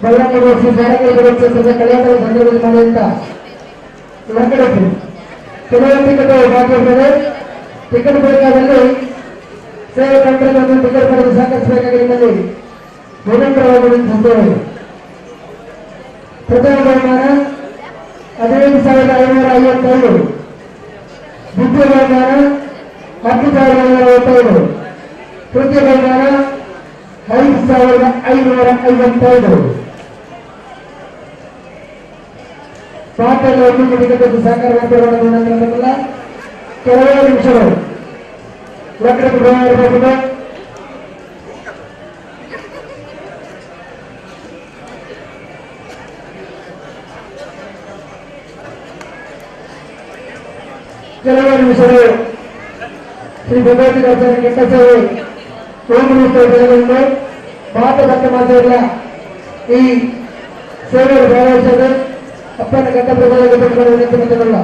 ಬಳ್ಳಾರಿ ಶ್ರೀ ಸಾರಂಗೇಶ್ವರ ಕ್ಷೇತ್ರದ ಕಲ್ಯಾಣದ ಸಂದರ್ಭದಲ್ಲಿ ಮಾಡಿದಂತ ಲಂಗಡಕ್ಕೆ ಕೆಲವು ಟಿಕೆಟ್ ಬಾಕಿ ಇರ್ತದೆ. ಟಿಕೆಟ್ ಬೇಕಾದಲ್ಲಿ ಸೇವೆ ತಂತ್ರಗಳನ್ನು ಟಿಕೆಟ್ ಪಡೆದು ಸಹಕರಿಸಬೇಕಾಗಿ ನಿಮ್ಮಲ್ಲಿ ವಿನಮ್ರವಾಗಿ ವಿನಂತಿಸುತ್ತೇವೆ. ಪ್ರಥಮ ಬಹುಮಾನ 15,555, ದ್ವಿತೀಯ ಬಹುಮಾನ 10,555, ತೃತೀಯ ಬಹುಮಾನ 5,555. ಪಾತ್ರ ಒಂದು ಟಿಕೆಟ್ ಸಹಕಾರ ಮಾಡ್ತಿರುವ ಕೆಲವೇ ನಿಮಿಷಗಳು ಲಗ್ನಕ್ಕೆ ಇರಬಹುದು. ಕೆಲವೇ ನಿಮಿಷಗಳು ಶ್ರೀ ಭಗವತಿ ದರ್ಶನ ಕೆಟ್ಟ ಸೇವೆ ಓಂ ಮಾತ ಭಕ್ತ ಮಾತೆಲ್ಲ ಈ ಸೇವೆಯಲ್ಲಿ ಭಾಗವಹಿಸೋದು ಅಪ್ಪನ ಗಂಡ ಪ್ರಜೆಗೆ ವಿನಂತಿ ಮಾಡಿಕೊಳ್ಳ.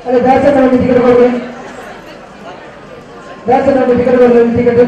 ಅಲ್ಲಿ ದಾಸನ ಒಂದು ಟಿಕೆಟ್ ಕೊಡ್ರಿ, ದಾಸನ ಒಂದು ಟಿಕೆಟ್ ಕೊಡ್ರಿ, ಒಂದು ಟಿಕೆಟ್.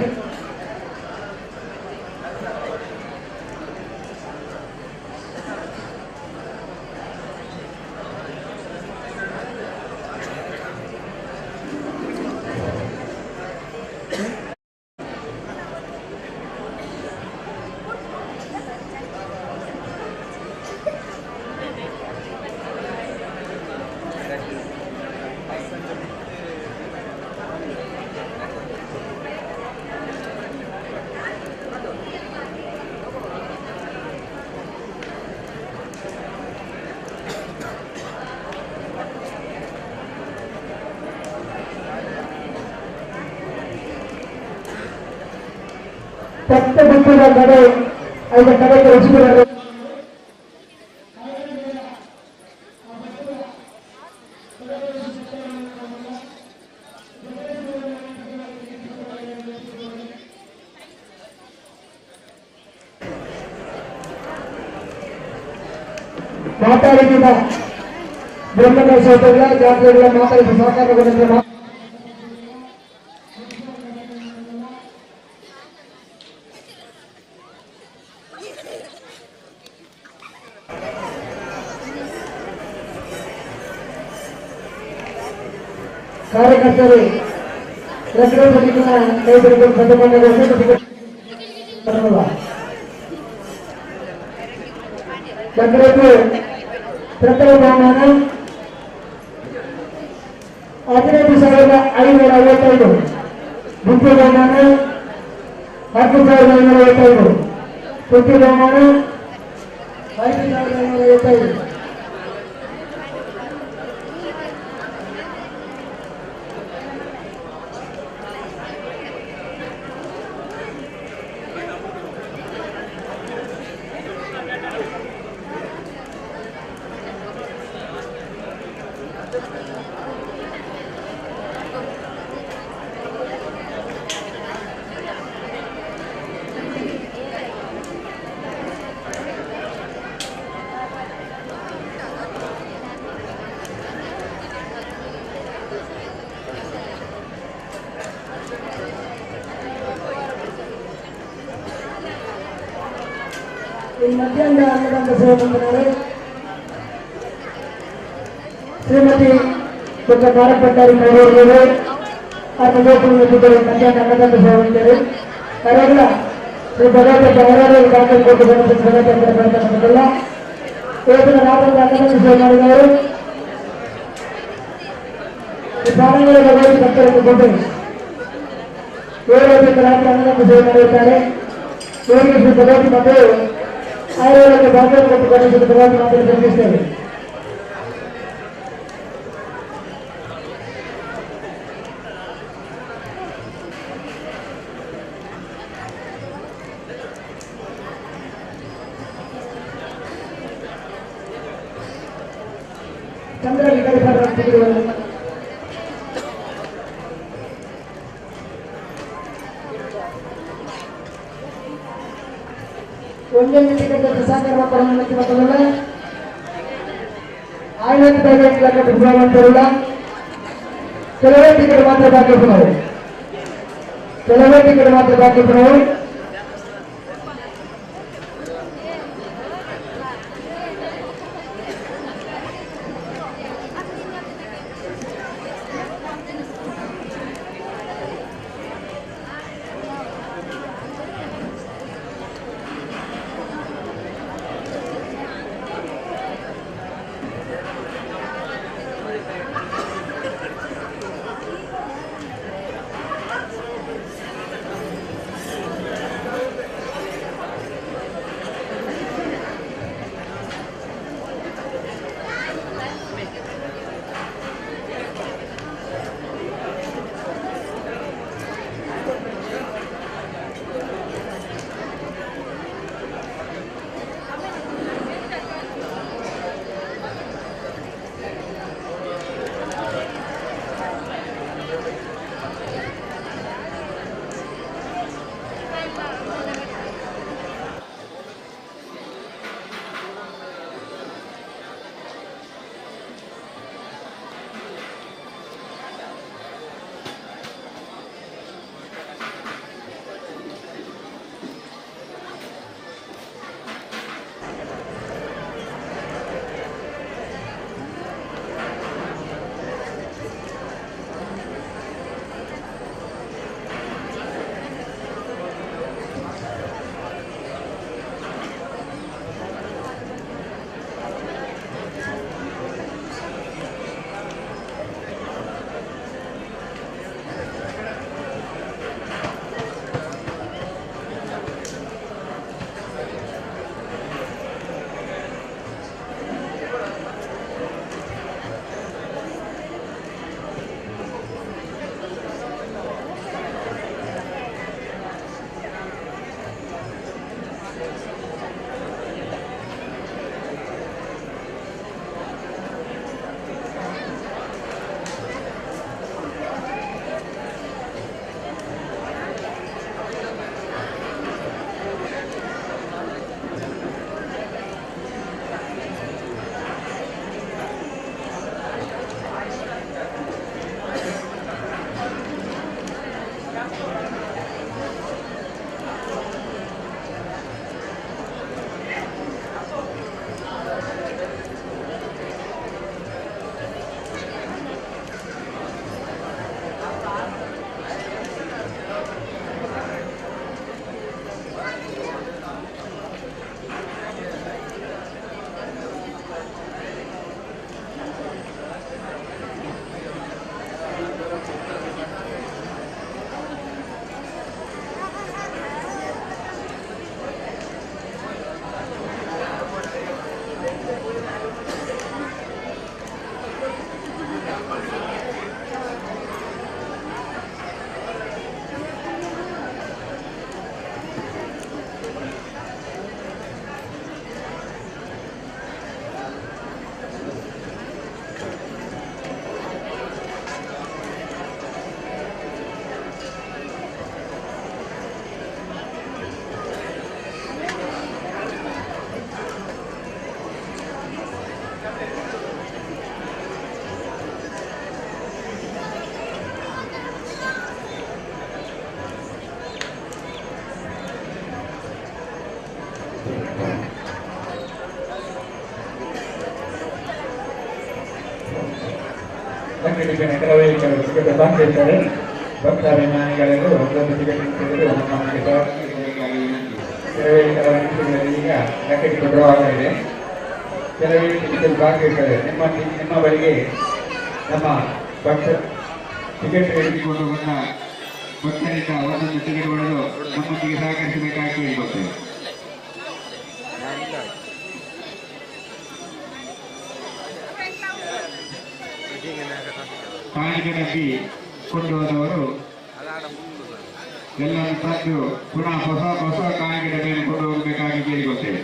ಪತ್ತ ಬಿಟ್ಟಿದ ಕಡೆ ಐದು ಕಡೆಗೆ ರುಚಿ. ಮಾತಾಡಿದ ಬ್ರಹ್ಮಕಲಶೋತ್ಸವಗಳ ಜಾತ್ರೆಗಳ ಮಾತಾಡಿದ ಸಹಕಾರ. ಕಾರ್ಯಕರ್ತರು ಲಗ್ನ ಕೈ ಹಿಡಿದು ಲಗ್ನಕ್ಕೆ ಪ್ರಥಮ ಬಹುಮಾನ 15,555, ದ್ವಿತೀಯ ಬಹುಮಾನ 10,555, ತೃತೀಯ ಬಹುಮಾನ 5,555. ಈ ಮಧ್ಯಾಹ್ನ ಅನ್ನದಾನ ಸೇವೆ ಮಂದಿರಗಳು ಶ್ರೀಮತಿ ಡಾಕ್ಟರ್ ನಾರಕ್ ಭಂಡಾರಿ ಕೈರೂರು ಆ ಮಧ್ಯಾಹ್ನ ಅನ್ನದಾನ ಸೇವೆ ಮಂದಿರು ಕರೆಲ್ಲ ಶ್ರೀ ಭಗವತ ಅವರವರು ದಾಖಲೆ ಕೊಟ್ಟು ಭಗವತ ಇವತ್ತಿನ ರಾತ್ರಿ ಅನ್ನದಾನ ಸೇವೆ ಮಾಡಿದವರು ಈ ಪ್ರಾಣಿಗಳ ಭಗವತಿ ಭಕ್ತರನ್ನು ಕೊಟ್ಟು 7 ರಾತ್ರಿ ಅನ್ನದಾನ ಸೇವೆ ಮಾಡಿರುತ್ತಾರೆ. ಇವರಿಗೆ ಶ್ರೀ ಭಗವತಿ ಮಕ್ಕಳು ಆರೋಗ್ಯ ಭಾಗ್ಯ ಕೊಟ್ಟು ಗಣೇಶನ ಭಗವತಿ ಮಾತನ್ನು ಸಲ್ಲಿಸ್ತೇವೆ. ಚಂದ್ರ ವಿಕಲ್ಪ ಒಂದೊಂದು ಟಿಕೆಟ್ ಸಹಕಾರ ಕೊಡೋಣ. ಆಯ್ನಂತ ಪ್ರೋಗ್ರಾಮ್ ಕೆಲವೇ ಟಿಕೆಟ್ ಮಾತ್ರ ಬಾಕಿ ಇಪ್ಪುನವು, ಕೆಲವೇ ಟಿಕೆಟ್ ಮಾತ್ರ ಬಾಕಿ ಇಪ್ಪುನವು. ಕೆಲವೇ ಕೆಲವು ಟಿಕೆಟ್ ಬಾಕಿ ಇರ್ತದೆ. ಭಕ್ತಾಭಿಮಾನಿಗಳೆಲ್ಲರೂ ಒಂದೊಂದು ಟಿಕೆಟ್ ಇಟ್ಟಿದ್ದರೆ ನಮ್ಮೊಂದಿಗೆ ಸಹಕರಿಸಬೇಕಾಗಿ ವಿನಂತಿ. ಕೆಲವೇ ಕೆಲವು ನಿಮಿಷಗಳಲ್ಲಿ ಈಗ ಲಕ್ಕಿ ಡ್ರಾ ಆಗಲಿದೆ. ಕೆಲವೇ ಟಿಕೆಟ್ ಬಾಕಿ ಇರ್ತದೆ. ನಿಮ್ಮ ನಿಮ್ಮ ಬಳಿಗೆ ನಮ್ಮ ಭಕ್ತ ಟಿಕೆಟ್ ಹಿಡಿದುಕೊಂಡು ಬಂದ ಭಕ್ತರಿಂದ ಒಂದೊಂದು ಟಿಕೆಟ್ ಪಡೆದು ನಮ್ಮೊಂದಿಗೆ ಸಹಕರಿಸಬೇಕಾಗಿ ಕೇಳಿಕೊಳ್ತೇವೆ. ಕಾಣಿಕೆ ಡಬ್ಬಿ ಕೊಂಡು ಹೋದವರು ಎಲ್ಲರೂ ತಂದು ಪುನಃ ಹೊಸ ಹೊಸ ಕಾಣಿಕೆ ಡಬ್ಬಿಯನ್ನು ಕೊಂಡು ಹೋಗಬೇಕಾಗಿ ಕೇಳಿಕೊಳ್ತೇವೆ.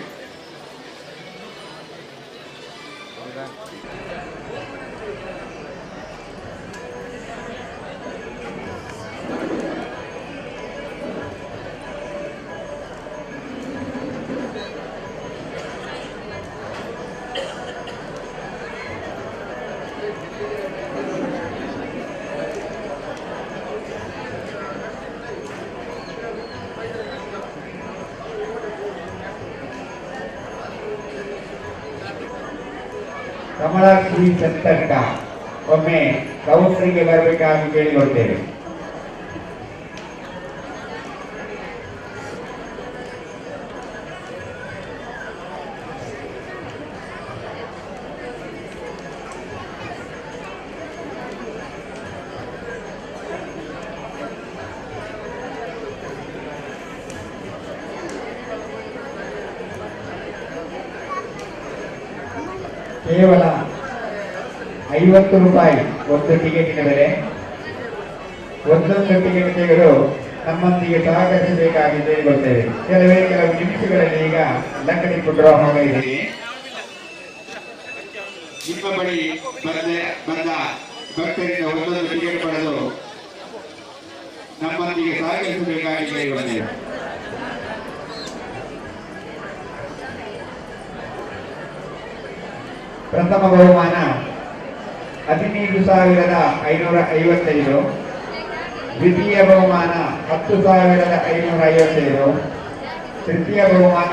Kamalakshi Sattanka ಒಮ್ಮೆ ಕೌಂಟ್ರಿಗೆ ಬರಬೇಕಾಗಿ ಕೇಳಿಕೊಳ್ತೇವೆ. ಕೇವಲ 50 ರೂಪಾಯಿ ಒಂದು ಟಿಕೆಟಿನ ಬೆಲೆ. ಒಂದೊಂದು ಟಿಕೆಟ್ ತೆಗೆದು ನಮ್ಮೊಂದಿಗೆ ಸಹಕರಿಸಬೇಕಾಗಿ ಕೇಳಿಕೊಳ್ತೇವೆ. ಕೆಲವೇ ಕೆಲವು ನಿಮಿಷಗಳಲ್ಲಿ ಈಗ ಲಕ್ಕಡಿಪ್ಪು ಡ್ರಾ ಆಗಲಿದೆ. ನಿಮ್ಮ ಬಳಿ ಬಂದ ಭಕ್ತರಿಂದ ಒಂದೊಂದು ಟಿಕೆಟ್ ಪಡೆದು ನಮ್ಮೊಂದಿಗೆ ಸಹಕರಿಸಬೇಕಾಗಿ ಕೇಳಿಕೊಳ್ತೇವೆ. ಪ್ರಥಮ ಬಹುಮಾನ 15,555, ದ್ವಿತೀಯ ಬಹುಮಾನ 10,555, ತೃತೀಯ ಬಹುಮಾನ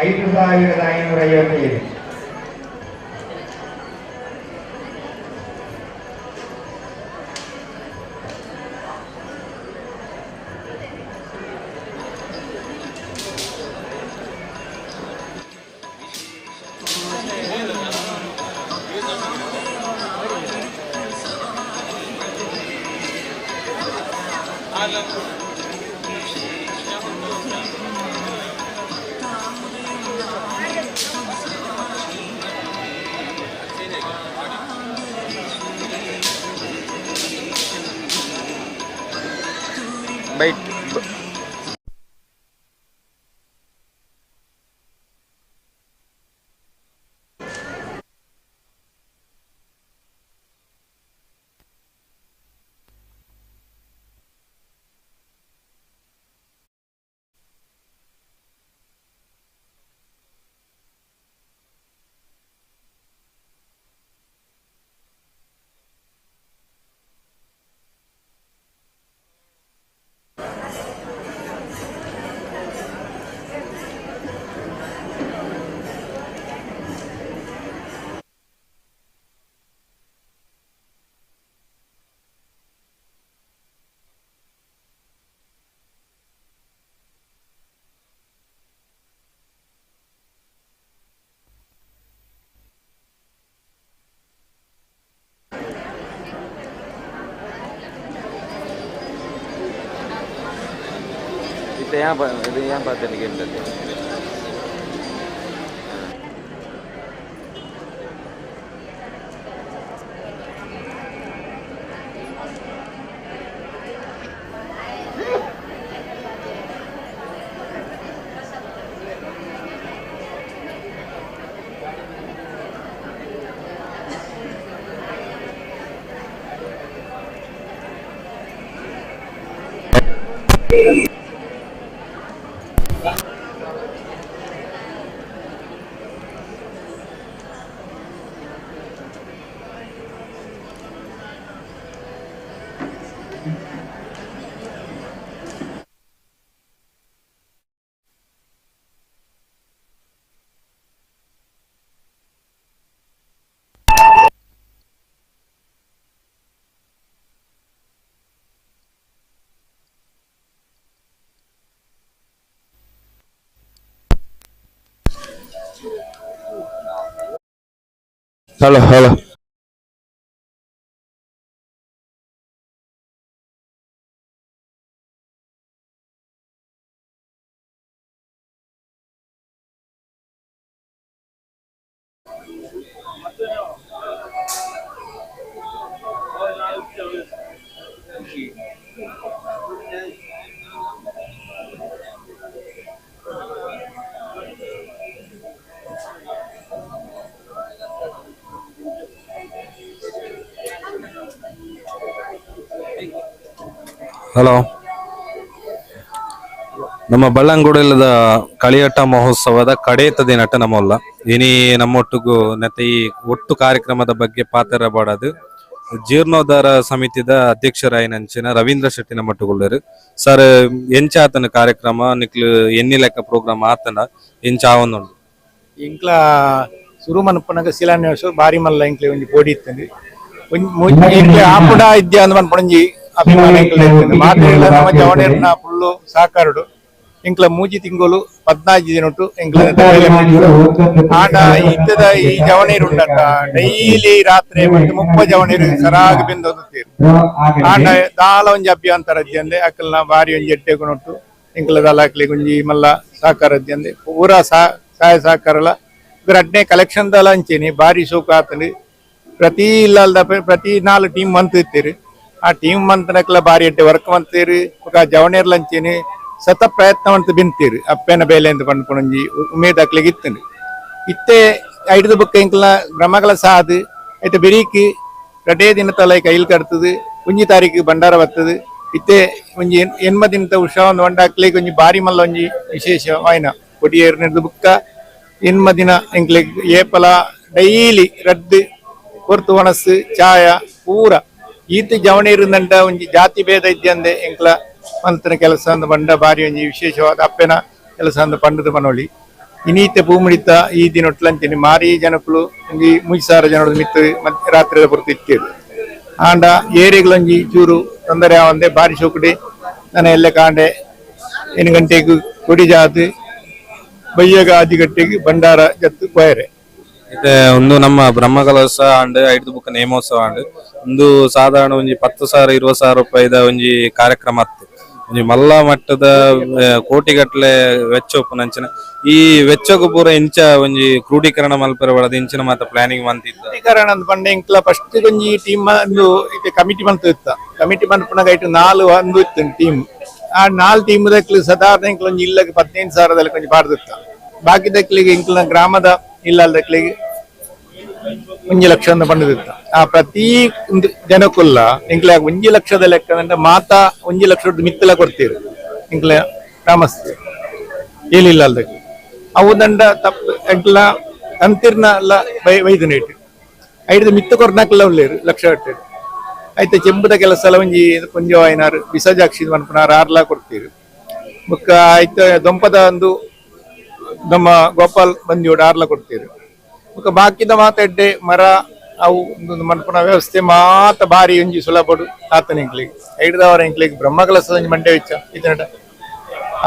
5,555. ಬೈಟ್. ಇದು ಏನ್ ಪಾತನಿಗೆ ಉಂಟಲ್ಲಿ. Hello hello. Hello, ನಮ್ಮ ಬಳ್ಳಂಗುಡಲದ ಕಳಿಯಟ್ಟ ಮಹೋತ್ಸವದ ಕಡೇತ ದಿನಟ ನಮ್ಮಲ್ಲ ಇನಿ ನಮ್ಮೊಟ್ಟಿಗೂ ನೆತ್ತ ಈ ಒಟ್ಟು ಕಾರ್ಯಕ್ರಮದ ಬಗ್ಗೆ ಪಾತ್ರ ಬಾಡದು ಜೀರ್ಣೋದ್ಧಾರ ಸಮಿತಿದ ಅಧ್ಯಕ್ಷರಾಯಿನಂಚಿನ ರವೀಂದ್ರ ಶೆಟ್ಟಿ ನಮ್ಮೊಟ್ಟುಗುಳ್ಳರು. ಸರ್, ಎಂಚ ಆತನ ಕಾರ್ಯಕ್ರಮ ನಿಕ್ಲು ಎನ್ನಿ ಲೆಕ್ಕ ಪ್ರೋಗ್ರಾಮ್ ಆತನ ಎಂಚ ಆವೊಂದುಂಡು? ಇಂಕ್ಲ ಸುರು ಮನ್ಪುನಗ ಶಿಲಾನ್ಯಾಸ ಬಾರಿ ಮಲ್ಲ ಎಂಕ್ಲೆ ಒಂಜಿ ಪೋಡಿ ಇತ್ತಂದು ಎಂಕ್ಲೆ ಆಪುಡ ಇದ್ಯಾ ಅಂದ್ ಮನ್ಪುನಂಜಿ ಅಭಿಮಾನ ಎಂಕ್ಲೆ ಇತ್ತಂದು ಮಾತ್ರ ನಮ್ಮ ಜವನೇರ್ನ ಫುಲ್ಲು ಸಾಕಾರುಡು ಎಂಕ್ಲ ಮೂಜಿ ತಿಂಗಳು 14 ದಿನೊಟ್ಟು ಎಂಕ್ಲ ಆಂಡ ಇತ್ತದ ಈ ಜವನೀರು ಉಂಡತ್ತ ಡೈಲಿ ರಾತ್ರಿ ಮತ್ತೆ 30 ಜವನೀರು ಸರಾಗಿ ಬೆಂದು ತೀರು ಆಂಡ ದಾಲ ಒಂಜಿ ಅಭ್ಯಂತರ ಅಜ್ಜಂದೆ ಅಕ್ಕಲ್ನ ಬಾರಿ ಒಂಜಿ ಎಟ್ಟೆ ಕೊನೊಟ್ಟು ಎಂಕ್ಲ ದಾಲ ಅಕ್ಲಿ ಒಂಜಿ ಮಲ್ಲ ಸಾಕಾರ ಅಜ್ಜಂದೆ ಪೂರಾ ಸಹಾಯ ಸಹಕಾರಲ ರಡ್ನೇ ಕಲೆಕ್ಷನ್ ದಾಲ ಅಂಚೇನಿ ಬಾರಿ ಶೋಕ ಆತಂದು ಪ್ರತಿ ಇಲ್ಲಲ್ದ ಪ್ರತಿ 4 ಟೀಮ್ ಮಂತ್ ಇತ್ತೀರಿ ಆ ಟೀಮ್ ಮಂತ್ ನಕ್ಲ ಬಾರಿ ಎಡ್ಡೆ ವರ್ಕ್ ಮಂತೀರಿ ಜವನೇರ್ಲ ಅಂಚೇನಿ ಸತ ಪ್ರಯತ್ನ ಬಿಂತೀರಿ ಅಪ್ಪನ ಬೇಲೆ ಅಂತ ಪಂಡ್ಕೊಂಜಿ ಉಮೇದ್ ಅಕ್ಲಿಗೆ ಇತ್ತಂದು ಇತ್ತೆ ಐದು ಬುಕ್ಕ ಎಂಕ್ಲ ಬ್ರಹ್ಮಕಲ ಸಾದು ಐತೆ ಬೆರೀಕ್ ರಡೇ ದಿನ ತಲೆ ಕೈಲ್ ಕಟ್ತದು ಒಂಜಿ ತಾರೀಕು ಭಂಡಾರ ಬರ್ತದೆ ಇತ್ತೆ ಒಂಜಿ ಎನ್ಮ ದಿನದ ಉಷಾ ಒಂದು వంಡ ಅಕ್ಲಿಗೆ ಒಂಜಿ ಬಾರಿ ಮಲ್ಲ ಒಂಜಿ ವಿಶೇಷ ವಾಯ್ನ ಕೊಡಿಯೇರ್ನಿರ್ದು ಬುಕ್ಕ ಎನ್ಮ ದಿನ ಎಂಕ್ಲಿಗೆ ಏಪಲ ಡೈಲಿ ರದ್ದು ಕೊರ್ತು ಒಣಸು ಚಾಯ ಪೂರ ಈತ ಜವಣೀರುಂದಂಟ ಒಂಜಿ ಜಾತಿ ಭೇದ ಇದ್ದಂದೆ ಎಂಕ್ಲ ಮಂತನ ಕೆಲಸ ಅಂದ ಬಂಡ ಬಾರಿ ಒಂಜಿ ವಿಶೇಷವಾದ ಅಪ್ಪೆನ ಕೆಲಸ ಅಂದ ಪಂಡದ ಮನೋಳಿ ಇನ್ನೀತೆ ಪೂಮಿಡಿತ ಈ ದಿನೊಟ್ಲಂಚಿನಿ ಮಾರಿ ಜನಕುಲು ಒಂಜಿ 3000 ಜನರು ಮಿತ್ತು ಮತ್ತೆ ರಾತ್ರಿ ಪುರ್ತು ಇಟ್ಟಿರು ಆಂಡ ಏರಿಗಳೊಂಜಿ ಚೂರು ತೊಂದರೆ ಆವಂದೆ ಬಾರಿ ಶೋಕುಡಿ ನಾನು ಎಲ್ಲ ಕಾಂಡೆ 8 ಗಂಟೆಗೆ ಕೊಡಿ ಜಾತು ಬಯ್ಯಗ ಆಜಿ ಗಂಟೆಗೆ ಭಂಡಾರ ಜತ್ತು ಕೊಯರೆ. ಇತ್ತೆ ಒಂದು ನಮ್ಮ ಬ್ರಹ್ಮಕಲಶ ಆಂಡ್ ಐದು ಬುಕ್ಕ ನೇಮೋತ್ಸವ ಆಂಡ್ ಒಂದು ಸಾಧಾರಣ ಒಂಜಿ 10,000 20,000 ರೂಪಾಯಿದ ಒಂಜಿ ಕಾರ್ಯಕ್ರಮ ಅತ್ತು ಒಂಜಿ ಮಲ್ಲ ಮಟ್ಟದ ಕೋಟಿಗಟ್ಟಲೆ ವೆಚ್ಚ ಉಪ್ಪುನಂಚಿನ ಈ ವೆಚ್ಚಗು ಪೂರ ಇಂಚ ಒಂಜಿ ಕ್ರೋಢೀಕರಣ ಮಲ್ಪೆರೆ ಬಡದು ಇಂಚಿನ ಮಾತ ಪ್ಲಾನಿಂಗ್ ಮಂತಿದ್ದ ಕ್ರೋಢೀಕರಣ ಅಂದ್ ಪಂಡ ಎಂಕ್ಲ ಫಸ್ಟ್ ಒಂಜಿ ಟೀಮ್ ಒಂದು ಇತ್ತೆ ಕಮಿಟಿ ಮಂತ್ ಇತ್ತ ಕಮಿಟಿ ಮನ್ಪುನಗ ಐಟು 4 ಒಂದು ಇತ್ತು ಟೀಮ್ ಆ 4 ಟೀಮ್ ದಕ್ಲು ಸಾಧಾರಣ ಎಂಕ್ಲ ಒಂಜಿ ಇಲ್ಲಗೆ 15,000 ಒಂಜಿ ಪಾಡ್ದಿತ್ತ ಬಾಕಿ ದಕ್ಲಿಗೆ ಎಂಕ್ಲ ಗ್ರಾಮದ ಇಲ್ಲದಕ್ಲಿಗೆ 1 ಲಕ್ಷ ಅಂತ ಪಂಡದಿತ್ತ ಆ ಪ್ರತಿ ಒಂದು ಜನಕ್ಕುಲ್ಲ ಎಂಕ್ಲ 1 ಲಕ್ಷದ ಲೆಕ್ಕ ಅಂದ್ರೆ ಮಾತಾ 1 ಲಕ್ಷದ ಮಿತ್ತಲ ಕೊಡ್ತೀರಿ ಎಂಕ್ಲ ಗ್ರಾಮಸ್ಥರು ಏನಿಲ್ಲ ಅಲ್ದಕ್ಕೆ ಅವು ದಂಡ ತಪ್ಪು ಎಂಕ್ಲ ಅಂತಿರ್ನ ಅಲ್ಲ ವೈದ್ಯನ ಇಟ್ಟು ಐದು ಮಿತ್ತ ಕೊರ್ನಾಕಲ್ಲ ಉಳ್ಳೇರು ಲಕ್ಷ ಕಟ್ಟೇರು ಆಯ್ತು ಚೆಂಬುದ ಕೆಲಸ ಎಲ್ಲ ಒಂಜಿ ಕೊಂಜ ಐನಾರು ಬಿಸಜಾಕ್ಷಿ ಮನ್ಪುನಾರು 6 ಲಾಖ ಕೊಡ್ತೀರಿ ಬೊಕ್ಕ ಆಯ್ತು ದೊಂಪದ ಒಂದು ನಮ್ಮ ಗೋಪಾಲ್ ಬಂದಿಯೋಡು 6 ಲಾಖ ಕೊಡ್ತೀರಿ ಬೊಕ್ಕ ಬಾಕಿದ ಮಾತ ಎಡ್ಡೆ ಮರ ಅವು ಒಂದು ಮನ್ಪುನ ವ್ಯವಸ್ಥೆ ಮಾತ ಬಾರಿ ಒಂಜಿ ಸುಲಭಡು ಆತನ ಎಂಕ್ಲಿಗೆ ಐಡ್ದವರ ಎಂಕ್ಲಿಗೆ ಬ್ರಹ್ಮಕಲಸದ ಒಂಜಿ ಮಂಡೆ ವೆಚ್ಚ ಇದನ್ನ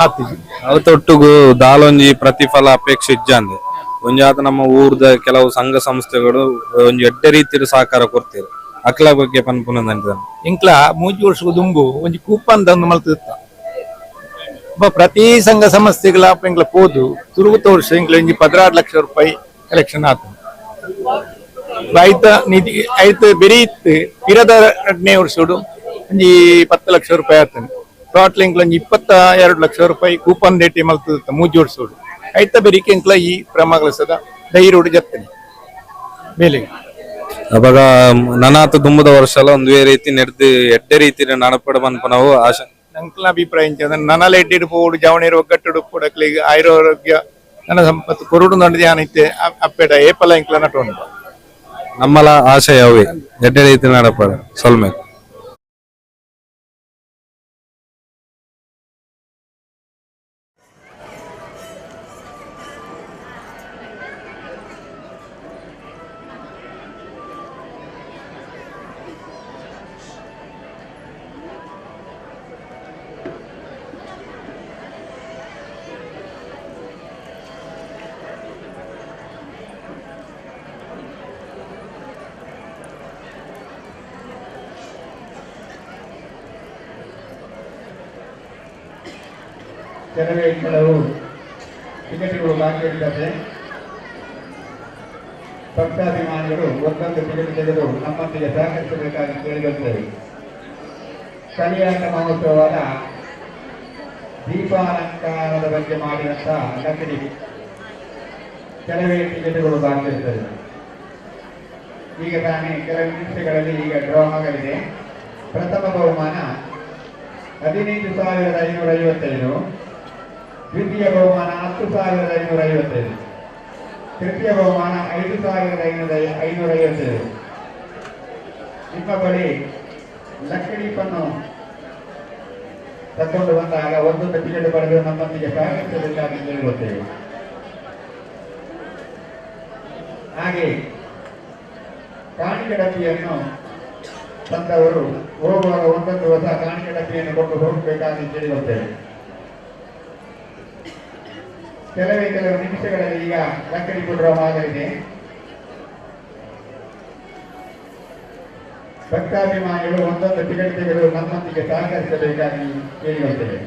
ಆತಿಜಿ ಅವತ್ತೊಟ್ಟುಗು ದಾಲೊಂಜಿ ಪ್ರತಿಫಲ ಅಪೇಕ್ಷೆ ಇಜ್ಜಾಂದೆ ಒಂಜಾತ ನಮ್ಮ ಊರ್ದ ಕೆಲವು ಸಂಘ ಸಂಸ್ಥೆಗಳು ಒಂಜಿ ಎಡ್ಡೆ ರೀತಿಯ ಸಹಕಾರ ಕೊಡ್ತೀರಿ ಅಕ್ಲ ಬಗ್ಗೆ ಪನ್ಪುನಂದ ಎಂಕ್ಲ ಮೂಜಿ ವರ್ಷ ದುಂಬು ಒಂಜಿ ಕೂಪನ್ ತಂದು ಮಲ್ತಿತ್ತ ಪ್ರತಿ ಸಂಘ ಸಂಸ್ಥೆಗಳ ಎಂಕ್ಲ ಪೋದು ತುರುಗುತ ವರ್ಷ ಎಂಕ್ಲ ಒಂಜಿ 16 ಲಕ್ಷ ರೂಪಾಯಿ ಕಲೆಕ್ಷನ್ ಆತ ಐತ ನಿಧಿ ಐತ ಬೆರಿ ಇತ್ತು ಪಿರದ 2ನೇ ವರ್ಷಡು ಒಂಜಿ 10 ಲಕ್ಷ ರೂಪಾಯಿ ಆತನ ಟೋಟಲ್ ಎಂಕ್ಲ ಒಂಜಿ 22 ಲಕ್ಷ ರೂಪಾಯಿ ಕೂಪನ್ ದೇಟಿ ಮಲ್ತಿತ್ತ ಮೂಜಿ ವರ್ಷಡು ಐತ ಬೆರಿಕೆ ಎಂಕ್ಲ ಈ ಪ್ರಮಾಗಲಸದ ಧೈರ್ಯೋಡು ಜತ್ತನೆ ಮೇಲೆ ಅವಾಗ ನನಾತ ದುಂಬದ ವರ್ಷ ಎಲ್ಲ ಒಂದುವೇ ರೀತಿ ನೆಡ್ದು ಎಡ್ಡೆ ರೀತಿ ನಡಪಡ ಮನ್ಪನವು ಆಶೆ ನಂಕ್ಲ ಅಭಿಪ್ರಾಯ ನನಲ ಎಡ್ಡಿಡು ಪೋಡು ಜವಣೀರು ಒಗ್ಗಟ್ಟುಡು ಪೋಡಕ್ಲಿಗೆ ಆಯುರಾರೋಗ್ಯ ನನ್ನ ಸಂಪತ್ತು ಕೊರುಡು ನಡದಿ ಆನೈತೆ ಅಪ್ಪೆಡ ಏಪಲ ಎಂಕ್ಲ ನಟೋಣ ನಮ್ಮಲ ಆಶಯ ಅವೇ ಎಡ್ಡೆ ರೀತಿ ನಡಪಡ ಸೊಲ್ಮೆ. ಕೆಲವೇ ಕೆಲವು ಟಿಕೆಟ್ಗಳು ಬಾಕಿ ಇರ್ತದೆ. ಭಕ್ತಾಭಿಮಾನಿಗಳು ಒಂದೊಂದು ಟಿಕೆಟ್ ತೆಗೆದು ನಮ್ಮೊಂದಿಗೆ ಸಹಕರಿಸಬೇಕಾಗಿ ಕೇಳಿಬರ್ತೇವೆ. ಕಲಿಯಾಟ ಮಹೋತ್ಸವದ ದೀಪಾಲಂಕಾರದ ಬಗ್ಗೆ ಮಾಡಿದಂತಹ ಲಕ್ಕಡಿ ಕೆಲವೇ ಟಿಕೆಟ್ಗಳು ಬಾಕಿ ಇರ್ತದೆ. ಈಗ ತಾನೇ ಕೆಲವು ನಿಮಿಷಗಳಲ್ಲಿ ಈಗ ಡ್ರಾ ಆಗಲಿದೆ. ಪ್ರಥಮ ಬಹುಮಾನ 15,555, ದ್ವಿತೀಯ ಬಹುಮಾನ 10,555, ತೃತೀಯ ಬಹುಮಾನ 5,555. ನಿಮ್ಮ ಬಳಿ ಲಕ್ಕಡೀಪನ್ನು ತಗೊಂಡು ಬಂದಾಗ ಒಂದೊಂದು ಟಿಕೆಟ್ ಪಡೆದು ನಮ್ಮೊಂದಿಗೆ ಸಹಕರಿಸಬೇಕಾಗಿ ಕೇಳಿಕೊಳ್ತೇವೆ. ಹಾಗೆ ಕಾಣಿಕೆ ಡಬ್ಬಿಯನ್ನು ತಂದವರು ಹೋಗುವಾಗ ಒಂದೊಂದು ಹೊಸ ಕಾಣಿಕೆ ಡಬ್ಬಿಯನ್ನು ಕೊಟ್ಟು ಹೋಗಬೇಕಾಗಿ ಕೇಳಿಕೊಳ್ತೇವೆ. ಕೆಲವೇ ಕೆಲವು ನಿಮಿಷಗಳಲ್ಲಿ ಈಗ ಲಕ್ಕಡಿ ಡ್ರಾ ಆಗಲಿದೆ. ಭಕ್ತಾಭಿಮಾನಿಗಳು ಒಂದೊಂದು ಟಿಕೆಟ್ ತೆಗೆದು ನಮ್ಮೊಂದಿಗೆ ಸಹಕರಿಸಬೇಕಾಗಿ ಕೇಳಿಕೊಳ್ತೇವೆ.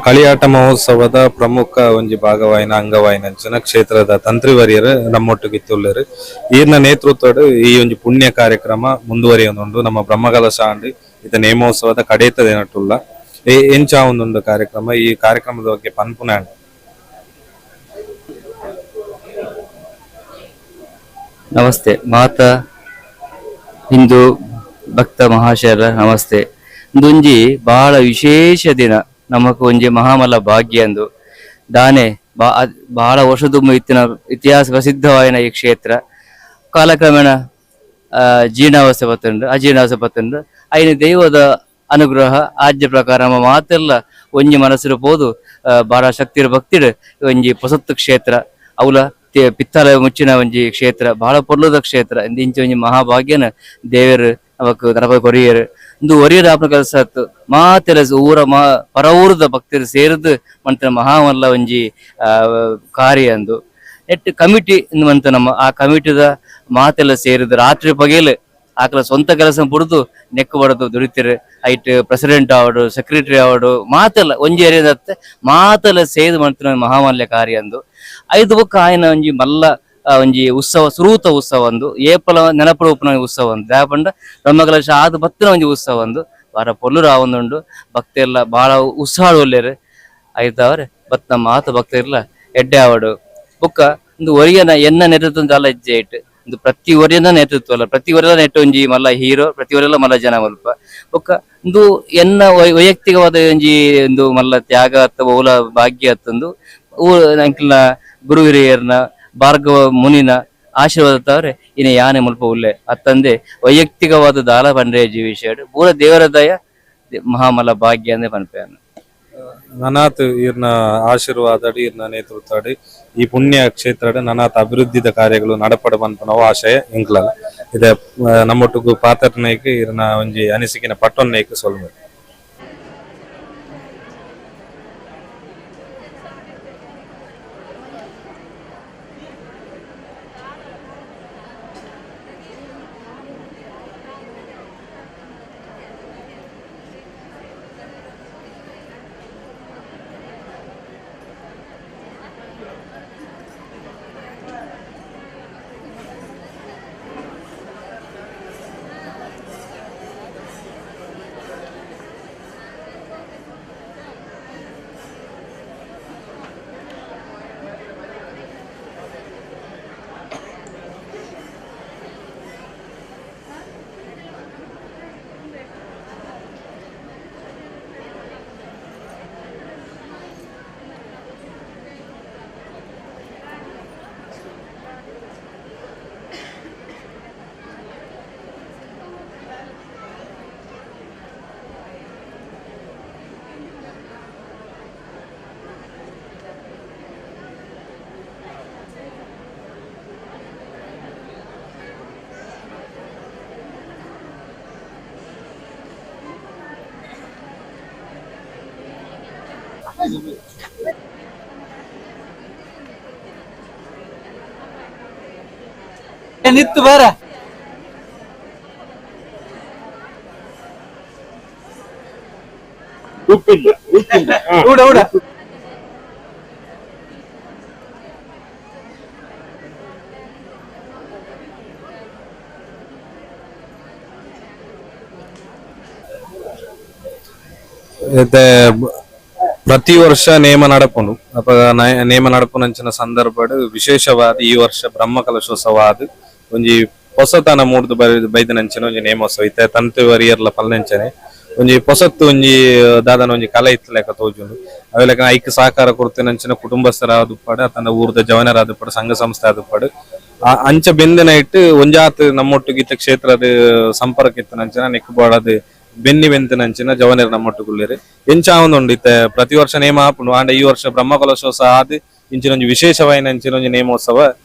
ಕಳಿಯಾಟ ಮಹೋತ್ಸವದ ಪ್ರಮುಖ ಒಂಜಿ ಭಾಗವಾಯಿನ ಅಂಗವಾಯಿನ ಅಂಚನ ಕ್ಷೇತ್ರದ ತಂತ್ರಿವರಿಯರು ನಮ್ಮೊಟ್ಟಿಗೆ ಇತ್ತುಳ್ಳರು. ಈರ್ನ ನೇತೃತ್ವಡ್ ಈ ಒಂಜಿ ಪುಣ್ಯ ಕಾರ್ಯಕ್ರಮ ಮುಂದುವರಿಯೊಂದುಂಡು. ನಮ್ಮ ಬ್ರಹ್ಮಕಲಶ ಆಂಡ್ ಇತ ನೇಮೋತ್ಸವದ ಕಡೇತದ ಏನಟ್ಟುಲ್ಲ ಎಂಚ ಒಂದೊಂದು ಕಾರ್ಯಕ್ರಮ, ಈ ಕಾರ್ಯಕ್ರಮದ ಬಗ್ಗೆ ಪನ್ಪುನ. ನಮಸ್ತೆ ಮಾತಾ ಹಿಂದೂ ಭಕ್ತ ಮಹಾಶಯರ ನಮಸ್ತೆ. ಇಂದೊಂಜಿ ಬಹಳ ವಿಶೇಷ ದಿನ, ನಮಕ್ ಒಂಜಿ ಮಹಾಮಲ ಭಾಗ್ಯ ಅಂದು ದಾನೆ ಬಹಳ ವರ್ಷದ ಇತ್ತಿನ ಇತಿಹಾಸ ಪ್ರಸಿದ್ಧವಾಯಿನ ಈ ಕ್ಷೇತ್ರ ಕಾಲಕ್ರಮೇಣ ಜೀರ್ಣಾವಸ್ಥೆ ಬತ್ತುಂಡು, ಅಜೀರ್ಣಾವಸ್ಥೆ ಬತ್ತುಂಡು. ಐನ ದೈವದ ಅನುಗ್ರಹ ಆಜ್ಞೆ ಪ್ರಕಾರ ನಮ್ಮ ಮಾತೆಲ್ಲ ಒಂಜಿ ಮನಸ್ಸಿರು ಪೋದು ಬಹಳ ಶಕ್ತಿರು ಭಕ್ತಿಡು ಒಂಜಿ ಪೊಸತ್ತು ಕ್ಷೇತ್ರ ಅವಲ ಪಿತ್ತಲ ಮುಚ್ಚಿನ ಒಂಜಿ ಕ್ಷೇತ್ರ ಬಹಳ ಪೊರ್ಲುದ ಕ್ಷೇತ್ರ. ಇಂಚ ಒಂಜಿ ಮಹಾಭಾಗ್ಯನ ದೇವರು ಅವಕ್ ನರಪ ಕೊರಿಯರು ಇಂದು ಒರಿಯರ್ ಆಪನ ಕೆಲಸ ಆತು ಮಾತೆಲ್ಲ ಊರ ಮಾ ಪರ ಊರದ ಭಕ್ತರು ಸೇರಿದು ಮಂತ್ರ ಮಹಾಮಲ್ಲ ಒಂಜಿ ಕಾರ್ಯ ಅಂದು ನೆಟ್ ಕಮಿಟಿ ಮಂತ ನಮ್ಮ ಆ ಕಮಿಟಿದ ಮಾತೆಲ್ಲ ಸೇರಿದು ರಾತ್ರಿ ಪಗೇಲು ಆಕಲ ಸ್ವಂತ ಕೆಲಸ ಬುಡ್ದು ನೆಕ್ಕು ಬಡದು ದುಡಿತಿರು. ಐಟ್ ಪ್ರೆಸಿಡೆಂಟ್ ಆವಡು ಸೆಕ್ರೆಟರಿ ಆವಡು ಮಾತೆಲ್ಲ ಒಂಜಿ ಏರಿಯಾದತ್ತೆ ಮಾತೆಲ್ಲ ಸೇದು ಮಂತ್ರ ಮಹಾಮಲ್ಯ ಕಾರ್ಯ ಅಂದು. ಐದು ಬೊಕ್ಕ ಆಯ್ನ ಒಂಜಿ ಮಲ್ಲ ಒಂಜಿ ಉತ್ಸವ ಸುರೂತ ಉತ್ಸವ ಒಂದು ಏಪಲ ನೆನಪುಡು ಉಪ್ಪುನ ಉತ್ಸವ ಒಂದು ದಾಯಪಂಡ ಬ್ರಹ್ಮಕಲಶ ಆದ್ ಬತ್ತಿನ ಒಂಜಿ ಉತ್ಸವ ಒಂದು ಬಾರ ಪೊಲ್ಲುರು ಆವೊಂದುಂಡು. ಭಕ್ತೆಲ್ಲ ಬಾಳ ಉತ್ಸಾಹ ಒಲ್ಲೆರ್ ಐತಾವ್ರೆ ಬತ್ತ ಮಾತ ಭಕ್ತರ್ಲ ಎಡ್ಡೆ ಆವಡು. ಬೊಕ್ಕ ಒಂದು ಒರಿಯನ ಎನ್ನ ನೇತೃತ್ವ ದಾಲ ಇಜ್ಜೆ ಇಟ್ಟು ಒಂದು ಪ್ರತಿ ಒರಿಯನ ನೇತೃತ್ವ ಅಲ್ಲ, ಪ್ರತಿ ಒರಿಯಲ ನೆಟ್ಟು ಒಂಜಿ ಮಲ್ಲ ಹೀರೋ, ಪ್ರತಿ ಒರಿಯಲ ಮಲ್ಲ ಜನ ಮಲ್ಪ. ಬೊಕ್ಕ ಒಂದು ಎನ್ನ ವೈಯಕ್ತಿಕವಾದ ಒಂಜಿ ಒಂದು ಮಲ್ಲ ತ್ಯಾಗ ಅಥವಾ ಓಲ ಭಾಗ್ಯ ಅತ್ತೊಂದು ಅಂಕಿಲ್ನ ಗುರು ಹಿರಿಯರ್ನ ಭಾರ್ಗವ ಮುನಿನ ಆಶೀರ್ವಾದ ತವರೆ ಇನ್ನು ಯಾನೆ ಮುಲ್ಪ ಉಲ್ಲೆ ಅತ್ತಂದೆ ವೈಯಕ್ತಿಕವಾದ ದಾಲ ಪಂಡ್ರೆ ಜೀವಿಷ ಪೂರ ದೇವರ ದಯ ಮಹಾಮಲ ಭಾಗ್ಯ ಅಂದೆ ಪನ್ಪೆ. ನನಾತ್ ಈರ್ನ ಆಶೀರ್ವಾದಡಿ ಈರ್ನ ನೇತೃತ್ವಡಿ ಈ ಪುಣ್ಯ ಕ್ಷೇತ್ರಡ್ ನನಾತ್ ಅಭಿವೃದ್ಧಿದ ಕಾರ್ಯಗಳು ನಡಪಡ ಪನ್ಪುನವು ಆಶಯ ಎಂಕ್ಲಲ ಇದೆ. ನಮ್ಮೊಟ್ಟುಗು ಪಾತ್ರನೈಕ್ ಈರ್ನ ಒಂಜಿ ಅನಿಸಿಕಿನ ಪಟ್ಟೊನ್ನೈಕ್ ಸೊಲ್ಮೆ. ನಿತ್ತು ಬಾರ. ಉಪ್ಪಿಲ್ಲ ಉಪ್ಪಿಲ್ಲ. ಇತ್ತೆ ಪ್ರತಿ ವರ್ಷ ನೇಮ ನಡಪುಂಡು. ಅಪಗ ನೇಮ ನಡಪುನಂಚಿನ ಸಂದರ್ಭಡ್ ವಿಶೇಷವಾದ ಈ ವರ್ಷ ಬ್ರಹ್ಮ ಕಲಶೋತ್ಸವ ಆದ್ ಒಂಜಿ ಪೊಸತನ ಮೂಡ್ದು ಬೈದಿನಂಚಿನ ಒಂಜಿ ನೇಮೋತ್ಸವ. ಇತ್ತೆ ತಂತು ವರಿಯರ್ಲ ಪಲ್ನೆಂಚನೆ ಒಂಜಿ ಪೊಸತ್ತು ಒಂಜಿ ದಾದನ ಒಂಜಿ ಕಲೆ ಇತ್ತು ಲೆಕ್ಕ ತೋಜುಂಡು. ಅವೆ ಲೆಕ್ಕ ಐಕ್ ಸಹಕಾರ ಕೊಡ್ತಿನಂಚಿನ ಕುಟುಂಬಸ್ಥರಾದುಪ್ಪಡು, ಅತ್ತಂಡ ಊರ್ದ ಜವನರಾದುಪ್ಪಡು, ಸಂಘ ಸಂಸ್ಥೆ ಆದುಪ್ಪಡು, ಅಂಚ ಬೆಂದಿನ ಇಟ್ಟು ಒಂಜಾತ್ ನಮ್ಮೊಟ್ಟಿಗೆ ಇತ್ತ ಕ್ಷೇತ್ರದ ಸಂಪರ್ಕ ಇತ್ತಿನಂಚಿನ ನೆಕ್ ಬೋಡಾದ್ ಬೆನ್ನಿ ಬೆಂತಿನಂಚಿನ ಜವನೆರ್ ನಮ್ಮೊಟ್ಟುಗುಲ್ಲೆರ್. ಎಂಚ ಆವೊಂದುಂಡು ಇತ್ತೆ? ಪ್ರತಿ ವರ್ಷ ನೇಮ ಆಪುಂಡು, ಆಂಡ ಈ ವರ್ಷ ಬ್ರಹ್ಮ ಕಲಶೋತ್ಸವ ಆದ್ ಇಂಚಿನ ಒಂಜಿ ವಿಶೇಷವಾಯಿನ ಅಂಚಿನ ಒಂಜಿ ನೇಮೋತ್ಸವ,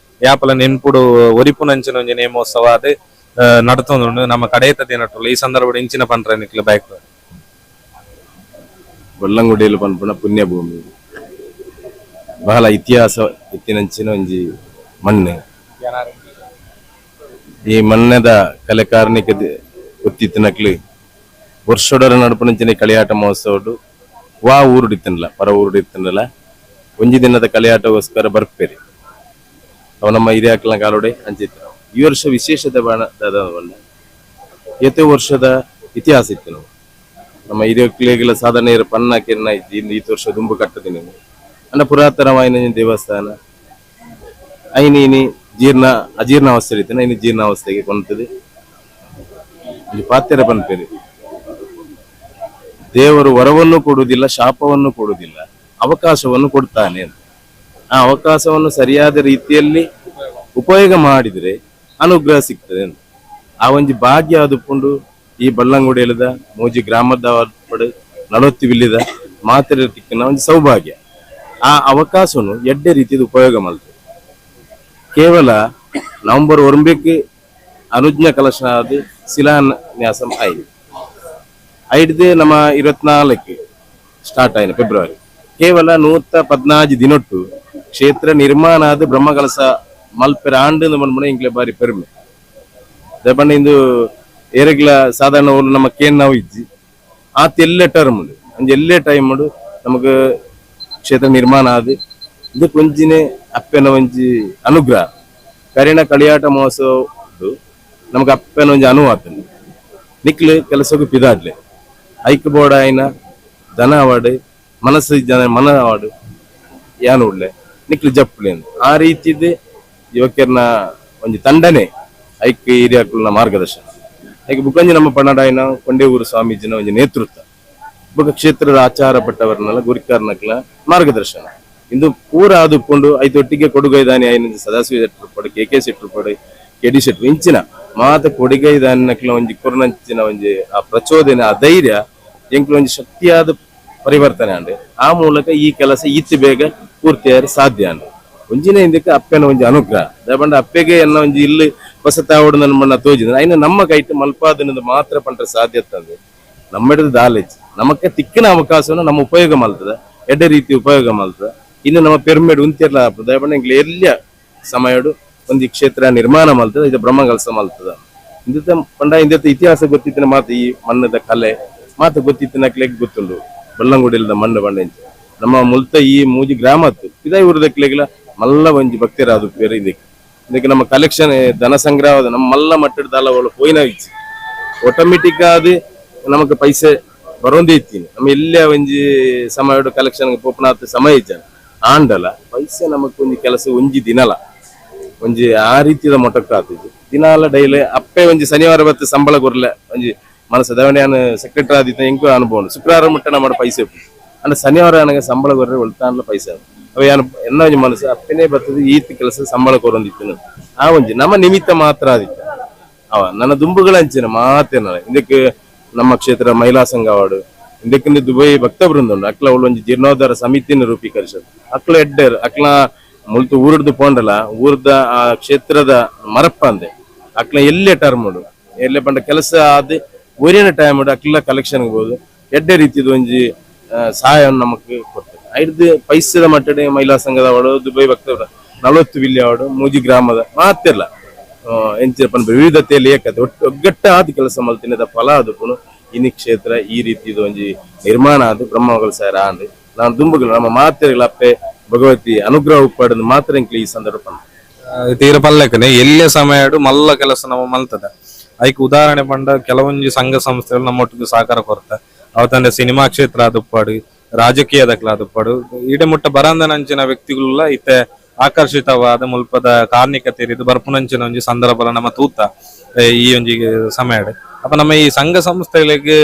ಯಾಪಲ ನೆನ್ಪುಡು ಒರಿಪುನಂಚಿನ ಒಂಜಿ ನೇಮೋತ್ಸವ ಆದ್ ನಡತೊಂದುಂಡು. ನಮ್ಮ ಕಡೇತ ದಿನಟುಲ್ಲ ಈ ಸಂದರ್ಭಡ್ ಇಂಚಿನ ಪಂಡ್ರೆ ನಿಕ್ಲೆ ಬೈಕ್? ಬೊಲ್ಲಂಗುಡಿಯಲ್ಲಿ ಪನ್ಪುನ ಪುಣ್ಯಭೂಮಿ. ಬಹಳ ಇತಿಹಾಸ ಇತ್ತಿನಂಚಿನ ಒಂಜಿ ಮಣ್ಣು. ಈ ಮಣ್ಣದ ಕಲೆ ಕಾರ್ಣಿಕ ಗೊತ್ತಿತ್ತಿನಕ್ಲು ವರ್ಷೊಡರ ನಡಪುನಂಚಿನ ಕಳಿಯಾಟ ಮಹೋತ್ಸವಡು ವಾ ಊರುಡು ಇತ್ತನಲ್ಲ, ಪರ ಊರುಡು ಇತ್ತನಲ್ಲ, ಒಂಜಿ ದಿನದ ಕಲೆಯಾಟಗೋಸ್ಕರ ಬರ್ಪೇರಿ. ಅವು ನಮ್ಮ ಹಿರಿಯಾಕ್ಲನ ಕಾಲೋಡೆ ಅಂಚಿತ್ತು. ಈ ವರ್ಷ ವಿಶೇಷತೆ ಬಾಣ ದಾದ ಪಂಡ, ಏತೋ ವರ್ಷದ ಇತಿಹಾಸ ಇತ್ತು. ನಾವು ನಮ್ಮ ಹಿರಿಯಕ್ಲಿಗೆಲ್ಲ ಸಾಧಾರಣ ಇರ ಪನ್ನ ಕಿರಣ ಇಜ್ಜಿ. ಇಂದು ಈತ ವರ್ಷ ದುಂಬು ಕಟ್ಟದಿನ ಅಂಡ ಪುರಾತನವಾಯಿನ ದೇವಸ್ಥಾನ. ಐನಿ ಇನಿ ಜೀರ್ಣ ಅಜೀರ್ಣ ಅವಸ್ಥೆ ಇತ್ತು, ಇನಿ ಜೀರ್ಣ ಅವಸ್ಥೆಗೆ ಕೊಂತದೆ. ಇಲ್ಲಿ ಪಾತ್ಯರ ಪನ್ಪೇರಿ, ದೇವರು ವರವನ್ನು ಕೊಡುವುದಿಲ್ಲ, ಶಾಪವನ್ನು ಕೊಡುವುದಿಲ್ಲ, ಅವಕಾಶವನ್ನು ಕೊಡ್ತಾನೆ ಅಂತ. ಆ ಅವಕಾಶವನ್ನು ಸರಿಯಾದ ರೀತಿಯಲ್ಲಿ ಉಪಯೋಗ ಮಾಡಿದ್ರೆ ಅನುಗ್ರಹ ಸಿಗ್ತದೆ ಅಂತ. ಆ ಒಂಜಿ ಭಾಗ್ಯ ಅದುಪುಂಡು ಈ ಬಳ್ಳಂಗುಡಿಯಲದ ಮೂಜಿ ಗ್ರಾಮದ ಪಡು ನಲವತ್ತು ವಿಲ್ಲಿದ ಮಾತ್ರ ತಿಕ್ಕಿನ ಒಂಜಿ ಸೌಭಾಗ್ಯ. ಆ ಅವಕಾಶವನ್ನು ಎಡ್ಡೆ ರೀತಿಯ ಉಪಯೋಗ ಮಲ್ತು. ಕೇವಲ ನವೆಂಬರ್ ಒಂಬಕ್ಕೆ ಅನುಜ್ಞ ಕಲಶ ಆದ್ ಶಿಲಾನ್ಯಾಸ ಆಯ್ತು. ಐಡ್ದು ನಮ್ಮ 24 ಸ್ಟಾರ್ಟ್ ಆಯ್ತು ಫೆಬ್ರವರಿ. ಕೇವಲ 114 ದಿನೊಟ್ಟು ಕ್ಷೇತ್ರ ನಿರ್ಮಾಣ ಆದ ಬ್ರಹ್ಮಕಲಶ ಮಲ್ಪೆರ ಆಂಡು ಮನ್ಮುಣ ಇಂಕ್ಲೆ ಬಾರಿ ಪೆರ್ಮೆ. ದಯಪಂಡ ಇಂದು ಏರೆಗ್ಲ ಸಾಧಾರಣ ಊರು ನಮ್ಮ ಕೇನ್ ನಾವು ಇಜ್ಜಿ. ಆತ ಎಲ್ಲೆ ಟರ್ಮ್ ಉಂಡು, ಅಂಜಿ ಎಲ್ಲೆ ಟೈಮ್ ಉಂಡು ನಮಗ್ ಕ್ಷೇತ್ರ ನಿರ್ಮಾಣ ಆದ್. ಇದು ಒಂಜಿನೆ ಅಪ್ಪೆನ ಒಂಜಿ ಅನುಗ್ರಹ. ಕರಿಣ ಕಳಿಯಾಟ ಮಹೋತ್ಸವ ಉಂಡು, ನಮಗ್ ಅಪ್ಪೆನ ಒಂಜಿ ಅನುವಾತಂಡು. ನಿಕ್ಲು ಕೆಲಸಕ್ಕೆ ಪಿದಾಡ್ಲೆ, ಐಕ್ ಬೋರ್ಡ್ ಆಯ್ನ ಧನ ಅವಾರ್ಡ್, ಮನಸ್ಸು ಜನ ಮನ ಅವಾರ್ಡ್ ಯಾನ್ ಉಡ್ಲೆ ನಿಕ್ಲು ಜಪ್ಪುಲೆ. ಆ ರೀತಿದ್ ಯುವಕರ್ನ ಒಂಜಿ ತಂಡನೆ ಐಕ್ ಹಿರಿಯಾಕುಲ್ನ ಮಾರ್ಗದರ್ಶನ, ಐಕ್ ಬುಕ್ಕಂಜಿ ನಮ್ಮ ಪನ್ನಡಾಯಿನ ಕೊಂಡೇವೂರು ಸ್ವಾಮೀಜಿನ ಒಂಜಿ ನೇತೃತ್ವ, ಬೊಕ್ಕ ಕ್ಷೇತ್ರದ ಆಚಾರ ಪಟ್ಟವರನ್ನೆಲ್ಲ ಗುರಿಕಾರನಕ್ಲ ಮಾರ್ಗದರ್ಶನ, ಇಂದು ಪೂರ ಆದುಕೊಂಡು ಐತೊಟ್ಟಿಗೆ ಕೊಡುಗೈದಾನಿ ಆಯ್ನ ಸದಾಶಿವ ಶೆಟ್ಟರು, ಕೆ ಕೆ ಶೆಟ್ಟರು, ಕೆ ಡಿ ಶೆಟ್ಟರು, ಇಂಚಿನ ಮಾತ ಕೊಡುಗೈದಾನಿನಕ್ಲ ಒಂಜಿ ಕೊರ್ನಂಚಿನ ಒಂಜಿ ಆ ಪ್ರಚೋದನೆ, ಆ ಧೈರ್ಯ ಎಂಕ್ಲ ಒಂಜಿ ಶಕ್ತಿಯಾದ ಪರಿವರ್ತನೆ ಅಂಡ್ ಆ ಮೂಲಕ ಈ ಕೆಲಸ ಈತ್ ಬೇಗ ಪೂರ್ತಿಯಾರ ಸಾಧ್ಯ ಅಂಡ್. ಒಂಜಿನ ಹಿಂದಕ್ಕೆ ಅಪ್ಪೆನ ಒಂಜಿ ಅನುಗ್ರಹ. ದಯಪಂಡ ಅಪ್ಪೆಗೆ ಎನ್ನ ಒಂಜಿ ಇಲ್ಲಿ ಹೊಸತಾವಡು ನನ್ನ ಮಣ್ಣ ತೋಜಿದ ಐನ ನಮ್ಮ ಕೈಟ್ ಮಲ್ಪಾದನಿಂದ ಮಾತ್ರ ಪಂಡ್ರೆ ಸಾಧ್ಯ ತಂದೆ. ನಮ್ಮ ದಾಲೇಜ್ ನಮಕ್ಕೆ ತಿಕ್ಕಿನ ಅವಕಾಶವನ್ನು ನಮ್ಮ ಉಪಯೋಗ ಮಲ್ತದ, ಎಡ್ಡೆ ರೀತಿ ಉಪಯೋಗ ಮಲ್ತದ. ಇನ್ನು ನಮ್ಮ ಪೆರ್ಮೆಡ್ ಉಂತಿರ್ಲ. ದಯಪಂಡ ಎಂಕ್ಲೆ ಎಲ್ಲಿಯ ಸಮಯಡು ಒಂದು ಕ್ಷೇತ್ರ ನಿರ್ಮಾಣ ಮಲ್ತದ, ಇದು ಬ್ರಹ್ಮಕಲಶ ಮಲ್ತದ. ಇಂದಿತ ಪಂಡ ಇಂದಿತ ಇತಿಹಾಸ ಗೊತ್ತಿತ್ತಿನ ಮಾತು, ಈ ಮಣ್ಣದ ಕಲೆ ಮಾತು ಗೊತ್ತಿತ್ತಿನ ಕ್ಲೆಗ್ ಗೊತ್ತುಂಡು. ಬಲ್ಲಂಗುಡಿಲದ ಮಣ್ಣು ಬಂಡೆಂಚ ನಮ್ಮ ಮುಲ್ತ ಈ ಮೂಜಿ ಗ್ರಾಮತ್ತು ಇದೇ ಊರದಕ್ಲೆಗ್ಲ ಮಲ್ಲ ಒಂಜಿ ಭಕ್ತರಾದ ಪೇರು. ಇದಕ್ಕೆ ಇದಕ್ಕೆ ನಮ್ಮ ಕಲೆಕ್ಷನ್ ಧನ ಸಂಗ್ರಹ ನಮ್ಮ ಮಲ್ಲ ಮಟ್ಟದ ದಾಲಗಳು ಪೋಯಿನ ಇಚ್ಚಿ ಆಟೋಮೆಟಿಕ್ ಆದ್ ನಮಕ್ ಪೈಸೆ ಬರೋಂದೇ ಇತ್ತೀನಿ. ನಮ್ಮ ಎಲ್ಲೇ ಒಂಜಿ ಸಮಯ ಕಲೆಕ್ಷನ್ ಪೋಪನಾತ್ ಸಮಯ ಇಜ್ಜ. ಆಂಡಲ ಪೈಸೆ ನಮಕ್ ಒಂಜಿ ಕೆಲಸ ಒಂಜಿ ದಿನಲ ಒಂಜಿ ಆ ರೀತಿದ ಮೊಟಕ್ ಆತಿಜಿ. ದಿನಾಲ ಡೈಲಿ ಅಪ್ಪೆ ಒಂಜಿ ಶನಿವಾರ ಬತ್ತು ಸಂಬಳ ಕೊರ್ಲೆ ಒಂಜಿ ಮನಸ್ಸು ದವಣೆ. ಯಾನ್ ಸೆಕ್ರೆಟರಿ ಆದಿತ್ತ, ಎಂಕು ಅನುಭವ ಉಂಡು. ಶುಕ್ರವಾರ ಮುಟ್ಟ ನಮ್ಮ ಪೈಸೆ ಉಪ್ಪು. ಅಂಡ ಶನಿವಾರ ನನಗೆ ಸಂಬಳ ಕೊರ್ರೆ ಒಲ್ತಾನ್ಲ ಪೈಸೆ. ಅವ ಯಾನ್ ಎನ್ನ ಒಂಜಿ ಮನಸ್ಸು ಅಪ್ಪೆನೇ ಬರ್ತದೆ, ಈತ್ ಕೆಲಸ ಸಂಬಳ ಕೊರೊಂದಿತ್ತು. ಆ ಒಂಜಿ ನಮ್ಮ ನಿಮಿತ್ತ ಮಾತ್ರ ಆದಿತ್ತ. ಅವ ನನ್ನ ದುಂಬುಗಳ ಅಂಚಿನ ಮಾತೇನ. ಇದಕ್ಕೆ ನಮ್ಮ ಕ್ಷೇತ್ರ ಮಹಿಳಾ ಸಂಘ ಅವಾರ್ಡ್, ಇದಕ್ಕಿಂದ ದುಬೈ ಭಕ್ತ ಬೃಂದ ಉಂಡು. ಅಕ್ಲ ಅವಳು ಒಂಜಿ ಜೀರ್ಣೋದ್ಧಾರ ಸಮಿತಿಯನ್ನು ರೂಪೀಕರಿಸದು. ಅಕ್ಲ ಎಡ್ಡೆರ್ ಅಕ್ಲ ಮುಲ್ತು ಊರ್ದು ಪೋಂಡಲ ಊರ್ದ ಆ ಕ್ಷೇತ್ರದ ಮರಪ್ಪ ಅಂದೆ. ಅಕ್ಲ ಎಲ್ಲೇ ಟರ್ಮ್ ಉಂಡು, ಎಲ್ಲೇ ಪಂಡ ಕೆಲಸ ಆದ್ ಒರಿನ ಟೈಮ್ ಉಂಡು. ಅಕ್ಲ ಕಲೆಕ್ಷನ್ ಬೋದು ಎಡ್ಡೆ ರೀತಿದ ಒಂಜಿ ಸಹಾಯವನ್ನು ನಮಕ್ ಕೊಡ್ತದೆ. ಐಡ್ದು ಪೈಸದ ಮಟ್ಟಡೆ ಮಹಿಳಾ ಸಂಘದ ಅವಳು, ದುಬೈ ಭಕ್ತ 40 ವಿಲ್ಯ ಅವಳು, ಮೂಜಿ ಗ್ರಾಮದ ಮಾತಿರ್ಲ ಎಂಚಿನ ಪನ್ಪ ವಿವಿಧತೆಯಲ್ಲಿ ಏಕತೆ, ಒಟ್ಟು ಒಗ್ಗಟ್ಟ ಆದ ಕೆಲಸ ಮಲ್ತಿನದ ಫಲ ಅದಕ್ಕೂ ಇನಿ ಕ್ಷೇತ್ರ ಈ ರೀತಿದ ಒಂಜಿ ನಿರ್ಮಾಣ ಆದ್ ಬ್ರಹ್ಮಗಳ ಸಾರ ಆಂಡ್. ನಾನು ದುಂಬುಗಳು ನಮ್ಮ ಮಾತೆರ್ಗಳ ಅಪ್ಪೆ ಭಗವತಿ ಅನುಗ್ರಹ ಉಪ್ಪಾಡನ್ನು ಮಾತ್ರ ಎಂಕ್ಲೆ ಈ ಸಂದರ್ಭ ಪಂಡ. ತೀರ ಪಲ್ಲೆಕನೆ ಎಲ್ಲೇ ಸಮಯಡು ಮಲ್ಲ ಕೆಲಸ ನಮ್ಮ ಮಲ್ತದ. ಐಕ್ ಉದಾಹರಣೆ ಪಂಡ ಕೆಲವೊಂಜಿ ಸಂಘ ಸಂಸ್ಥೆಗಳು ನಮ್ಮೊಟ್ಟಿಗೆ ಸಹಕಾರ ಕೊರ್ತ. ಅವತ್ತಂದೆ ಸಿನಿಮಾ ಕ್ಷೇತ್ರ ಆದುಪ್ಪಾಡು, ರಾಜಕೀಯದಕ್ಲ ಆದುಪ್ಪಾಡು, ಈಡೆ ಮುಟ್ಟ ಬರಂದನಂಚಿನ ವ್ಯಕ್ತಿಗಳುಲ ಇತ್ತೆ ಆಕರ್ಷಿತವಾದ ಮುಲ್ಪದ ಕಾರ್ಣಿಕ ತೆರಿದು ಬರ್ಪುನಂಚಿನ ಒಂಜಿ ಸಂದರ್ಭ ನಮ್ಮ ತೂತ ಈ ಒಂಜಿ ಸಮಯ. ಅಪ್ಪ ನಮ್ಮ ಈ ಸಂಘ ಸಂಸ್ಥೆಗಳಿಗೆ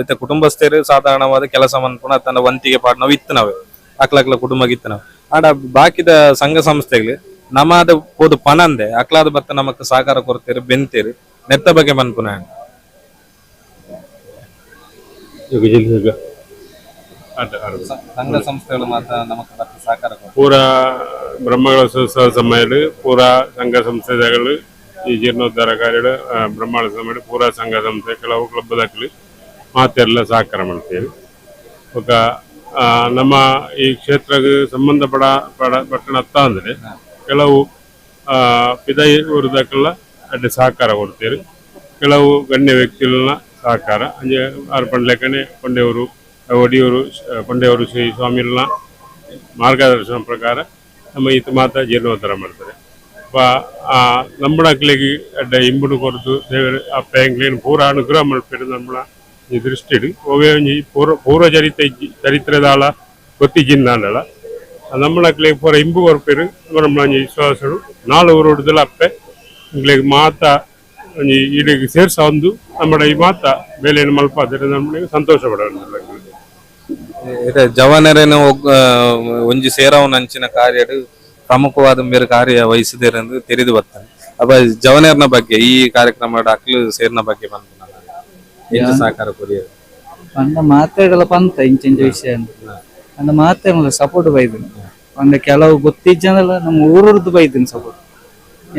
ಇತ್ತೆ ಕುಟುಂಬಸ್ಥರು ಸಾಧಾರಣವಾದ ಕೆಲಸ ಮನ್ಪುನ ತನ್ನ ವಂತಿಗೆ ಪಾಡ್ನವು ಇತ್ತನವೆ ಅಕ್ಲಕ್ಲ ಕುಟುಂಬ ಇತ್ತನವು. ಆಡ ಬಾಕಿದ ಸಂಘ ಸಂಸ್ಥೆಗಳು ನಮ್ಮದ ಪೋದು ಪನಂದೆ ಅಕ್ಲಾದ ಬತ್ತ ನಮಕ್ ಸಹಕಾರ ಕೊಡ್ತೇರು ಬೆಂತೇರು ನೆತ್ತ ಬಗ್ಗೆ ಮನ್ಪುನ. ಸಂಘ ಸಂಸ್ಥೆಗಳು ಮಾತ್ರ ನಮಕ್ ಬತ್ತ ಸಹಕಾರ ಪೂರಾ ಬ್ರಹ್ಮಗಳ ಸಮಯ ಪೂರಾ ಸಂಘ ಸಂಸ್ಥೆಗಳು ಈ ಜೀರ್ಣೋದ್ಧಾರ ಕಾರ್ಯಗಳು ಬ್ರಹ್ಮಾಳ ಸಮಯ ಪೂರಾ ಸಂಘ ಸಂಸ್ಥೆ ಕೆಲವು ಕ್ಲಬ್ ದಾಖಲೆ ಮಾತೆಲ್ಲ ಸಹಕಾರ ಮಾಡ್ತೀವಿ. ఒక ನಮ್ಮ ಈ ಕ್ಷೇತ್ರಕ್ಕೆ ಸಂಬಂಧ ಪಡ ಪಟ್ಟಣ ಅತ್ತ ಅಂದರೆ ಕೆಲವು ಪಿದೈ ಊರುದಕ್ಕೆಲ್ಲ ಅಡ್ಡ ಸಹಕಾರ ಕೊಡ್ತೀರಿ, ಕೆಲವು ಗಣ್ಯ ವ್ಯಕ್ತಿಗಳನ್ನ ಸಹಕಾರ ಅಂಜೆ ಆರು ಪಂಡ್ಲೆಕ್ಕನೆ ಕೊಂಡೆಯವರು ಒಡಿಯೂರು ಕೊಂಡೆಯವರು ಶ್ರೀ ಸ್ವಾಮಿಗಳನ್ನ ಮಾರ್ಗದರ್ಶನ ಪ್ರಕಾರ ನಮ್ಮ ಈತ ಮಾತ ಜೀರ್ಣೋದ್ಧಾರ ಮಾಡ್ತಾರೆ. ನಂಬಣಕ್ಲಿಗೆ ಅಡ್ಡ ಇಂಬುಡು ಕೊರತು ದೇವರು ಅಪ್ಪ ಎಂಗ್ಲೇನು ಪೂರ ಅನುಗ್ರಹ ಮಲ್ಪೆರು ನಂಬಣ ಈ ದೃಷ್ಟಿಡು ಒವೇ ಒಂಜಿ ಪೂರ್ವ ಚರಿತ್ರೆದಾಳ ಗೊತ್ತಿಜಿಂದಾಂಡಲ ನಮ್ಮಳಕ್ಲಿಗೆ ಪೂರ ಇಂಬು ಕೊರ್ಪೆರು ನಮ್ಮ ಒಂಜಿ ವಿಶ್ವಾಸಡು ನಾಲ್ ಊರುಡ್ದಲ ಅಪ್ಪೆ ಇಂಗ್ಲಿಗೆ ಮಾತ ಒಂಜಿ ಈಡಿಗೆ ಸೇರ್ಸ ಒಂದು ನಮ್ಮಡ ಈ ಮಾತ ಬೇಲೆಯನ್ನು ಮಲ್ಪಾದರೆ ನಮ್ಮನಿಗೆ ಸಂತೋಷ ಪಡ. ಜವಾನರೇನು ಒಂಜಿ ಸೇರವನಂಚಿನ ಕಾರ್ಯಡು ಪ್ರಮುಖವಾದ ಬೇರೆ ಕಾರ್ಯ ವಹಿಸಿದಿರೆಂದು ತಿಳಿದು ಬರ್ತಾನೆ. ಅಪ್ಪ ಜವನೇರ್ನ ಬಗ್ಗೆ ಈ ಕಾರ್ಯಕ್ರಮ ಅಕ್ಲು ಸೇರ್ನ ಬಗ್ಗೆ ಬಂದ ಸಹಕಾರ ಕೊರಿಯದು ಪಂಡ ಮಾತಾಡಲ ಪಂತ ಇಂಚಿಂಚ ವಿಷಯ ಅಂಡ ಮಾತಾಡಲ್ಲ ಸಪೋರ್ಟ್ ಬೈದಿನಿ. ಪಂಡ ಕೆಲವು ಗೊತ್ತಿಜ್ಜನಲ್ಲ ನಮ್ಮ ಊರದ್ದು ಬೈದಿನಿ ಸಪೋರ್ಟ್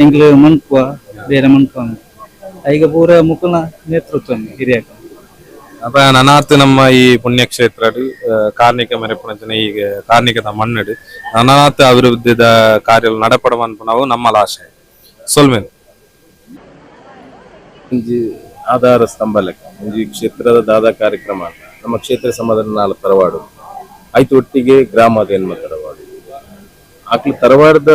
ಎಂಗ್ಲು ಮನ್ಪುವ ಬೇರೆ ಮನ್ಪುವ ಈಗ ಪೂರ ಮುಕುಲ ನೇತೃತ್ವ ಹಿರಿಯಕ. ಅಪ್ಪ ನನಾತ್ ನಮ್ಮ ಈ ಪುಣ್ಯಕ್ಷೇತ್ರ ಕಾರ್ಣಿಕ ಮೆರೆಪುಣಚನ ಈ ಕಾರ್ಣಿಕದ ಮಣ್ಣಡು ನನಾತ್ ಅಭಿವೃದ್ಧಿದ ಕಾರ್ಯ ನಡಪಡವ ಅನ್ಪುನವು ನಮ್ಮ ಆಶೆ. ಸೊಲ್ಮೇಲೆ ಒಂಜಿ ಆಧಾರ ಸ್ತಂಭ ಲೆಕ್ಕ ಒಂಜಿ ಕ್ಷೇತ್ರದ ದಾದಾ ಕಾರ್ಯಕ್ರಮ ನಮ್ಮ ಕ್ಷೇತ್ರ ಸಮಾಧಾನ ನಾಲ್ ತರವಾಡು ಆಯ್ತು ಒಟ್ಟಿಗೆ ಗ್ರಾಮದ ಎನ್ಮ ತರವಾಡು ಆಕ್ಲು ತರವಾಡದ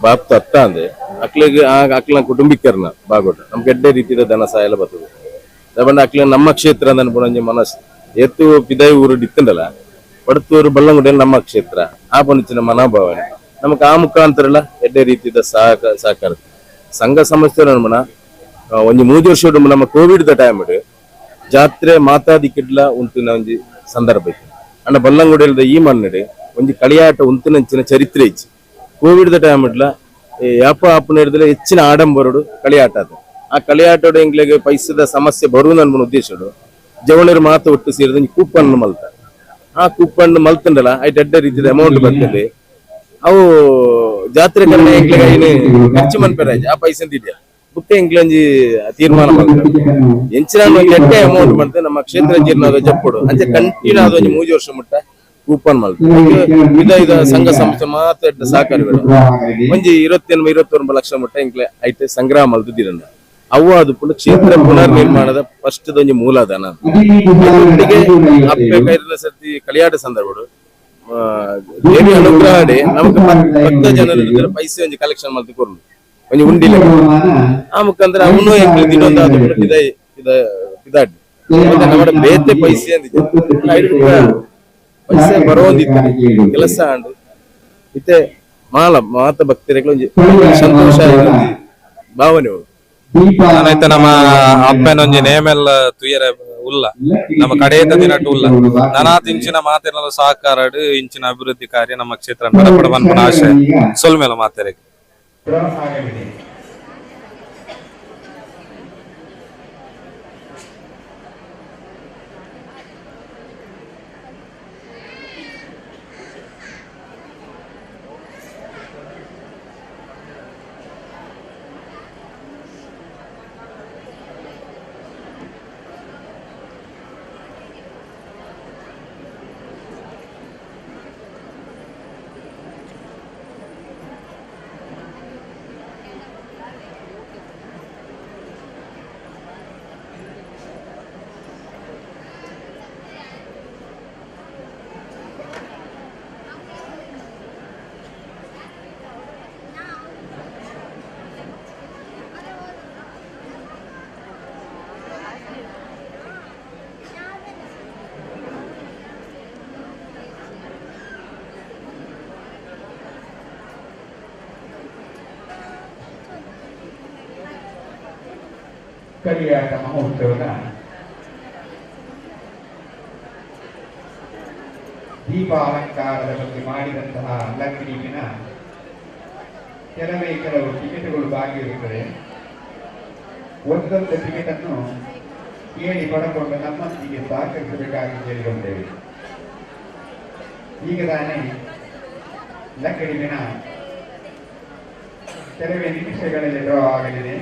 ಬಾಪ್ತ ಅತ್ತ ಅಂದ್ರೆ ಅಕ್ಲಿಗೆ ಆ ಅಕ್ಲ ಕುಟುಂಬಿಕರ್ನ ಬಾಗೋಟ ನಮ್ಗೆ ಎಡ್ಡೆ ರೀತಿಯ ಧನ ಸಹಾಯ ಬರ್ತದೆ. ದಬಂಡ ಅಕ್ಲ ನಮ್ಮ ಕ್ಷೇತ್ರ ಅಂದ ಒಂಜಿ ಮನಸ್ಸು ಎತ್ತು ಪಿದಾಯಿ ಊರು ಇತ್ತಂಡಲ್ಲ ಪಡತೂರು ಬಲ್ಲಂಗುಡಿಯಲ್ಲಿ ನಮ್ಮ ಕ್ಷೇತ್ರ ಆ ಪಂಚಿನ ಮನೋಭಾವನೆ ನಮಕ್ ಆ ಮುಖಾಂತರ ಎಡ್ಡೆ ರೀತಿಯ ಸಹಕಾರ ಸಂಘ ಸಂಸ್ಥೆ ನಮ್ಮನ ಒಂಜಿ ಮೂಜಿ ವರ್ಷ ನಮ್ಮ Covid the time ಜಾತ್ರೆ ಮಾತಾದಿಕ್ಕಿಡ್ಲ ಉಂತಿನ ಒಂಜಿ ಸಂದರ್ಭ ಇತ್ತು. ಅಂಡ ಬಲ್ಲಂಗುಡಿಯಲ್ದ ಈ ಮಣ್ಣು ಒಂಜಿ ಕಳಿಯಾಟ ಉಂತಿನಂಚಿನ ಚರಿತ್ರೆ ಇಚ್ಚಿ Covid the time ಇಡ್ಲ ಯಾಪ ಆಪನ ಹಿಡಿದ್ರೆ ಹೆಚ್ಚಿನ ಆಡಂಬರಡು ಕಳಿಯಾಟ ಅದು. ಆ ಕಳಿಯಾಟೋಡು ಎಂಗ್ಲಿಗೆ ಪೈಸದ ಸಮಸ್ಯೆ ಬರುವುದು ಅನ್ಬೋ ಉದ್ದೇಶಡು ಜವಳರು ಮಾತು ಒಟ್ಟು ಸೇರಿದ ಒಂಜಿ ಕೂಪನ್ ಮಲ್ತ ಆ ಕೂಪನ್ ಮಲ್ತಂಡಲ ಐಟ್ ಅಡ್ಡ ರೀತಿಯ ಅಮೌಂಟ್ ಬರ್ತದೆ ಅವು ಜಾತ್ರೆ ಕರಣ ಎಂಗ್ಲಿಗೆ ಐನು ಖರ್ಚು ಮನ್ಪೆರಾಜ್ ಆ ಪೈಸೆ ಇದೆಯಾ ಬುಕ್ಕ ಎಂಗ್ಲಂಜಿ ತೀರ್ಮಾನ ಮಾಡ್ತಾರೆ ಎಂಚಿನ ಎಡ್ಡೆ ಅಮೌಂಟ್ ಮಾಡ್ತಾರೆ ನಮ್ಮ ಕ್ಷೇತ್ರ ಜೀರ್ಣ ಜಪ್ಪುಡು ಅಂಚೆ ಕಂಟಿನ್ಯೂ ಆದ ಒಂಜಿ ಮೂಜಿ ವರ್ಷ ಮುಟ್ಟ ಕೂಪನ್ ಮಾಡ್ತಾರೆ. ವಿಧ ವಿಧ ಸಂಘ ಸಂಸ್ಥೆ ಮಾತ್ರ ಎಡ್ಡೆ ಸಹಕಾರಿಗಳು ಒಂಜಿ 28 29 ಲಕ್ಷ ಮುಟ್ಟ ಎಂಕ್ಲೆ ಐತೆ ಸಂಗ್ರಹ ಮಲ್ತಿದ್ದೀರನ್ನ ಅವು ಅದು ಪುನಃ ಕ್ಷೇತ್ರ ಪುನರ್ ನಿರ್ಮಾಣದ ಫಸ್ಟ್ ಒಂಜಿ ಮೂಲಾಧನ. ಒಟ್ಟಿಗೆ ಅಪ್ಪೆ ಕೈರಿನ ಸರ್ತಿ ಕಳಿಯಾಟ ಸಂದರ್ಭಡು ದೇವಿ ಅನುಗ್ರಹ ನಮಕ್ ಭಕ್ತ ಜನರ ಪೈಸೆ ಒಂಜಿ ಕಲೆಕ್ಷನ್ ಮಲ್ತು ಕೊರ್ನು ಒಂಜಿ ಉಂಡಿಲ್ಲ ಆ ಮುಖಾಂತರ ಅವನು ಎಂಕ್ಲೆ ದಿನೊಂದು ಇದಾಡ್ ನಮ್ಮ ಬೇತೆ ಪೈಸೆ ಅಂದಿದ್ದೆ ಪೈಸೆ ಬರೋದಿತ್ತು ಕೆಲಸ ಅಂಡು ಇತ್ತೆ ಮಾಲ ಮಾತ ಭಕ್ತರಿಗೆ ಒಂಜಿ ಸಂತೋಷ ಭಾವನೆ. ನಾನೈತೆ ನಮ್ಮ ಅಪ್ಪನೊಂಜಿ ನೇಮೆಲ್ಲ ತುಯರ ಉಲ್ಲ ನಮ್ಮ ಕಡೆಯದ ದಿನಟು ಉಲ್ಲ ನಾನಾತ್ ಇಂಚಿನ ಮಾತೆಲ್ಲ ಸಹಕಾರ ಇಂಚಿನ ಅಭಿವೃದ್ಧಿ ಕಾರ್ಯ ನಮ್ಮ ಕ್ಷೇತ್ರ ನಡಪಡ ಅನ್ಪುನ ಆಶೆ. ಸೊಲ್ಮೇಲ ಮಾತೆರೆಗೆ. ಕಲಿಯಾಟ ಮಹೋತ್ಸವದ ದೀಪ ಅಲಂಕಾರದ ಬಗ್ಗೆ ಮಾಡಿದಂತಹ ಲಕ್ಕಿಡಿಪಿನ ಕೆಲವೇ ಕೆಲವು ಟಿಕೆಟ್ಗಳು ಬಾಕಿ ಇರುತ್ತದೆ. ಒಂದೊಂದು ಟಿಕೆಟ್ ಅನ್ನು ಕೇಳಿ ಪಡಕೊಂಡು ನಮ್ಮೊಂದಿಗೆ ಸಹಕರಿಸಬೇಕಾಗಿ ಕೇಳಿಕೊಂಡೇವೆ. ಈಗ ತಾನೇ ಲಕ್ಕಡಿಪಿನ ಕೆಲವೇ ನಿಮಿಷಗಳಲ್ಲಿ ಡ್ರಾ ಆಗಲಿದೆ.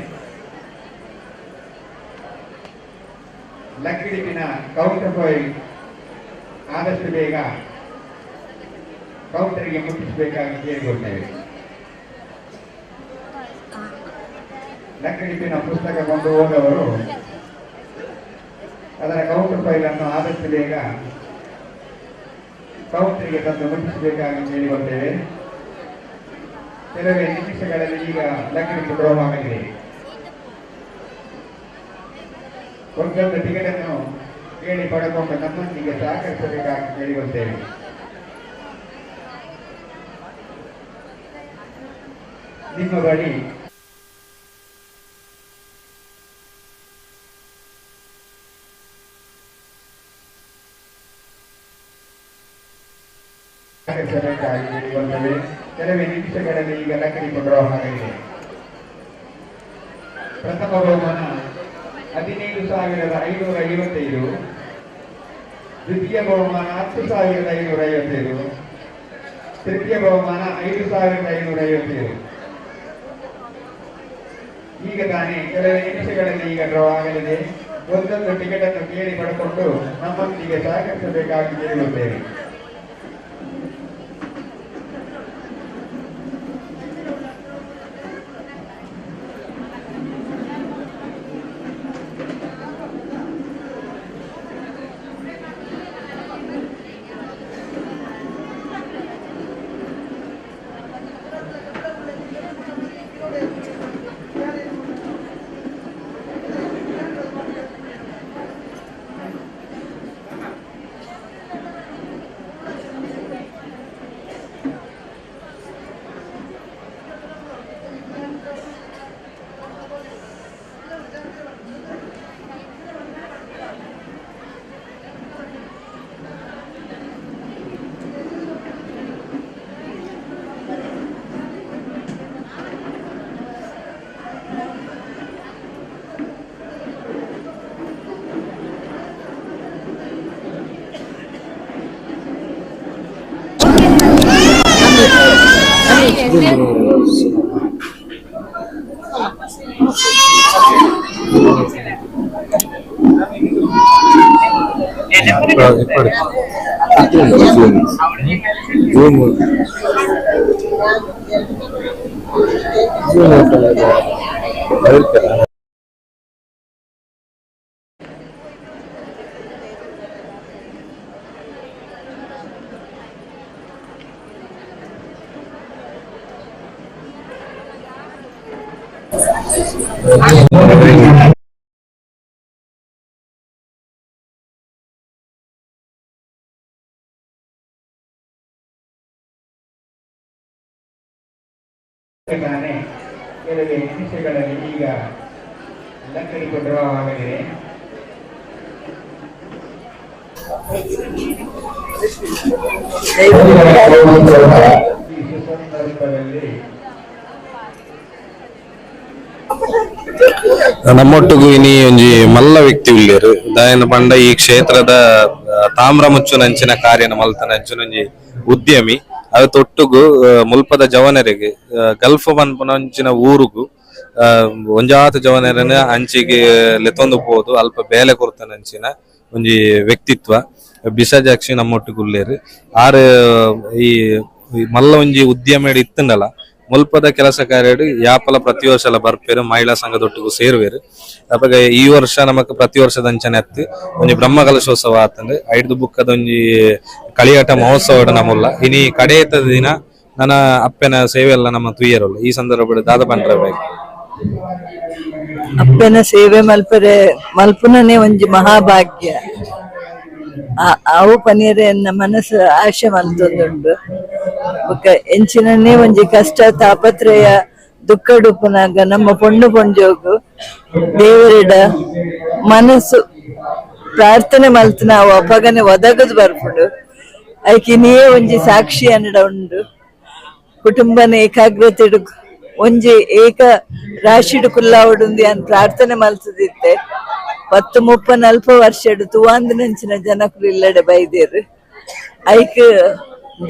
ಲಕ್ಕಿಡಿಪಿನ ಕೌಂಟರ್ ಫೈಲ್ ಆದಷ್ಟು ಬೇಗ ಕೌಂಟರ್ಗೆ ಮುಟ್ಟಿಸಬೇಕಾಗಿ ಕೇಳಿಕೊಳ್ತೇವೆ. ಲಕ್ಕಿಡಿಪಿನ ಪುಸ್ತಕ ಕೊಂಡು ಹೋದವರು ಅದರ ಕೌಂಟರ್ ಫೈಲ್ ಅನ್ನು ಆದಷ್ಟು ಬೇಗ ಕೌಂಟರ್ಗೆ ತಂದು ಮುಟ್ಟಿಸಬೇಕಾಗಿ ಕೇಳಿಕೊಳ್ತೇವೆ. ಕೆಲವೇ ನಿಮಿಷಗಳಲ್ಲಿ ಈಗ ಲಕ್ಕಿಡಿಪು ಡ್ರಾ ಆಗಲಿದೆ. ಒಂದೊಂದು ಟಿಕೆಟ್ ಅನ್ನು ಕೇಳಿ ಪಡೆಕೊಂಡು ನಮ್ಮೊಂದಿಗೆ ಸಹಕರಿಸಬೇಕಾಗಿ ಕೇಳಿಕೊಳ್ತೇವೆ. ನಿಮ್ಮ ಬಳಿ ಸಹಕರಿಸಬೇಕಾಗಿ ಕೇಳಿಕೊಳ್ತೇವೆ. ಕೆಲವೇ ನಿಮಿಷಗಳಲ್ಲಿ ಈಗ ಲಕ್ಕಡಿಪು ಡ್ರಾ ಆಗಲಿದೆ. ಪ್ರಥಮ ಬಹುಮಾನ 15,555, ದ್ವಿತೀಯ ಬಹುಮಾನ 10,555, ತೃತೀಯ ಬಹುಮಾನ 5,555. ಈಗ ತಾನೇ ಕೆಲವೇ ನಿಮಿಷಗಳಲ್ಲಿ ಈಗ ಡ್ರಾ ಆಗಲಿದೆ. ಒಂದೊಂದು ಟಿಕೆಟ್ ಅನ್ನು ಕೇಳಿ ಪಡೆದುಕೊಂಡು ನಮ್ಮೊಂದಿಗೆ ಸಹಕರಿಸಬೇಕಾಗಿ ಕೇಳಿಕೊಳ್ಳುತ್ತೇವೆ. ಕೆಲವೇ ನಿಮಿಷಗಳಲ್ಲಿ ಈಗ ಲಕ್ಕಡಿಪು ಡ್ರಾ ಆಗಲಿದೆ. ಈ ಸುಸಂದರ್ಭದಲ್ಲಿ ನಮ್ಮೊಟ್ಟಿಗೂ ಇನಿ ಒಂಜಿ ಮಲ್ಲ ವ್ಯಕ್ತಿ ಉಲ್ಲೇರು ದಾಯನ ಪಂಡ ಈ ಕ್ಷೇತ್ರದ ತಾಮ್ರ ಮುಚ್ಚುನಂಚಿನ ಕಾರ್ಯನ ಮಲ್ತನಂಚಿನ ಒಂಜಿ ಉದ್ಯಮಿ. ಅದು ತೊಟ್ಟುಗು ಮುಲ್ಪದ ಜವನರಿಗೆ ಗಲ್ಫ್ ಪನ್ಪುನಂಚಿನ ಊರುಗು ಒಂಜಾತ ಜವನರನ ಅಂಚಿಗೆ ಲೆತ್ತೊಂದು ಪೋದು ಅಲ್ಪ ಬೇಲೆ ಕೊರ್ತನಂಚಿನ ಒಂಜಿ ವ್ಯಕ್ತಿತ್ವ ಬಿಸಜಾಕ್ಷಿ ನಮ್ಮೊಟ್ಟಿಗೆ ಉಲ್ಲೇರು. ಆರು ಈ ಮಲ್ಲ ಒಂಜಿ ಉದ್ಯಮ ಇತ್ತಂಡಲ ಮುಲ್ಪದ ಕೆಲಸ ಕಾರ್ಯಡು ಯಾಪಲ ಪ್ರತಿ ವರ್ಷ ಬರ್ಪೇರು ಮಹಿಳಾ ಸಂಘದೊಟ್ಟಿಗೂ ಸೇರುವೇರು. ಅಪಗ ಈ ವರ್ಷ ನಮಕ್ ಪ್ರತಿ ವರ್ಷದ ಅಂಚನೆ ಅತ್ತು ಒಂಜಿ ಬ್ರಹ್ಮ ಕಲಶೋತ್ಸವ ಆತಂದು ಐದು ಬುಕ್ಕದ ಒಂಜಿ ಕಳಿಯಾಟ ಮಹೋತ್ಸವ ನಮ್ಮಲ್ಲ ಇನಿ ಕಡೆಯತದ ದಿನ ನನ್ನ ಅಪ್ಪನ ಸೇವೆ ಎಲ್ಲ ನಮ್ಮ ತುಯ್ಯರಲ್ಲ. ಈ ಸಂದರ್ಭದಲ್ಲಿ ದಾದ ಪಂಡ್ರ ಅಪ್ಪನ ಸೇವೆ ಮಲ್ಪರೆ ಮಲ್ಪುನನೇ ಒಂಜಿ ಮಹಾಭಾಗ್ಯ. ಆವು ಪನೀರೆ ಎನ್ನ ಮನಸ್ಸು ಆಶೆ ಮಲ್ತೊಂದುಂಡು. ಬೊಕ್ಕ ಎಂಚಿನನೇ ಒಂಜಿ ಕಷ್ಟ ತಾಪತ್ರಯ ದುಃಖಡುಪ್ಪುನಾಗ ನಮ್ಮ ಪೊಣ್ಣು ಪೊಂಜೋಗು ದೇವರಿಡ ಮನಸ್ಸು ಪ್ರಾರ್ಥನೆ ಮಲ್ತು ನಾವು ಅಪಗನೆ ಒದಗದು ಬರ್ಪುಂಡು. ಐಕೆ ನೀಯೇ ಒಂಜಿ ಸಾಕ್ಷಿ ಅನ್ನಡ ಉಂಡು. ಕುಟುಂಬನ ಏಕಾಗ್ರತೆ ಒಂಜಿ ಏಕ ರಾಶಿಡು ಕುಲ್ಲಾವಡುಂದು ಯಾನ್ ಪ್ರಾರ್ಥನೆ ಮಲ್ತದಿತ್ತೆ. 10 30 40 ವರ್ಷಡು ತುವಾಂದಿನಂಚಿನ ಜನಕುಲು ಇಲ್ಲಡೆ ಬೈದೇರು. ಐಕ್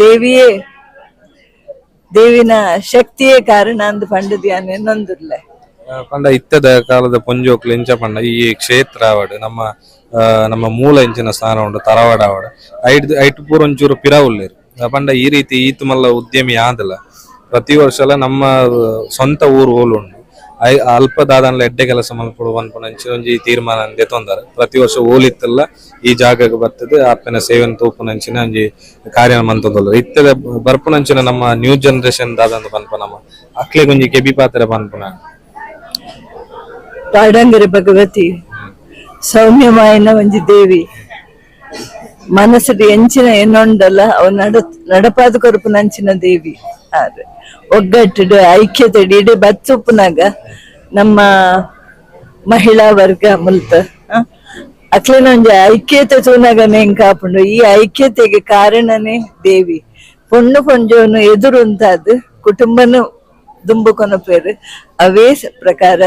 ದೇವಿಯೇ ದೇವಿನ ಶಕ್ತಿಯೇ ಕಾರಣ ಅಂದು ಪಂಡದು ಯಾನ್ ಎನ್ನೊಂದುರ್ಲೆ. ಪಂಡ ಇತ್ತದ ಕಾಲದ ಪೊಂಜೋಕ್ಲು ಇಂಚ ಪಂಡ ಈ ಕ್ಷೇತ್ರ ಆವಡ್ ನಮ್ಮ ನಮ್ಮ ಮೂಲ ಇಂಚಿನ ಸ್ಥಾನ ಉಂಡು ತರವಾಡ ಆವಡ್ ಐಟ್ ಐಟ್ ಪೂರ ಒಂಚೂರು ಪಿರವುಲ್ಲೇರು. ಪಂಡ ಈ ರೀತಿ ಈತು ಮಲ್ಲ ಉದ್ಯಮಿ ಆದಲ್ಲ ಪ್ರತಿ ವರ್ಷಲ ನಮ್ಮ ಸ್ವಂತ ಊರು ಓಲುಂಡು ಅಲ್ಪ ದಾದನ್ಲ ಎಡ್ಡೆ ಕೆಲಸ ಮಲ್ಪಡು ಪನ್ಪುನಂಚಿನ ಒಂಜಿ ತೀರ್ಮಾನ ದೆತೊಂದಾರ. ಪ್ರತಿ ವರ್ಷ ಓಲಿತ್ತಲ್ಲ ಈ ಜಾಗಕ್ಕೆ ಬರ್ತದೆ ಅಪ್ಪನ ಸೇವೆನ್ ತೂಪುನಂಚಿನ ಒಂಜಿ ಕಾರ್ಯ ಮಂತೊಂದುಲ್ಲ. ಇತ್ತದ ಬರ್ಪುನಂಚಿನ ನಮ್ಮ ನ್ಯೂ ಜನರೇಷನ್ ದಾದಂದು ಪನ್ಪ ನಮ್ಮ ಅಕ್ಲೆಗ್ ಒಂಜಿ ಕೆಬಿ ಪಾತ್ರ ಪನ್ಪುನ. ಪಾಡಂಗರ ಭಗವತಿ ಸೌಮ್ಯಮಾಯನ ಒಂಜಿ ದೇವಿ ಮನಸ್ಸುಡು ಎಂಚಿನ ಎನ್ನೊಂಡಲ್ಲ ಅವು ನಡಪಾದ ಕೊರಪುನಂಚಿನ ದೇವಿ. ಆದ್ರೆ ಒಗ್ಗಟ್ಟು ಐಕ್ಯತೆ ಇಡೀ ಬಚ್ಚುಪ್ಪುನಾಗ ನಮ್ಮ ಮಹಿಳಾ ವರ್ಗ ಮುಲ್ತ ಅಕ್ಲೆನ ಒಂಜಿ ಐಕ್ಯತೆ ತೂನಾಗನೆ ಎಂಕಾಪುಂಡು. ಈ ಐಕ್ಯತೆಗೆ ಕಾರಣನೇ ದೇವಿ. ಪೊಣ್ಣು ಪೊಂಜೋನು ಎದುರು ಉಂತಾದ್ ಕುಟುಂಬನು ದುಂಬುಕೊನಪೇರು. ಅವೇ ಪ್ರಕಾರ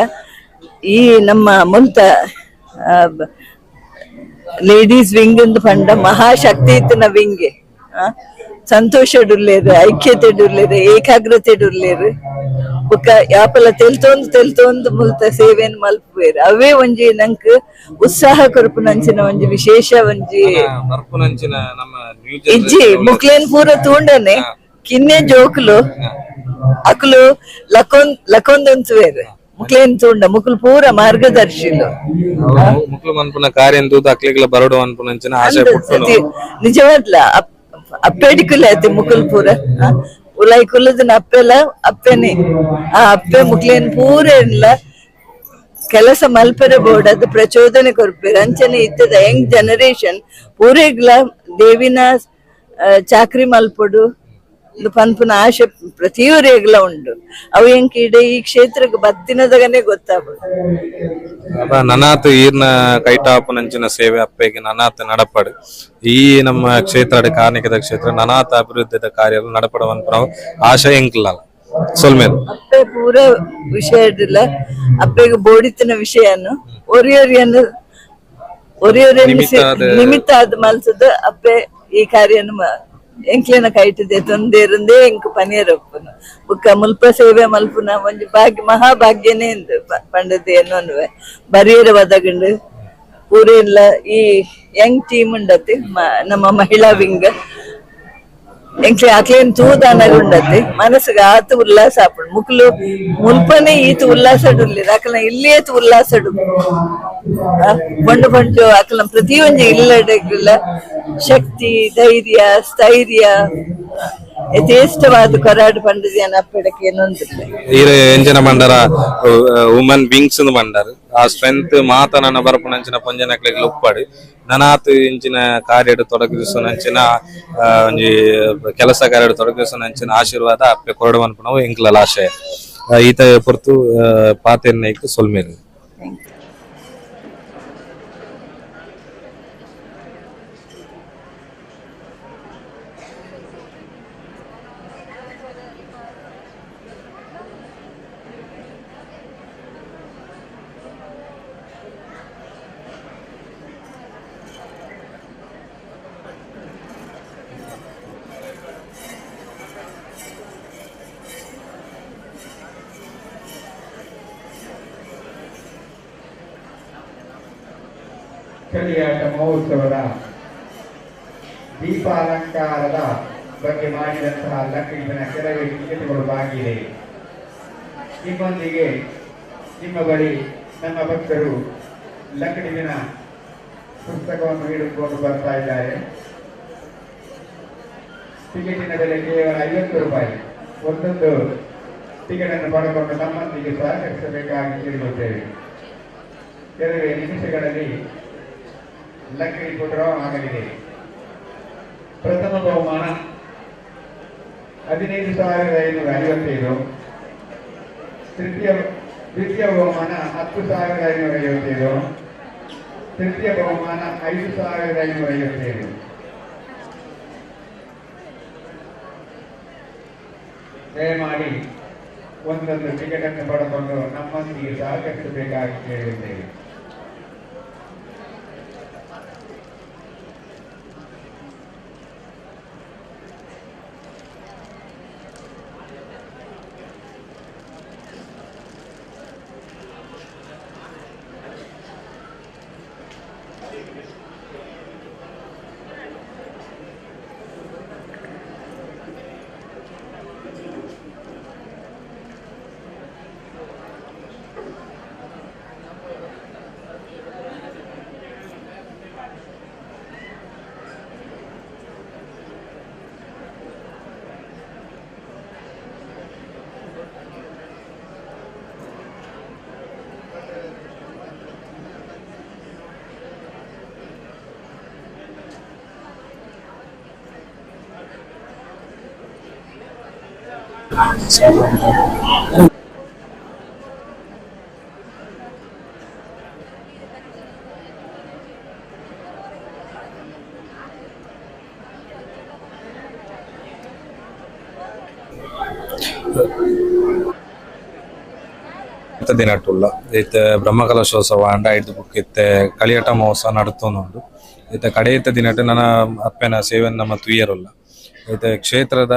ಈ ನಮ್ಮ ಮುಲ್ತ ಲೇಡೀಸ್ ವಿಂಗ್ ಎಂದು ಪಂಡ ಮಹಾಶಕ್ತಿ ಇತ್ತಿನ ವಿಂಗೆ ಸಂತೋಷಡುಲ್ಲೇರು, ಐಕ್ಯತೆಡುಲ್ಲೇರು, ಏಕಾಗ್ರತೆಡುಲ್ಲೇರು. ಬೊಕ್ಕ ಯಾಪಲ ತೆಲ್ತೊಂದು ತೆಲ್ತೊಂದು ಮುಲ್ತ ಸೇವೆನ್ ಮಲ್ಪುವೇರು. ಅವೇ ಒಂಜಿ ನಂಕ್ ಉತ್ಸಾಹ ಕೊರ್ಪುನಂಚಿನ ಒಂಜಿ ವಿಶೇಷ ಒಂಜಿ ಬರ್ಪುನಂಚಿನ ನಮ್ಮ ಇಜ್ಜಿ ಮುಕ್ಲೇನ್ ಪೂರ ತೂಂಡನೆ ಕಿನ್ನೆ ಜೋಕ್ಲು ಅಕ್ಲು ಲಕೊಂದ್ ಲಕೊಂದಂತುವೇರು. ಮುಕ್ಲೇನ್ ತೂಂಡ ಮುಕ್ಲು ಪೂರ ಮಾರ್ಗದರ್ಶಿಲು. ಮುಕ್ಲು ಮನ್ಪುನ ಕಾರ್ಯ ತೂದು ಅಕ್ಲೆಗ್ಲ ಬರಡು ಅನ್ಪುನಂಚಿನ ಆಸೆ ಪುಟ್ಟುನು. ನಿಜವಾದ್ಲ ಅಪ್ಪೆಡಿಕುಲೆ ಆಯ್ತು ಮುಕುಲ್ ಪೂರ ಉಲಾಯಿ ಕುಲ್ಲದನ್ನ ಅಪ್ಪೆಲ್ಲ ಅಪ್ಪೆನೆ ಆ ಅಪ್ಪೆ ಮುಕ್ಲೇನ್ ಪೂರ ಇಲ್ಲ ಕೆಲಸ ಮಲ್ಪರೆ ಬೋರ್ಡ್ ಅದು ಪ್ರಚೋದನೆ ಕೊರ್ಪೇರು. ಅಂಚನೆ ಇತ್ತದ ಯಂಗ್ ಜನರೇಷನ್ ಪೂರೆಗ್ಲ ದೇವಿನ ಚಾಕ್ರಿ ಮಲ್ಪೊಡು ಪನ್ಪುನ ಆಶೆ ಪ್ರತಿಯೊರಿಗ್ಲ ಉಂಡು. ಅವು ಎಂಕ್ ಇಡೆ ಈ ಕ್ಷೇತ್ರಕ್ಕೆ ಬತ್ತಿನದಗನೆ ಗೊತ್ತಾಗ್ಬೋದು. ನನಾತ್ ಈರ್ನ ಕೈಟಾಪುನಂಚಿನ ಸೇವೆ ಅಪ್ಪೆಗೆ ನನಾತ್ ನಡಪಡು. ಈ ನಮ್ಮ ಕ್ಷೇತ್ರ ಕಾರ್ಣಿಕದ ಕ್ಷೇತ್ರ ನನಾತ್ ಅಭಿವೃದ್ಧಿದ ಕಾರ್ಯ ನಡಪಡವನ್ಪುನವು ಆಶೆ ಎಂಕ್ಲ ಸೊಲ್ಮೇಲ್. ಅಪ್ಪೆ ಪೂರ ವಿಷಯ ಇಡ್ದಿಲ್ಲ ಅಪ್ಪೆಗೆ ಬೋಡಿತಿನ ವಿಷಯನು ಒರಿಯೊರಿಯನ್ನು ಒರಿಯೊರಿಯನ್ನು ನಿಮಿತ್ತ ಆದ್ ಮಲ್ಸದ ಅಪ್ಪೆ ಈ ಕಾರ್ಯನು ಎಂಕ್ಲೆನ ಕೈಟಿದೆ ತೊಂದೇರುಂದೇ ಎಂಕ್ ಪನಿಯರಪ್ಪನು. ಬುಕ್ಕ ಮುಲ್ಪ ಸೇವೆ ಮಲ್ಪುನ ಒಂಜಿ ಭಾಗ್ಯ ಮಹಾಭಾಗ್ಯನೇ ಎಂದು ಪಂಡದ ಎನ್ನೊನ್ವೆ ಬರಿಯರ ಬದಗಂಡು ಪೂರೆಲ್ಲ ಈ ಯಂಗ್ ಟೀಮ್ ಉಂಡತಿ ನಮ್ಮ ಮಹಿಳಾ ವಿಂಗ್ ಎಂಕ್ಲೆ ಅಕ್ಲೇನ್ ತೂದಾನಗ ಉಂಡತಿ ಮನಸ್ಸಿಗೆ ಆತು ಉಲ್ಲಾಸ ಆಪುಂಡು. ಮುಕ್ಲು ಮುಲ್ಪನೆ ಈತು ಉಲ್ಲಾಸಡುಲ್ಲೇರು ಅಕಲ್ನ ಇಲ್ಲಿಯೇತು ಉಲ್ಲಾಸಡು ಪಂಡು ಪಂಚು ಅಕಲ್ನ ಪ್ರತಿಯೊಂಜಿ ಇಲ್ಲಡೆಗ್ಲ ಶಕ್ತಿ ಧೈರ್ಯ ಸ್ಥೈರ್ಯ ಯಥೇಷ್ಟವಾದ ಕೊರಾಡು ಪಂಡದಿಯನ್ನ ಅಪ್ಪೆಡಕ್ಕೆ ಏನೊಂದಿಲ್ಲ. ಈರೆ ಎಂಚಿನ ಬಂಡಾರ ವುಮನ್ ವಿಂಗ್ಸ್ ಬಂಡಾರ ಆ ಸ್ಟ್ರೆಂತ್ ಮಾತ ನನ್ನ ಬರಪುನಂಚಿನ ಪೊಂಜನಕ್ಲೆಗ್ ಉಪ್ಪಾಡು ನನಾತ್ ಇಂಚಿನ ಕಾರ್ಯಡ್ ತೊಡಗಿಸುನಂಚಿನ ಒಂಜಿ ಕೆಲಸ ಕಾರ್ಯಡ್ ತೊಡಗಿಸುನಂಚಿನ ಆಶೀರ್ವಾದ ಅಪ್ಪೆ ಕೊರಡು ಪನ್ಪುನವು ಎಂಕ್ಲಲ ಆಶಯ. ಈತ ಪೊರ್ತು ಪಾತೆರ್ನೈಕ್ ಸೊಲ್ಮೇರು. ಕಲಿಯಾಟ ಮಹೋತ್ಸವದ ದೀಪಾಲಂಕಾರದ ಬಗ್ಗೆ ಮಾಡಿದಂತಹ ಲಕ್ಕಡಿನ ಕೆಲವೇ ಟಿಕೆಟ್ಗಳು ಬಾಗಿದೆ. ನಿಮ್ಮೊಂದಿಗೆ ನಿಮ್ಮ ಬಳಿ ನಮ್ಮ ಭಕ್ತರು ಲಕ್ಕಡಿನ ಪುಸ್ತಕವನ್ನು ಹಿಡಿದುಕೊಂಡು ಬರ್ತಾ ಇದ್ದಾರೆ. ಟಿಕೆಟಿನ ಬೆಲೆ ಕೇವಲ 50 ರೂಪಾಯಿ. ಒಂದೊಂದು ಟಿಕೆಟ್ ಅನ್ನು ಪಡೆದುಕೊಂಡು ನಮ್ಮೊಂದಿಗೆ ಸಹಕರಿಸಬೇಕಾಗಿ ಕೇಳಿಕೊಳ್ಳುತ್ತೇವೆ. ಕೆಲವೇ ನಿಮಿಷಗಳಲ್ಲಿ ಲಕ್ಕಡಿ ಡ್ರಾ ಆಗಲಿದೆ. ಪ್ರಥಮ ಬಹುಮಾನ 15,555, ತೃತೀಯ ದ್ವಿತೀಯ ಬಹುಮಾನ 10,557. ತೃತೀಯ ಬಹುಮಾನ 5,557. ದಯಮಾಡಿ ಒಂದೊಂದು ಟಿಕೆಟ್ ಅನ್ನು ಪಡೆದುಕೊಂಡು ನಮ್ಮೊಂದಿಗೆ ಸಹಕರಿಸಬೇಕಾಗಿ ಕೇಳಿದ್ದೇವೆ. ದಿನಟ್ಟುಲ್ಲ ಇತ್ತೆ ಬ್ರಹ್ಮಕಲಶೋತ್ಸವ ಅಂಡ ಐದು ಬುಕ್ ಇತ್ತೆ ಕಳಿಯಾಟ ಮಹೋತ್ಸವ ನಡತೊಂದುಂಡು. ಇತ್ತೆ ಕಡೆಯಿತ ದಿನಟ್ಟು ನನ್ನ ಅಪ್ಪನ ಸೇವೆಯನ್ನು ನಮ್ಮ ತುಯ್ಯರುಲ್ಲ. ಇತ್ತೆ ಕ್ಷೇತ್ರದ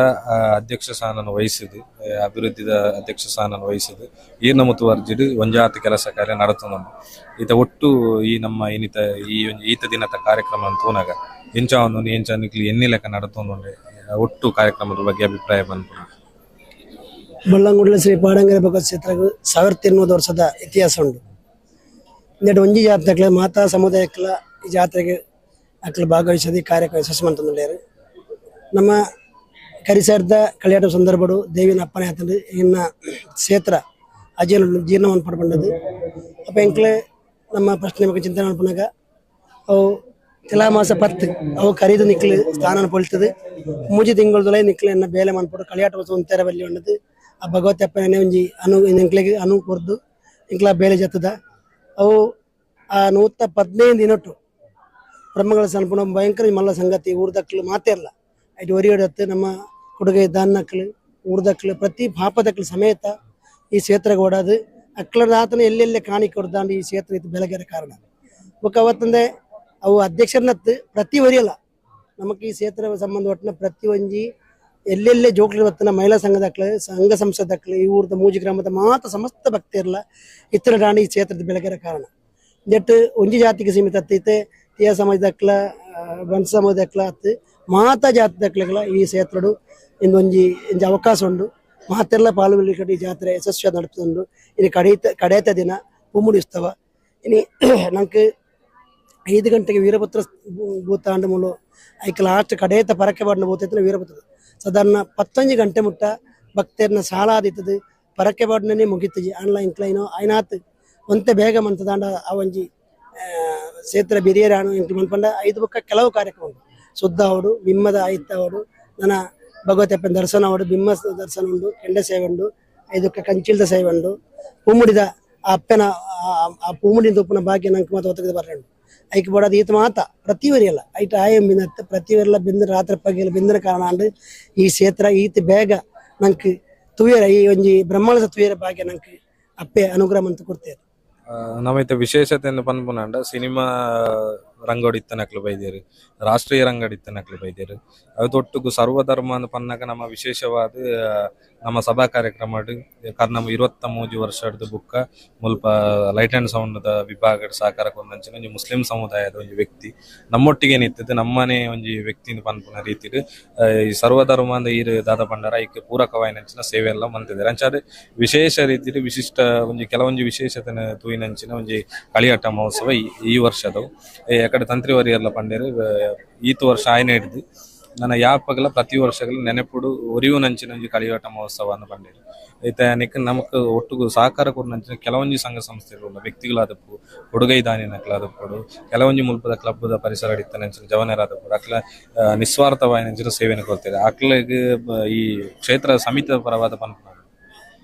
ಅಧ್ಯಕ್ಷ ಸ್ಥಾನವನ್ನು ವಹಿಸಿದು, ಅಭಿವೃದ್ಧಿದ ಅಧ್ಯಕ್ಷ ಸ್ಥಾನವನ್ನು ವಹಿಸಿದು ಈರ್ನ ಮುತುವರ್ಜಿಡು ಒಂಜಾತಿ ಕೆಲಸ ಕಾರ್ಯ ನಡತೊಂದುಂಡು. ಇತ್ತೆ ಒಟ್ಟು ಈ ನಮ್ಮ ಇನ್ನಿತ ಈ ಈತ ದಿನದ ಕಾರ್ಯಕ್ರಮ ತೂನಗ ಎಂಚ ಒಂದು ಎಂಚ ನಿಕ್ಲಿ ಎನ್ನಿ ಲೆಕ್ಕ ನಡತೊಂದುಂಡು ಒಟ್ಟು ಕಾರ್ಯಕ್ರಮದ ಬಗ್ಗೆ ಅಭಿಪ್ರಾಯ ಬಂತು. ಬಳ್ಳಂಗುಡ್ಲ ಶ್ರೀ ಪಾಡಂಗರ ಭಗವತ್ ಕ್ಷೇತ್ರಕ್ಕೆ 1200 ವರ್ಷದ ಇತಿಹಾಸ ಉಂಟು. ಇಂದೆಟ್ ಒಂಜಿ ಜಾತ್ರೆಗಳ ಮಾತಾ ಸಮುದಾಯಕ್ಲ ಈ ಜಾತ್ರೆಗೆ ಅಕ್ಲು ಭಾಗವಹಿಸೋದು ಈ ಕಾರ್ಯಕ್ರಮ ಯಶಸ್ಸು ಮಂತೊಂದುಲ್ಲೆರ್. ನಮ್ಮ ಕರಿಸರ್ದ ಕಳಿಯಾಟ ಸಂದರ್ಭಡು ದೇವಿನ ಅಪ್ಪನೆ ಆತಂದು ಇನ್ನ ಕ್ಷೇತ್ರ ಅಜೀರ್ಣ ಜೀರ್ಣವನ್ನು ಪಡ್ಕೊಂಡದ್ದು. ಅಪ್ಪ ಎಂಕ್ಲೆ ನಮ್ಮ ಪ್ರಶ್ನೆ ಬಗ್ಗೆ ಚಿಂತನೆ ಮಲ್ಪುನಗ ಅವು ತಿಲಾಮಾಸ 10 ಅವು ಕರೀದು ನಿಕ್ಲು ಸ್ಥಾನ ಪೊಳಿತದೆ. ಮೂಜಿ ತಿಂಗಳದೊಳಗೆ ನಿಕ್ಲು ಎನ್ನ ಬೇಲೆ ಮನ್ಪೊಡು ಕಳಿಯಾಟ ಉಂತೆರ ಬಲ್ಲಿ ಉಂಡದು. ಆ ಭಗವತಿ ಅಪ್ಪನೇ ಒಂಜಿ ಅನು ಎಂಕ್ಲೆಗ್ ಅನು ಕೊರ್ದು ಎಂಕ್ಲ ಬೇಲೆ ಜತ್ತದ. ಅವು ಆ 115 ದಿನಟ್ಟು ಬ್ರಹ್ಮಗಳ ಸನ್ಪುಣ ಭಯಂಕರ ಮಲ್ಲ ಸಂಗತಿ ಊರ್ದಕ್ಲು ಮಾತೇ ಇರಲ್ಲ. ಐಟ್ ಒರಿಯಡತ್ತು ನಮ್ಮ ಕೊಡುಗೆ ದಾನ್ನಕ್ಲು ಊರ್ದಕ್ಲು ಪ್ರತಿ ಪಾಪದಕ್ಲು ಸಮೇತ ಈ ಕ್ಷೇತ್ರಕ್ಕೆ ಓಡೋದು ಅಕ್ಲದಾತನ ಎಲ್ಲೆಲ್ಲೇ ಕಾಣಿ ಕೊಡ್ದಾಂಡು ಈ ಕ್ಷೇತ್ರ ಇದು ಬೆಳಗೆರ ಕಾರಣ. ಬೊಕ್ಕ ಅವತ್ತಂದೆ ಅವು ಅಧ್ಯಕ್ಷರನ್ನತ್ತು ಪ್ರತಿ ಒರಿಯಲ್ಲ ನಮಕ್ ಈ ಕ್ಷೇತ್ರ ಸಂಬಂಧ ಒಟ್ಟಿನ ಪ್ರತಿ ಒಂಜಿ ಎಲ್ಲೆಲ್ಲೇ ಜೋಕ್ಲಿ ಬತ್ತನ ಮಹಿಳಾ ಸಂಘದಕ್ಲು ಸಂಘ ಸಂಸ್ಥೆದಕ್ಲು ಈ ಊರ್ದ ಮೂಜಿ ಗ್ರಾಮದ ಮಾತ ಸಮಸ್ತ ಭಕ್ತಿರ್ಲ ಇತ್ತರ ದಾಂಡು ಈ ಕ್ಷೇತ್ರದ ಬೆಳಗೆರ ಕಾರಣ. ದೆಟ್ ಒಂಜಿ ಜಾತಿಗೆ ಸೀಮಿತ ಅತ್ತೈತೆ ತೀಯ ಸಮಾಜದಕ್ಲ ಬಂಟ ಸಮಾಜದಕ್ಲ ಅತ್ತು ಮಾತಾ ಜಾತಿದಕ್ಲಗಳ ಈ ಕ್ಷೇತ್ರಡು ಇಂದೊಂಜಿ ಇಂಜಿ ಅವಕಾಶ ಉಂಡು. ಮಾತೆಲ್ಲ ಪಾಲು ಈ ಜಾತ್ರೆ ಯಶಸ್ವಿಯಾದ ನಡಪುಂಡು. ಇನ್ನು ಕಡೇತ ದಿನ ಪೂಮುಡಿ ಉತ್ಸವ. ಇನ್ನು ನಂಗೆ 5 ಗಂಟೆಗೆ ವೀರಭದ್ರ ಭೂತಾಂಡ ಮೂಲ ಐಕ್ ಲಾಸ್ಟ್ ಕಡೇತ ಪರಕೆ ಬಾಡಿನ ಭೂತ ವೀರಭದ್ರ ಸಾಧಾರಣ 15 ಗಂಟೆ ಮುಟ್ಟ ಭಕ್ತರನ್ನ ಸಾಲಾದಿತ್ತದು ಪರಕೆ ಬಾಡಿನೇ ಮುಗಿತಜಿ ಆನ್ಲೈನ್ ಕ್ಲೈನೋ ಐನಾತ್ ಒಂತೆ ಬೇಗ ಮಂತದಾಂಡ ಆ ಒಂಜಿ ಕ್ಷೇತ್ರ ಬಿರಿಯರಾಣು ಎಂಕ್ಲು ಮನ್ಪಂಡ ಐದು ಬೊಕ್ಕ ಕೆಲವು ಕಾರ್ಯಕ್ರಮ ಉಂಟು. ಶುದ್ಧ ಅವಡು ಬಿಮ್ಮದ ಆಯಿತ ಅವಡು ನನ್ನ ಭಗವತಿ ಅಪ್ಪನ ದರ್ಶನ ಅವಡು ಬಿಮ್ಮ ದರ್ಶನ ಉಂಡು ಕೆಂಡ ಸೇವೆ ಉಂಡು ಐದಕ್ಕ ಕಂಚಿಲ್ದ ಸೇವೆ ಉಂಡು ಪೂಮುಡಿದ ಆ ಅಪ್ಪನ ಆ ಪೂಮುಡಿನ ತುಪ್ಪನ ಭಾಗ್ಯ ನಂಗೆ ಮಾತ್ರ ಒತ್ತಗದ ಬರ್ರೆ ಐಕ್ ಬೋಡಾದ ಈತ ಮಾತ ಪ್ರತಿವರಿಯಲ್ಲ ಐಟ ಆಯಂ ಬಿಂದತ್ತ ಪ್ರತಿವರೆಲ್ಲ ಬಿಂದ ರಾತ್ರಿ ಪಗಿಲ ಬಿಂದಿನ ಕಾರಣ ಅಂಡ್ ಈ ಕ್ಷೇತ್ರ ಈತ ಬೇಗ ನಂಗೆ ತುಯರ ಈ ಒಂಜಿ ಬ್ರಹ್ಮಣದ ತುಯರ ಭಾಗ್ಯ ನಂಗೆ ಅಪ್ಪೆ ಅನುಗ್ರಹ ಅಂತ ಕೊಡ್ತೇವೆ. ನಮೈತ ವಿಶೇಷತೆಯನ್ನು ಪನ್ಪುನಾಂಡ ಸಿನಿಮಾ ರಂಗೋಡಿತ್ತನಕ್ಲು ಬೈದೇರು, ರಾಷ್ಟ್ರೀಯ ರಂಗಡಿತ್ತನಕ್ಲು ಬೈದೇರು. ಅದು ಒಟ್ಟುಗು ಸರ್ವಧರ್ಮ ಅಂದ್ ಪನ್ನಗ ನಮ್ಮ ವಿಶೇಷವಾದ ನಮ್ಮ ಸಭಾ ಕಾರ್ಯಕ್ರಮ ಕರ್ನಮ 23 ವರ್ಷದ ಬುಕ್ಕ ಮುಲ್ಪ light and sound the ವಿಭಾಗ ಸಹಕಾರ ಕೊಂದಂಚಿನ ಒಂಜಿ ಮುಸ್ಲಿಂ ಸಮುದಾಯದ ಒಂಜಿ ವ್ಯಕ್ತಿ ನಮ್ಮೊಟ್ಟಿಗೆ ನಿಂತಿದ್ದು ನಮ್ಮನೆ ಒಂಜಿ ವ್ಯಕ್ತಿ ಪನ್ಪುನ ರೀತಿಡ್ ಈ ಸರ್ವಧರ್ಮ ಅಂದ್ ಈರ್ ದಾದ ಪಂಡಾರ ಐಕ್ ಪೂರಕವಾಯಿನಂಚಿನ ಸೇವೆ ಎಲ್ಲ ಮಂತಿದ್ದಾರೆ. ಅಂಚಾದ ವಿಶೇಷ ರೀತಿಡ್ ವಿಶಿಷ್ಟ ಒಂಜಿ ಕೆಲವೊಂಜಿ ವಿಶೇಷತೆನ ತೂಯಿನಂಚಿನ ಒಂಜಿ ಕಳಿಯಾಟ ಮಹೋತ್ಸವ ಈ ವರ್ಷದವು. ಕಡೆ ತಂತ್ರಿವರಿಯಲ್ಲ ಪಂಡೇರು ಈತ ವರ್ಷ ಆಯ್ನ ಹಿಡ್ದು ನನ್ನ ಯಾಪಗಲ ಪ್ರತಿ ವರ್ಷಗಳ ನೆನಪುಡು ಒರಿಯುನಂಚಿನ ಒಂಜಿ ಕಳಿಯಾಟ ಮಹೋತ್ಸವ ಪಂಡೇರು. ಐತೆ ನಿಕ್ ನಮಕ್ ಒಟ್ಟುಗು ಸಹಕಾರ ಕೊಡ್ನಂಚಿನ ಕೆಲವೊಂಜಿ ಸಂಘ ಸಂಸ್ಥೆಗಳು ವ್ಯಕ್ತಿಗಳಾದಪ್ಪು ಕೊಡುಗೈ ದಾನಿನಕ್ಲಾದಪ್ಪಡು ಕೆಲವೊಂಜಿ ಮುಲ್ಪದ ಕ್ಲಬ್ದ ಪರಿಸರ ಇತ್ತನಂಚಿನ ಜವನರಾದಪ್ಪಡು ಅಕ್ಲ ನಿಸ್ವಾರ್ಥವಾಯಿನಂಚಿನ ಸೇವೆಯನ್ನು ಕೊಡ್ತಾರೆ. ಅಕ್ಲಗ್ ಈ ಕ್ಷೇತ್ರ ಸಮಿತಿಯ ಪರವಾದ ಪನ್ಪುನ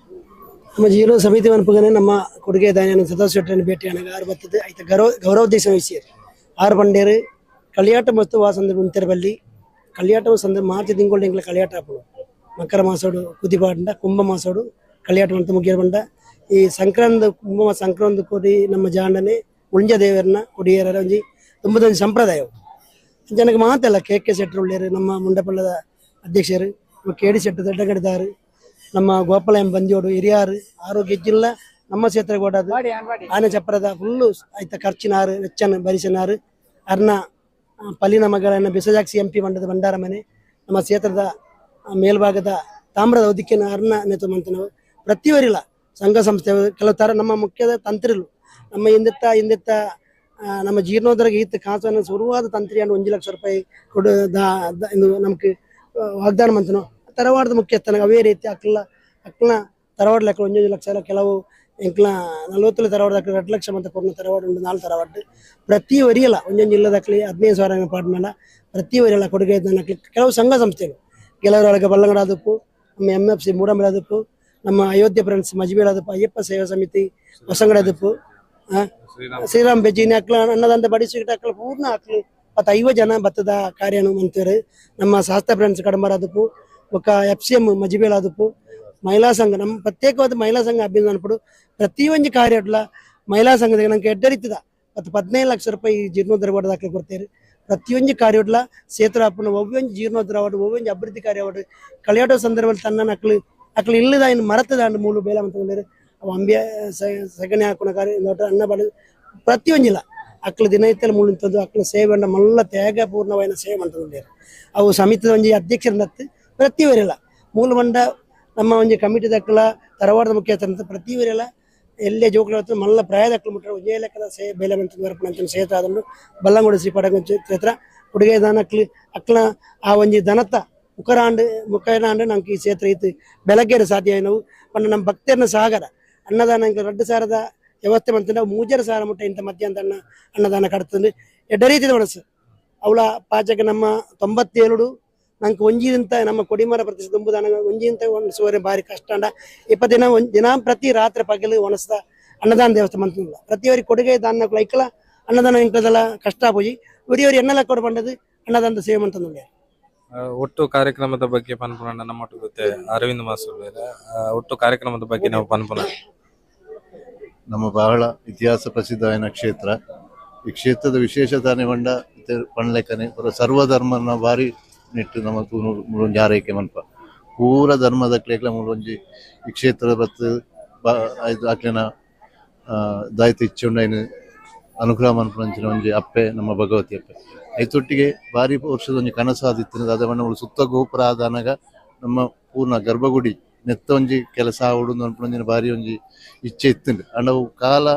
ನಮ್ಮ ಜೀರ್ಣ ಸಮಿತಿ ಮನ್ಪುಗನೆ ನಮ್ಮ ಕೊಡುಗೆ ದಾನಿಯನ್ನು ಸದಸ್ಯರನ್ನು ಭೇಟಿಯಾನಾಗ ಆರು ಬರ್ತದೆ ಐತ ಗೌರವ ದೇಶ ವಹಿಸಿಯರು ಆರು ಬಂಡೇರು ಕಳಿಯಾಟ ಮತ್ತು ವಾ ಸಂದರ್ಭ ಉಂತೆರಬಲ್ಲಿ ಕಳಿಯಾಟ ಸಂದರ್ಭ ಮಾರ್ಚ್ ತಿಂಗಳು ಎಂಗ್ಲ ಕಳಿಯಾಟ ಆಪುಡು ಮಕರ ಮಾಸೋಡು ಕುದಿಪಾಂಡ ಕುಂಭ ಮಾಸೋಡು ಕಳಿಯಾಟ ಅಂತ ಮುಗಿಯರ್ ಬಂಡ ಈ ಸಂಕ್ರಾಂತ ಕುಂಭ ಸಂಕ್ರಾಂತ ಕೊಡಿ ನಮ್ಮ ಜಾಂಡನೆ ಉಳಿಂಜ ದೇವರನ್ನ ಕೊಡಿಯರ ಒಂಜಿ ತುಂಬದೊಂದು ಸಂಪ್ರದಾಯ ಜನಕ್ಕೆ ಮಾತಲ್ಲ ಕೆ ಕೆ ಶೆಟ್ಟರು ಉಳ್ಳೇರು ನಮ್ಮ ಮುಂಡಪಳ್ಳದ ಅಧ್ಯಕ್ಷರು ನಮ್ಮ ಕೆ ಡಿ ಶೆಟ್ಟರು ದೊಡ್ಡಗಡಿದಾರು ನಮ್ಮ ಗೋಪಾಲ ಎಂ ಬಂದಿಯೋಡು ಹಿರಿಯಾರು ಆರೋಗ್ಯ ಜಿಲ್ಲ ನಮ್ಮ ಕ್ಷೇತ್ರ ಕೊಡೋದು ಆನೆ ಚಪ್ಪರದ ಫುಲ್ಲು ಆಯ್ತ ಖರ್ಚಿನಾರು ವೆಚ್ಚನ ಭರಿಸಿನಾರು ಅರ್ನ ಪಲ್ಲಿನ ಮಗಳನ್ನ ಬಿಸಜಾಕ್ಸಿ ಎಂ ಪಿ ಮಂಡದ ಭಂಡಾರ ಮನೆ ನಮ್ಮ ಕ್ಷೇತ್ರದ ಮೇಲ್ಭಾಗದ ತಾಮ್ರದ ಒದಿಕಿನ ಅರ್ನ ನೇತೃತ್ವ ನಾವು ಪ್ರತಿವರಿಲ್ಲ ಸಂಘ ಸಂಸ್ಥೆ ಕೆಲವು ಥರ ನಮ್ಮ ಮುಖ್ಯದ ತಂತ್ರಿಲು ನಮ್ಮ ಹಿಂದಿತ್ತ ಹಿಂದಿತ್ತ ನಮ್ಮ ಜೀರ್ಣೋದ್ಧರಗೆ ಈತ ಕಾಸನ್ನು ಶುರುವಾದ ತಂತ್ರಿಯನ್ನು 1 ಲಕ್ಷ ರೂಪಾಯಿ ಕೊಡು ಇದು ನಮ್ಗೆ ವಾಗ್ದಾನ ಮಂತನು ತರವಾಡದ ಮುಖ್ಯಸ್ಥನ ಅವೇ ರೀತಿ ಅಕ್ಲ ಅಕ್ಲ ತರವಾಡ ಲೆಕ್ಕ 1 ಲಕ್ಷ ಎಲ್ಲ ಕೆಲವು ಎಂಕ್ಲ 40 ತರವಾಡ 2 ಲಕ್ಷ ಅಂತ ಕೊಡ್ನ ತರವಾಡ ಉಂಟು 4 ತರವಾಡ ಪ್ರತಿ ವರಿಯಲ್ಲ ಒಂದೊಂದು ಇಲ್ಲದಕ್ಲಿ 15,000 ಪಾಡ್ನಲ್ಲ ಪ್ರತಿ ವರಿಯಲ್ಲ ಕೊಡುಗೆ ಕೆಲವು ಸಂಘ ಸಂಸ್ಥೆಗಳು ಕೆಲವರೊಳಗೆ ಬಲ್ಲಂಗಡಾದಪ್ಪು ನಮ್ಮ M F C ಮೂಡಂಬಳಾದಪ್ಪು ನಮ್ಮ ಅಯೋಧ್ಯೆ ಫ್ರೆಂಡ್ಸ್ ಮಜಿಬೇಳಾದಪ್ಪು ಅಯ್ಯಪ್ಪ ಸೇವಾ ಸಮಿತಿ ಹೊಸಂಗಡಾದಪ್ಪು ಶ್ರೀರಾಮ್ ಬೆಜ್ಜಿನ ಅಕ್ಲ ಅನ್ನದಂತ ಬಡಿಸಿಗಿಟ್ಟ ಅಕ್ಲ ಪೂರ್ಣ ಅಕ್ಲು 50 ಜನ ಭತ್ತದ ಕಾರ್ಯನು ಮಂತಾರೆ ನಮ್ಮ ಶಾಸ್ತ್ರ ಫ್ರೆಂಡ್ಸ್ ಕಡಂಬರಾದಪ್ಪು ఒక F C M ಮಜಿಬೇಳಾದಪ್ಪು ಮಹಿಳಾ ಸಂಘ ನಮ್ಮ ಪ್ರತ್ಯೇಕವಾದ ಮಹಿಳಾ ಸಂಘ ಅಭಿಮಾನಪಡು ಪ್ರತಿಯೊಂದು ಕಾರ್ಯ ಮಹಿಳಾ ಸಂಘದ ನಂಗೆ ಎಡ್ಡರಿತದ ಮತ್ತು 15 ಲಕ್ಷ ರೂಪಾಯಿ ಜೀರ್ಣೋದ್ಧಾರ ದಾಖಲೆ ಕೊಡ್ತಾರೆ ಪ್ರತಿಯೊಂದು ಕಾರ್ಯಡ್ಲ ಕ್ಷೇತ್ರ ಅಪ್ಪನ ಒವ್ವೊಂದು ಜೀರ್ಣೋದ್ಧಾರ ಅವಾರ್ಡ್ ಒವ್ವೊಂದು ಅಭಿವೃದ್ಧಿ ಕಾರ್ಯ ಅವಾರ್ಡ್ ಕಳಿಯಾಟೋ ಸಂದರ್ಭದಲ್ಲಿ ತನ್ನ ಅಕ್ಲು ಅಕ್ಲು ಇಲ್ಲದ ಇನ್ನು ಮರತದ ಅಂಡ್ ಮೂಲು ಬೇಲ ಅಂತ ಅವು ಅಂಬ್ಯ ಸಗಣಿ ಹಾಕೋಣ ಕಾರ್ಯ ಅನ್ನ ಬಡ ಪ್ರತಿಯೊಂದಿಲ್ಲ ಅಕ್ಲು ದಿನ ಮುಳುಂತದ್ದು ಅಕ್ಲು ಸೇವೆ ಮಲ್ಲ ತ್ಯಾಗಪೂರ್ಣವಾದ ಸೇವೆ ಅಂತಂದ್ರೆ ಅವು ಸಮಿತಿದ ಒಂಜಿ ಅಧ್ಯಕ್ಷರನ್ನತ್ತು ಪ್ರತಿಯವರೆಲ್ಲ ಮೂಲ ಮಂಡ ನಮ್ಮ ಒಂಜಿ ಕಮಿಟಿ ದಕ್ಕಲ ತರವಾಡದ ಮುಖ್ಯಸ್ಥರಂತ ಪ್ರತಿಯವರೆಲ್ಲ ಎಲ್ಲೇ ಜೋಕುಲ ಮಲ್ಲ ಪ್ರಾಯದಕ್ಕಲು ಮುಟ್ಟ ಒಂಜೇ ಲೆಕ್ಕದ ಸೇ ಬೇಲೆ ಮಂತ ಅಂತ ಕ್ಷೇತ್ರ ಅದನ್ನು ಬಲ್ಲಂಗೋಡು ಶ್ರೀ ಪಡಗ ಕ್ಷೇತ್ರ ಕೊಡುಗೆ ದಾನಕ್ಲು ಅಕ್ಲ ಆ ಒಂಜಿ ದನತ ಮುಖರಾಂಡು ಮುಖರಾಂಡು ನಂಗೆ ಈ ಕ್ಷೇತ್ರ ಇತ್ತು ಬೆಳಗ್ಗೆ ಸಾಧ್ಯ ನಾವು ಪಂಡ ನಮ್ಮ ಭಕ್ತರನ್ನ ಸಾಗರ ಅನ್ನದಾನ 2,000 ವ್ಯವಸ್ಥೆ ಮಂತ ನಾವು 3,500 ಮುಟ್ಟ ಇಂಥ ಮಧ್ಯಾಹ್ನ ಅನ್ನದಾನ ಕಟ್ತದೆ ಎಡ್ಡ ರೀತಿಯ ಮನಸ್ಸು ಅವಳ ಪಾಚಕ ನಮ್ಮ 97 ನಂಗೆ ಒಂಜಿಂತ ನಮ್ಮ ಕೊಡಿಮರ ಪ್ರದೇಶ ದುಂಬುದಾನ ಒಂಜಿಂತ ಒಣಸುವರೆ ಭಾರಿ ಕಷ್ಟ ಅಂಡ 20 ದಿನ ದಿನ ಪ್ರತಿ ರಾತ್ರಿ ಪಗಲು ಒಣಸ್ದ ಅನ್ನದಾನ ದೇವಸ್ಥಾನ ಮಂತಿಲ್ಲ ಪ್ರತಿಯವರಿಗೆ ಕೊಡುಗೆ ದಾನ ಐಕಲ ಅನ್ನದಾನ ಇಂಕದೆಲ್ಲ ಕಷ್ಟ ಪೋಯಿ ಒರಿಯವರು ಎನ್ನೆಲ್ಲ ಕೊಡು ಬಂದದ್ದು ಅನ್ನದಾನದ ಸೇವೆ ಅಂತಂದು ಒಟ್ಟು ಕಾರ್ಯಕ್ರಮದ ಬಗ್ಗೆ ಪನ್ಪುಣ ನಮ್ಮ ಗೊತ್ತೆ ಅರವಿಂದ್ ಮಾಸೂರ್ ಒಟ್ಟು ಕಾರ್ಯಕ್ರಮದ ಬಗ್ಗೆ ನಾವು ಪನ್ಪುಣ. ನಮ್ಮ ಬಹಳ ಇತಿಹಾಸ ಪ್ರಸಿದ್ಧವಾದ ಕ್ಷೇತ್ರ. ಈ ಕ್ಷೇತ್ರದ ವಿಶೇಷತಾನೆ ಬಂಡ ಪಣ್ಲೆಕ್ಕನೆ ಸರ್ವಧರ್ಮನ ಭಾರಿ ನೆಟ್ಟು ನಮ್ಮ ಮೂಲೊಂಜಿ ಆರೈಕೆ ಮನ್ಪ ಪೂರ ಧರ್ಮದ ಕ್ಲೇಕ್ಲ ಮೂಲೊಂಜಿ ಈ ಕ್ಷೇತ್ರದ ಬತ್ತು ಅಕ್ಲೆನ ದಾಯಿತ ಇಚ್ಛೆ ಉಂಡೈನು ಅನುಗ್ರಹ ಮನ್ಪುನಂಚಿನ ಒಂಜಿ ಅಪ್ಪೆ ನಮ್ಮ ಭಗವತಿ ಅಪ್ಪೆ. ಐತೊಟ್ಟಿಗೆ ಭಾರಿ ವರ್ಷದ ಒಂಜಿ ಕನಸಾದಿತ್ತಿನ ಅದ ಬಣ್ಣ ಸುತ್ತ ಗೋಪುರ ಆದಾನಾಗ ನಮ್ಮ ಪೂರ್ಣ ಗರ್ಭಗುಡಿ ನೆತ್ತ ಒಂಜಿ ಕೆಲಸ ಆವಡು ಅನ್ಪುನಂಚಿನ ಭಾರಿ ಒಂಜಿ ಇಚ್ಛೆ ಇತ್ತುಂಡು. ಅಂಡ ಅವು ಕಾಲ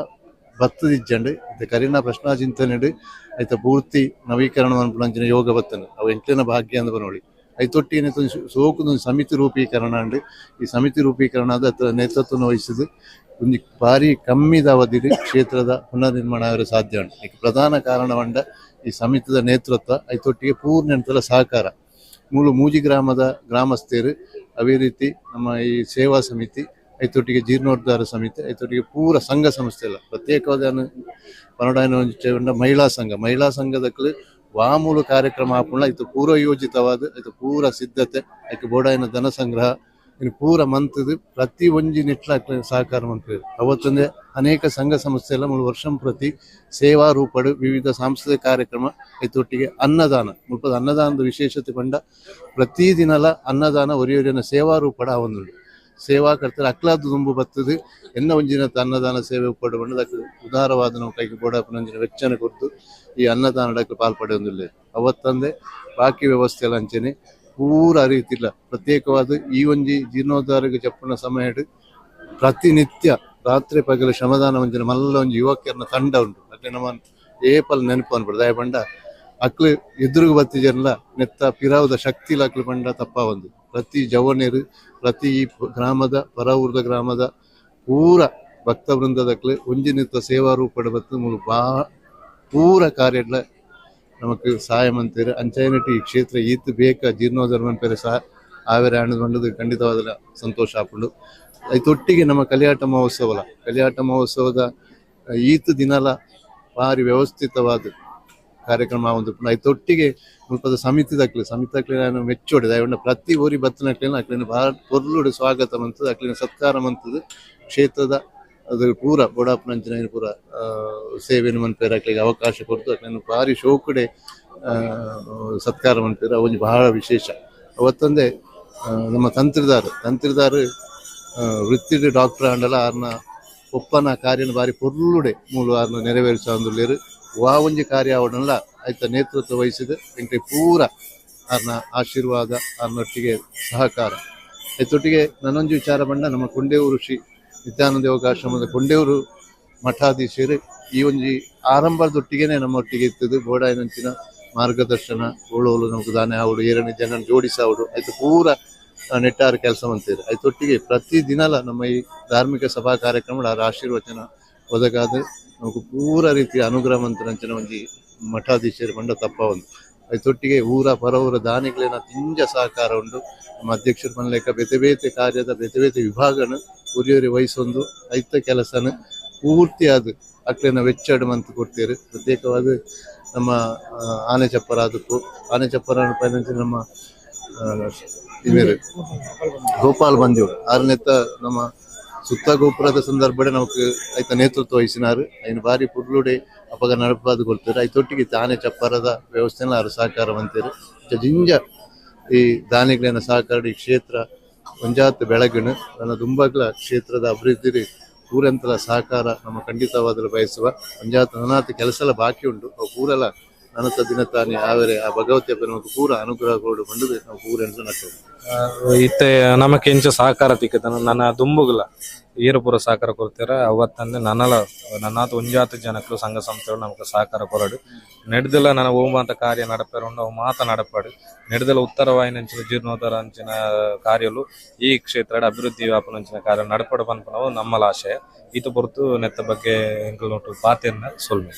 ಬತ್ತದಿಜ್ಜಂಡು ಇತ್ತೆ ಕರಿನ ಪ್ರಶ್ನಾ ಚಿಂತನೆಡು ಐತ ಪೂರ್ತಿ ನವೀಕರಣ ಅನ್ಪುನಂಚಿನ ಯೋಗ ಬತ್ತನು ಅವು ಎಂಕ್ಲೆನ ಭಾಗ್ಯ ಅಂದ್ ಬನೋಳಿ. ಐತೊಟ್ಟಿಗೆ ಸೋಕುದೊಂದು ಸಮಿತಿ ರೂಪೀಕರಣ ಅಂಡು ಈ ಸಮಿತಿ ರೂಪೀಕರಣ ಆದ ನೇತೃತ್ವವನ್ನು ವಹಿಸಿದು ಒಂಜಿ ಭಾರಿ ಕಮ್ಮಿದ ಅವಧಿಡ್ ಕ್ಷೇತ್ರದ ಪುನರ್ನಿರ್ಮಾಣ ಆವರೆ ಸಾಧ್ಯ ಉಂಟು. ಐಕ್ ಪ್ರಧಾನ ಕಾರಣವಂಡ ಈ ಸಮಿತಿದ ನೇತೃತ್ವ ಐತೊಟ್ಟಿಗೆ ಪೂರ್ಣ ಸಹಕಾರ ಮೂಲು ಮೂಜಿ ಗ್ರಾಮದ ಗ್ರಾಮಸ್ಥರು ಅದೇ ರೀತಿ ನಮ್ಮ ಈ ಸೇವಾ ಸಮಿತಿ ಐತೊಟ್ಟಿಗೆ ಜೀರ್ಣೋದ್ಧಾರ ಸಮಿತಿ ಐತೊಟ್ಟಿಗೆ ಪೂರ ಸಂಘ ಸಂಸ್ಥೆ ಎಲ್ಲ ಪ್ರತ್ಯೇಕವಾದ ಪನಡಾಯನ ಮಹಿಳಾ ಸಂಘ ಮಹಿಳಾ ಸಂಘದಕ್ಕಲು ವಾಮೂಲು ಕಾರ್ಯಕ್ರಮ ಆಪುಣ ಇದು ಪೂರ್ವ ಯೋಜಿತವಾದ ಇದು ಪೂರ ಸಿದ್ಧತೆ ಐಕೆ ಬೋಡಾಯನ ಧನ ಸಂಗ್ರಹ ಇನ್ನು ಪೂರ ಮಂತದ್ದು ಪ್ರತಿ ಒಂಜಿ ನಿಟ್ಲ ಸಹಕಾರ ಮಂತ್ರಿ ಅವತ್ತೊಂದೇ ಅನೇಕ ಸಂಘ ಸಂಸ್ಥೆ ಎಲ್ಲ 3 ವರ್ಷ ಪ್ರತಿ ಸೇವಾ ರೂಪಡು ವಿವಿಧ ಸಾಂಸ್ಕೃತಿಕ ಕಾರ್ಯಕ್ರಮ ಐತೊಟ್ಟಿಗೆ ಅನ್ನದಾನ ಮುಲ್ಪದ ಅನ್ನದಾನದ ವಿಶೇಷತೆ ಪಂಡ ಪ್ರತಿದಿನಲ ಅನ್ನದಾನ ಒರಿಯೊರಿಯನ ಸೇವಾ ರೂಪಡ ಆವೊಂದುಂಡು. ಸೇವಾಕರ್ತರು ಅಕ್ಲಾದ ದುಂಬು ಬತ್ತದು ಎನ್ನ ಒಂಜಿನ ಅನ್ನದಾನ ಸೇವೆ ಉಪ್ಪಡು ಬಣ್ಣದ ಉದಾರವಾದ ನಾವು ಕೈಗೆ ಬೋಡಾಪುನಂಚಿನ ವೆಚ್ಚನ ಕೊರ್ದು ಈ ಅನ್ನದಾನಕ್ಕೆ ಪಾಲ್ಪಡೆಯೊಂದಿಲ್ಲ. ಅವತ್ತಂದೆ ಬಾಕಿ ವ್ಯವಸ್ಥೆ ಎಲ್ಲ ಅಂಚನೆ ಪೂರ ಅರಿಯುತ್ತಿಲ್ಲ. ಪ್ರತ್ಯೇಕವಾದ ಈ ಒಂಜಿ ಜೀರ್ಣೋದ್ಧಾರಕ್ಕೆ ಚಪ್ಪುನ ಸಮಯ ಪ್ರತಿನಿತ್ಯ ರಾತ್ರಿ ಪಗಲು ಶ್ರಮದಾನ ಒಂಜಿನ ಮಲ್ಲ ಒಂಜಿ ಯುವಕರನ್ನ ತಂಡ ಉಂಟು. ಅದೇ ನಮ್ಮ ಏಪಲ್ ನೆನಪು ಅನ್ಬಿಡ್ದು ದಾಯ ಪಂಡ ಅಕ್ಲು ಎದುರುಗು ಬತ್ತಿಜರ್ಲ ನೆತ್ತ ಪಿರಾವುದ ಶಕ್ತಿ ಅಕ್ಲು ಪಂಡ ತಪ್ಪ ಒಂದು ಪ್ರತಿ ಜವನೇರು ಪ್ರತಿ ಗ್ರಾಮದ ಪರವೂರ್ದ ಗ್ರಾಮದ ಪೂರ ಭಕ್ತ ವೃಂದದಕ್ಲು ಒಂಜಿನಿತ್ತ ಸೇವಾ ರೂಪಡ ಬತ್ತು ಮೂಲು ಬಾ ಪೂರ ಕಾರ್ಯಡ್ಲ ನಮಕ್ ಸಹಾಯ ಮಂತೀರು. ಅಂಚೈನಟ್ಟಿ ಈ ಕ್ಷೇತ್ರ ಈತ್ ಬೇಕ ಜೀರ್ಣೋದ್ಧಾರ ಪೇರೆ ಸಹ ಆವೇರೆ ಹಣ್ಣು ಬಂಡದು ಖಂಡಿತವಾದ ಸಂತೋಷ ಆಪುಂಡು. ಐತೊಟ್ಟಿಗೆ ನಮ್ಮ ಕಲಿಯಾಟ ಮಹೋತ್ಸವಲ ಕಲಿಯಾಟ ಮಹೋತ್ಸವದ ಈತ ದಿನಲ ಭಾರಿ ವ್ಯವಸ್ಥಿತವಾದ ಕಾರ್ಯಕ್ರಮ ಒಂದು ಐತೊಟ್ಟಿಗೆ ಮುಲ್ಪದ ಸಮಿತಿ ಸಮಿತಿ ನಾನು ಮೆಚ್ಚೋಡಿ ದಯವಿಟ್ಟು ಪ್ರತಿ ಊರಿ ಬತ್ತನಕ್ಲಿನ ಅಕ್ಲಿನ ಭಾರ ಪೊರ್ಲುಡು ಸ್ವಾಗತ ಮಂತದ ಅಕ್ಲಿನ ಸತ್ಕಾರ ಮಂತದ ಕ್ಷೇತ್ರದ ಅದು ಪೂರ ಬೋಡಾಪನಂಚಿನ ಪೂರ ಸೇವೆಯನ್ನು ಮನ್ಪೇರು ಅಕ್ಲಿಗೆ ಅವಕಾಶ ಕೊಡ್ತು ಅಕ್ಲಿನ ಭಾರಿ ಶೋಕುಡೆ ಸತ್ಕಾರ ಮನ್ಪೇರು ಅವೊಂದು ಬಹಳ ವಿಶೇಷ. ಅವತ್ತೊಂದೇ ನಮ್ಮ ತಂತ್ರಿದಾರು ವೃತ್ತಿ ಡಾಕ್ಟರ್ ಆಂಡಲ ಆರ್ನ ಒಪ್ಪನ ಕಾರ್ಯನ ಬಾರಿ ಪೊರ್ಲುಡೆ ಮೂಲು ಆರ್ನ ನೆರವೇರಿಸ ಅಂದುಲ್ಲೇರು ವಾ ಒಂಜಿ ಕಾರ್ಯ ಅವಡಲ್ಲ ಆಯ್ತ ನೇತೃತ್ವ ವಹಿಸಿದ ಎಂಕ್ಲೆ ಪೂರ ಆರ್ನ ಆಶೀರ್ವಾದ ಆರ್ನೊಟ್ಟಿಗೆ ಸಹಕಾರ. ಐತೊಟ್ಟಿಗೆ ನನ್ನೊಂದು ವಿಚಾರ ಬಂಡ ನಮ್ಮ ಕೊಂಡೇವರು ಶ್ರೀ ನಿತ್ಯಾನಂದ ಯೋಗಾಶ್ರಮದ ಕೊಂಡೇವರು ಮಠಾಧೀಶರು ಈ ಒಂಜಿ ಆರಂಭದೊಟ್ಟಿಗೆನೆ ನಮ್ಮೊಟ್ಟಿಗೆ ಇತ್ತದು ಬೋಡಾಯಿನಂಚಿನ ಮಾರ್ಗದರ್ಶನ ಓಳೋಲು ನಮಕ್ ದಾನೆ ಆವಡು ಏರನೆ ಜನ ಜೋಡಿಸಾವಡು ಆಯ್ತು ಪೂರ ನೆಟ್ಟಾರು ಕೆಲಸ ಮಂತೀರು. ಐತೊಟ್ಟಿಗೆ ಪ್ರತಿ ದಿನಲ ನಮ್ಮ ಈ ಧಾರ್ಮಿಕ ಸಭಾ ಕಾರ್ಯಕ್ರಮ ಆರ ಆಶೀರ್ವಚನ ಒದಗಾದ ನಮಕ್ ಪೂರ ರೀತಿಯ ಅನುಗ್ರಹ ಮಂತನಂಚಿನ ಒಂಜಿ ಮಠಾಧೀಶರು ಮಂಡ ತಪ್ಪ ಒಂದು. ಐತೊಟ್ಟಿಗೆ ಊರ ಪರವೂರ ದಾನಿಗಳೇನ ತಿಂಜ ಸಹಕಾರ ಉಂಟು. ನಮ್ಮ ಅಧ್ಯಕ್ಷರು ಮನ್ಲೇಕ ಬೇತೆ ಬೇತೆ ಕಾರ್ಯದ ಬೇತೆ ಬೇತೆ ವಿಭಾಗನ ಉರಿಯೋರಿ ವಹಿಸೊಂದು ಐತ ಕೆಲಸನ ಪೂರ್ತಿಯಾದ ಅಕ್ಲೆನ ವೆಚ್ಚಡು ಮಂತ್ ಕೊಡ್ತೀರಿ. ಪ್ರತ್ಯೇಕವಾದ ನಮ್ಮ ಆನೆ ಚಪ್ಪರ ಅದಕ್ಕೂ ಆನೆ ಚಪ್ಪರ ನಮ್ಮ ಇವೇರು ಗೋಪಾಲ್ ಬಂದಿವರು ಆರನೆತ್ತ ನಮ್ಮ ಸುತ್ತ ಗೋಪುರದ ಸಂದರ್ಭಡೆ ನಮಕ್ ಐತ ನೇತೃತ್ವ ವಹಿಸಿನಾರು ಐನು ಬಾರಿ ಪುರ್ಲುಡೆ ಅಪಗ ನಡಪಾದ ಕೊಡ್ತಾರೆ. ಐತೊಟ್ಟಿಗೆ ಆನೆ ಚಪ್ಪರದ ವ್ಯವಸ್ಥೆನ ಆರು ಸಹಕಾರ ಮಂತೀರು. ಜಿಂಜ ಈ ದಾನಿಗಳನ್ನ ಸಹಕಾರ ಈ ಕ್ಷೇತ್ರ ಒಂಜಾತ್ ಬೆಳಗಿನ ನನ್ನ ದುಂಬಗ್ಲ ಕ್ಷೇತ್ರದ ಅಭಿವೃದ್ಧಿ ಪೂರಂತರ ಸಹಕಾರ ನಮ್ಮ ಖಂಡಿತವಾದಲು ಬಯಸುವ ಒಂಜಾತ್ ನನಾತ್ ಕೆಲಸ ಎಲ್ಲ ಬಾಕಿ ಉಂಟು. ಅವು ಪೂರಲ ನನತ ದಿನ ತಾನೇ ಆವರೆ ಆ ಭಗವತಿ ನಮಕ್ ಪೂರ ಅನುಗ್ರಹ ಕೊಡು ಬಂದು ನಾವು ಪೂರ ನಟ್ಟು ಇತ್ತೆ ನಮಕ್ ಎಂಚ ಸಹಕಾರ ತಿಕ್ಕದ ನನ್ನ ದುಂಬುಗುಲ ಏರು ಪೂರ ಸಹಕಾರ ಕೊಡ್ತೀರ ಅವತ್ತಂದ್ರೆ ನನ್ನಲ ನನ್ನಾತ ಒಂಜಾತ ಜನಕ್ಕಲು ಸಂಘ ಸಂಸ್ಥೆಗಳು ನಮಕ್ ಸಹಕಾರ ಕೊರಡು ನೆಡ್ದಲ ನನ್ನ ಓಂಬ ಅಂತ ಕಾರ್ಯ ನಡಪೇರು ಉಂಡು ಅವು ಮಾತ ನಡಪಾಡು ನೆಡ್ದಲ ಉತ್ತರವಾಹಿನಿ ಜೀರ್ಣೋದ್ಧಾರ ಅಂಚಿನ ಕಾರ್ಯಲು ಈ ಕ್ಷೇತ್ರ ಅಭಿವೃದ್ಧಿ ವ್ಯಾಪನಂಚಿನ ಕಾರ್ಯ ನಡಪಡು ಪನ್ಪನವು ನಮ್ಮಲ ಆಶಯ. ಈತ ಹೊರತು ನೆತ್ತ ಬಗ್ಗೆ ಎಂಕಲ್ ನೋಟು ಪಾತೆರ್ನ ಸೊಲ್ಮೆ.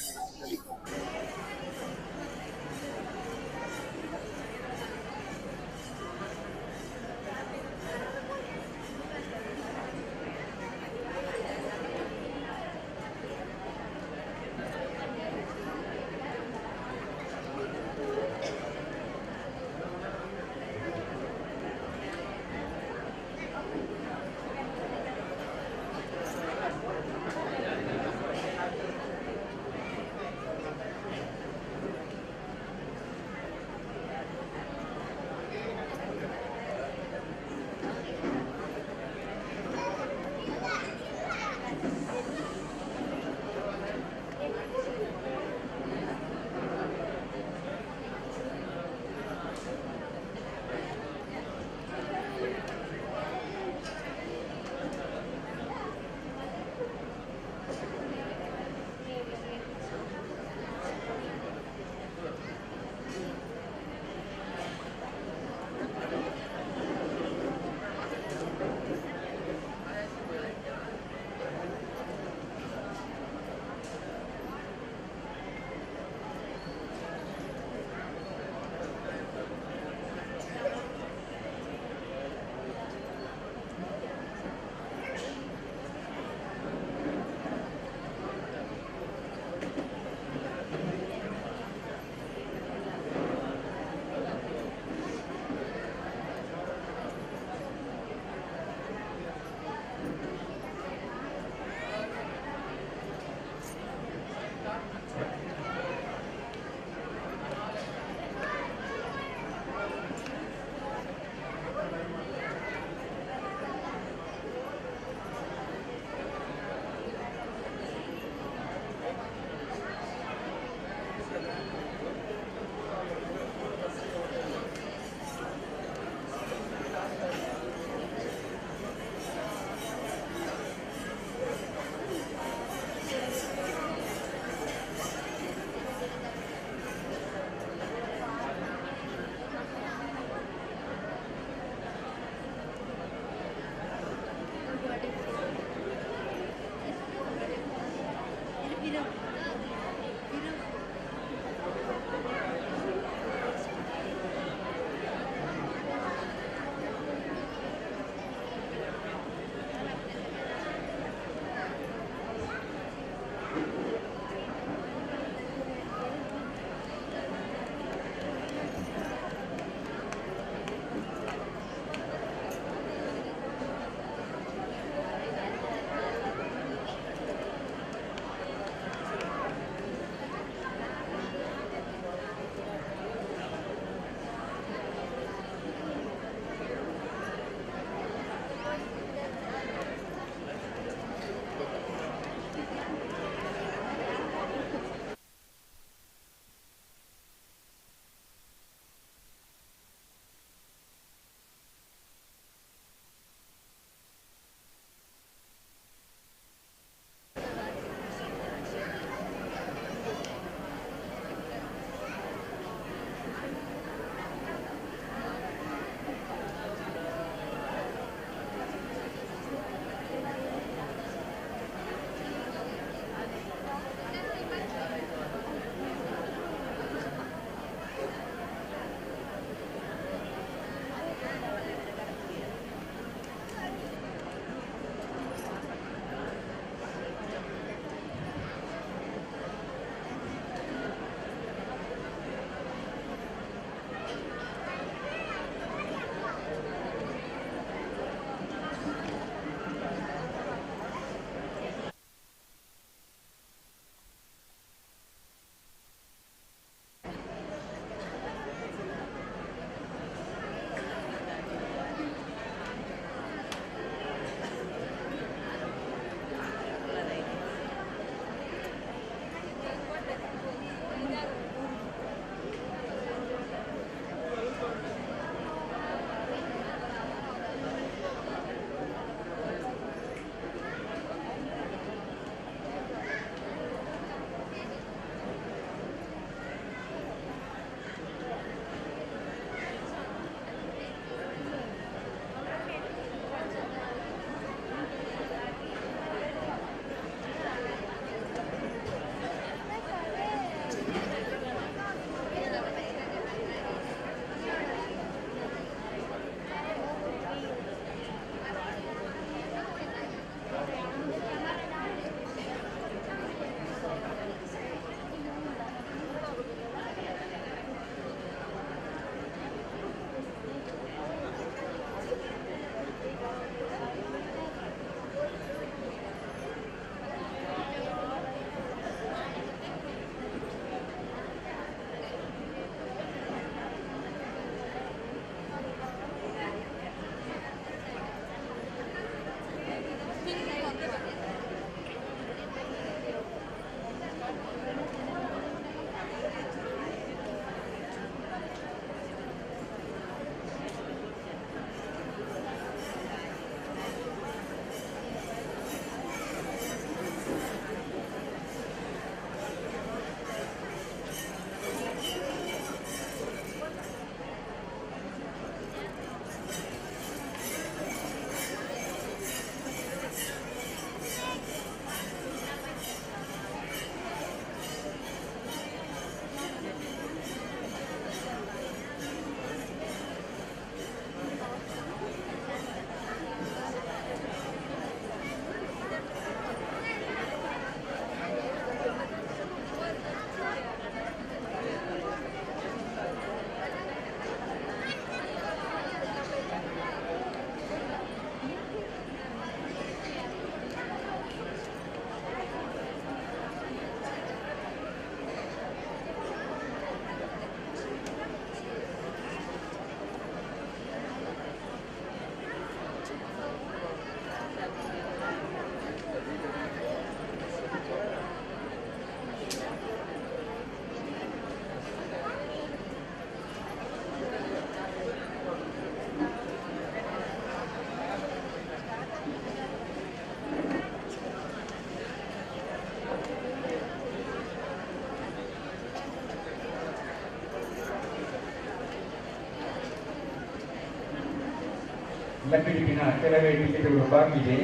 ಲಕ್ಕಡಿಪಿನ ಕೆಲವೇ ಟಿಕೆಟ್ಗಳು ಬಾಕಿ ಇದೆ.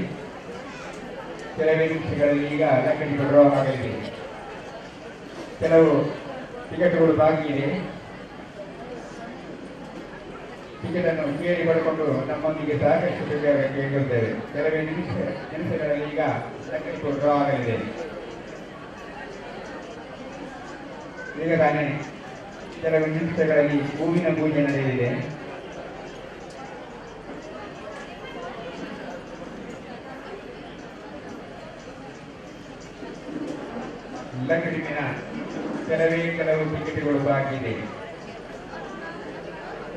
ಕೆಲವೇ ನಿಮಿಷಗಳಲ್ಲಿ ಈಗ ಲಕ್ಕಡಿಪ ಡ್ರಾ ಆಗಲಿದೆ. ಕೆಲವು ಟಿಕೆಟ್ಗಳು ಬಾಕಿ ಇದೆ. ಟಿಕೆಟ್ ಅನ್ನು ಕೇಳಿ ಪಡ್ಕೊಂಡು ನಮ್ಮೊಂದಿಗೆ ಸಹಕರಿಸಬೇಕಾಗಿ ಕೇಳಿಕೊಳ್ಳುತ್ತೇವೆ. ಕೆಲವೇ ನಿಮಿಷಗಳಲ್ಲಿ ಈಗ ಲಕ್ಕಡಿಪ ಡ್ರಾ ಆಗಲಿದೆ. ಈಗ ತಾನೇ ಕೆಲವು ನಿಮಿಷಗಳಲ್ಲಿ ಹೂವಿನ ಪೂಜೆ ನಡೆಯಲಿದೆ. ಲಕ್ಕಡಿಪಿನ ಕೆಲವೇ ಕೆಲವು ಟಿಕೆಟ್ಗಳು ಬಾಕಿ ಇದೆ.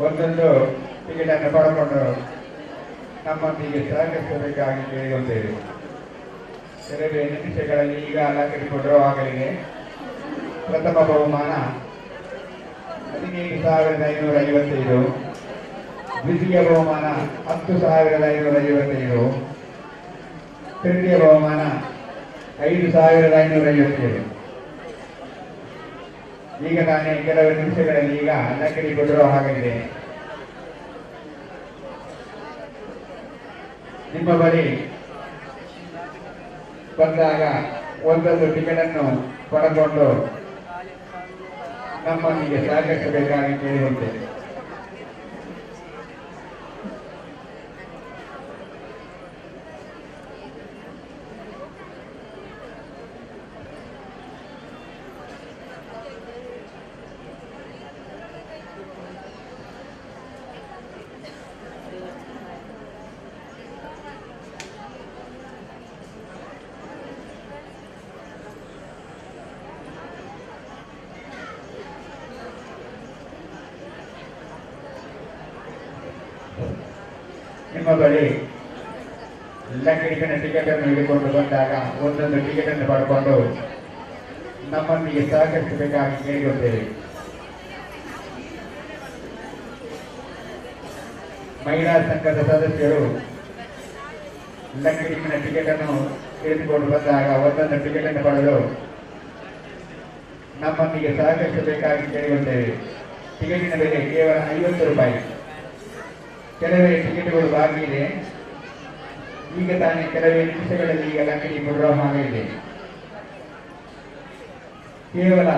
ಒಂದೊಂದು ಟಿಕೆಟ್ ಅನ್ನು ಪಡೆದುಕೊಂಡು ನಮ್ಮೊಂದಿಗೆ ಸಹಕರಿಸಬೇಕಾಗಿ ಕೇಳಿಕೊಳ್ಳುತ್ತೇವೆ. ಕೆಲವೇ ನಿಮಿಷಗಳಲ್ಲಿ ಈಗ ಲಕ್ಕಡಿಪ ಡ್ರಾ ಆಗಲಿದೆ. ಪ್ರಥಮ ಬಹುಮಾನ 15,555, ದ್ವಿತೀಯ ಬಹುಮಾನ 10,555, ತೃತೀಯ ಬಹುಮಾನ 5,557. ಈಗ ತಾನೇ ಕೆಲವು ನಿಮಿಷಗಳಲ್ಲಿ ಈಗ ಲಕ್ಕಡಿಪ ಡ್ರಾ ಆಗಲಿದೆ. ನಿಮ್ಮ ಬಳಿ ಬಂದಾಗ ಒಂದೊಂದು ಟಿಕೆಟ್ ಅನ್ನು ಪಡೆದುಕೊಂಡು ನಮ್ಮೊಂದಿಗೆ ಸಹಕರಿಸಬೇಕಾಗಿ ಕೇಳಿಕೊಳ್ಳುತ್ತೇವೆ. ನಿಮ್ಮ ಬಳಿ ಲಕ್ಕಡಿಪಿನ ಟಿಕೆಟ್ ಅನ್ನು ಹಿಡಿಕೊಂಡು ಬಂದಾಗ ಒಂದೊಂದು ಟಿಕೆಟ್ ಅನ್ನು ಪಡ್ಕೊಂಡು ನಮ್ಮೊಂದಿಗೆ ಸಹಕರಿಸಬೇಕಾಗಿ ಕೇಳಿಕೊಳ್ಳುತ್ತೇವೆ. ಮಹಿಳಾ ಸಂಘದ ಸದಸ್ಯರು ಲಕ್ಕಡಿಪಿನ ಟಿಕೆಟ್ ಅನ್ನು ಹಿಡಿದುಕೊಂಡು ಬಂದಾಗ ಒಂದೊಂದು ಟಿಕೆಟ್ ಅನ್ನು ಪಡೆದು ನಮ್ಮೊಂದಿಗೆ ಸಹಕರಿಸಬೇಕಾಗಿ ಕೇಳಿಕೊಳ್ಳುತ್ತೇವೆ. ಟಿಕೆಟಿನ ಬೆಲೆ ಕೇವಲ 50 ರೂಪಾಯಿ. ಕೆಲವೇ ಟಿಕೆಟ್ಗಳು ಬಾಕಿ ಇದೆ. ಈಗ ತಾನೇ ಕೆಲವೇ ನಿಮಿಷಗಳಲ್ಲಿ ಈಗ ಲಕ್ಕಡಿಪ ಡ್ರಾ ಆಗಲಿದೆ. ಕೇವಲ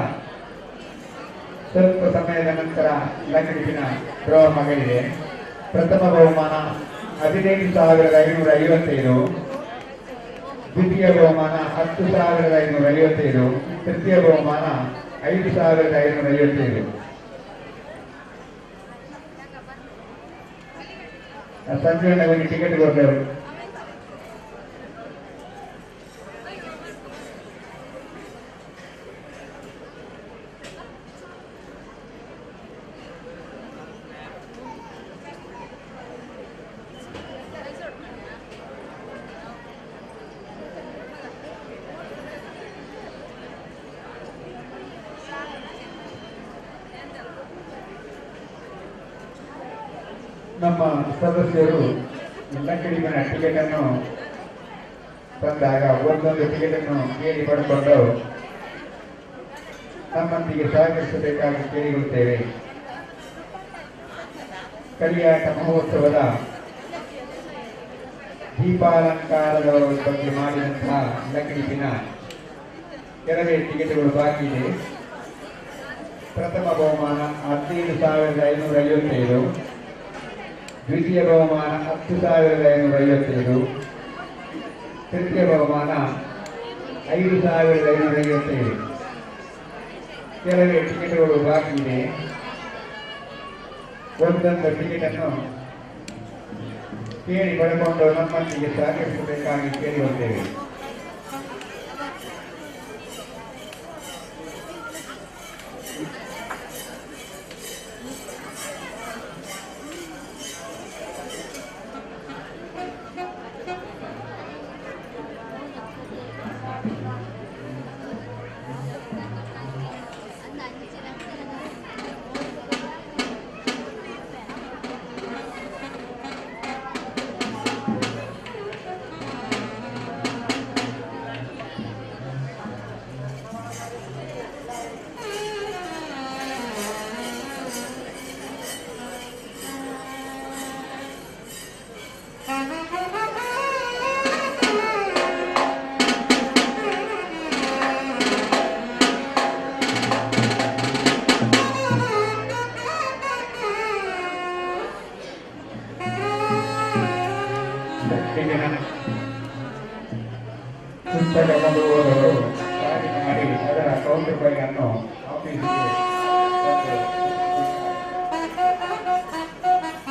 ಸ್ವಲ್ಪ ಸಮಯದ ನಂತರ ಲಕ್ಕಡಿಪಿನ ಡ್ರಾ ಆಗಲಿದೆ. ಪ್ರಥಮ ಬಹುಮಾನ 15,555, ದ್ವಿತೀಯ ಬಹುಮಾನ 10,555, ತೃತೀಯ ಬಹುಮಾನ 5,555. ಸಂಜೆ ಒಂದು ಟಿಕೆಟ್ ಕೊಡ್ತೇವೆ. ನಮ್ಮ ಸದಸ್ಯರು ಲಕ್ಕಡಿಪಿನ ಟಿಕೆಟ್ ಅನ್ನು ತಂದಾಗ ಒಂದೊಂದು ಟಿಕೆಟ್ ಅನ್ನು ಕೇಳಿ ಪಡೆದುಕೊಂಡು ನಮ್ಮೊಂದಿಗೆ ಸಹಕರಿಸಬೇಕಾಗಿ ಕೇಳಿಕೊಳ್ಳುತ್ತೇವೆ. ಕರಿಯಾಟ ಮಹೋತ್ಸವದ ದೀಪಾಲಂಕಾರದ ಬಗ್ಗೆ ಮಾಡಿದಂತಹ ಲಕ್ಕಡಿಪಿನ ಕೆಲವೇ ಟಿಕೆಟ್ಗಳು ಬಾಕಿ ಇದೆ. ಪ್ರಥಮ ಬಹುಮಾನ 15,555, ದ್ವಿತೀಯ ಬಹುಮಾನ 10,555, ತೃತೀಯ ಬಹುಮಾನ 5,557. ಕೆಲವೇ ಟಿಕೆಟ್ಗಳು ಬಾಕಿ ಇದೆ. ಒಂದೊಂದು ಟಿಕೆಟನ್ನು ಕೇಳಿ ಪಡೆದುಕೊಂಡು ನಮ್ಮೊಂದಿಗೆ ಸಹಕರಿಸಬೇಕಾಗಿ ಕೇಳಿಕೊಳ್ಳುತ್ತೇವೆ.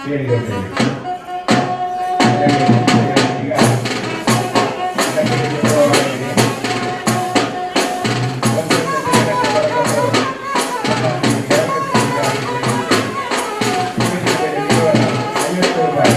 ಕೇಳಿಕೊಳ್ತೇವೆ. ಈಗ ಲಕ್ಕಡಿ ಡ್ರಾ ಆಗಿದೆ. ಒಂದೊಂದು ಟಿಕೆಟ್ ಬರಕೊಂಡು ನಮ್ಮೊಂದಿಗೆ ಟಿಕೆಟ್ ಬೆಲೆ ಕೇವಲ 50 ರೂಪಾಯಿ.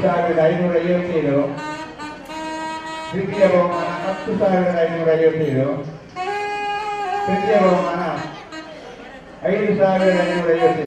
5,557. ದ್ವಿತೀಯ ಬಹುಮಾನ 10,557. ತೃತೀಯ ಬಹುಮಾನ 5,557.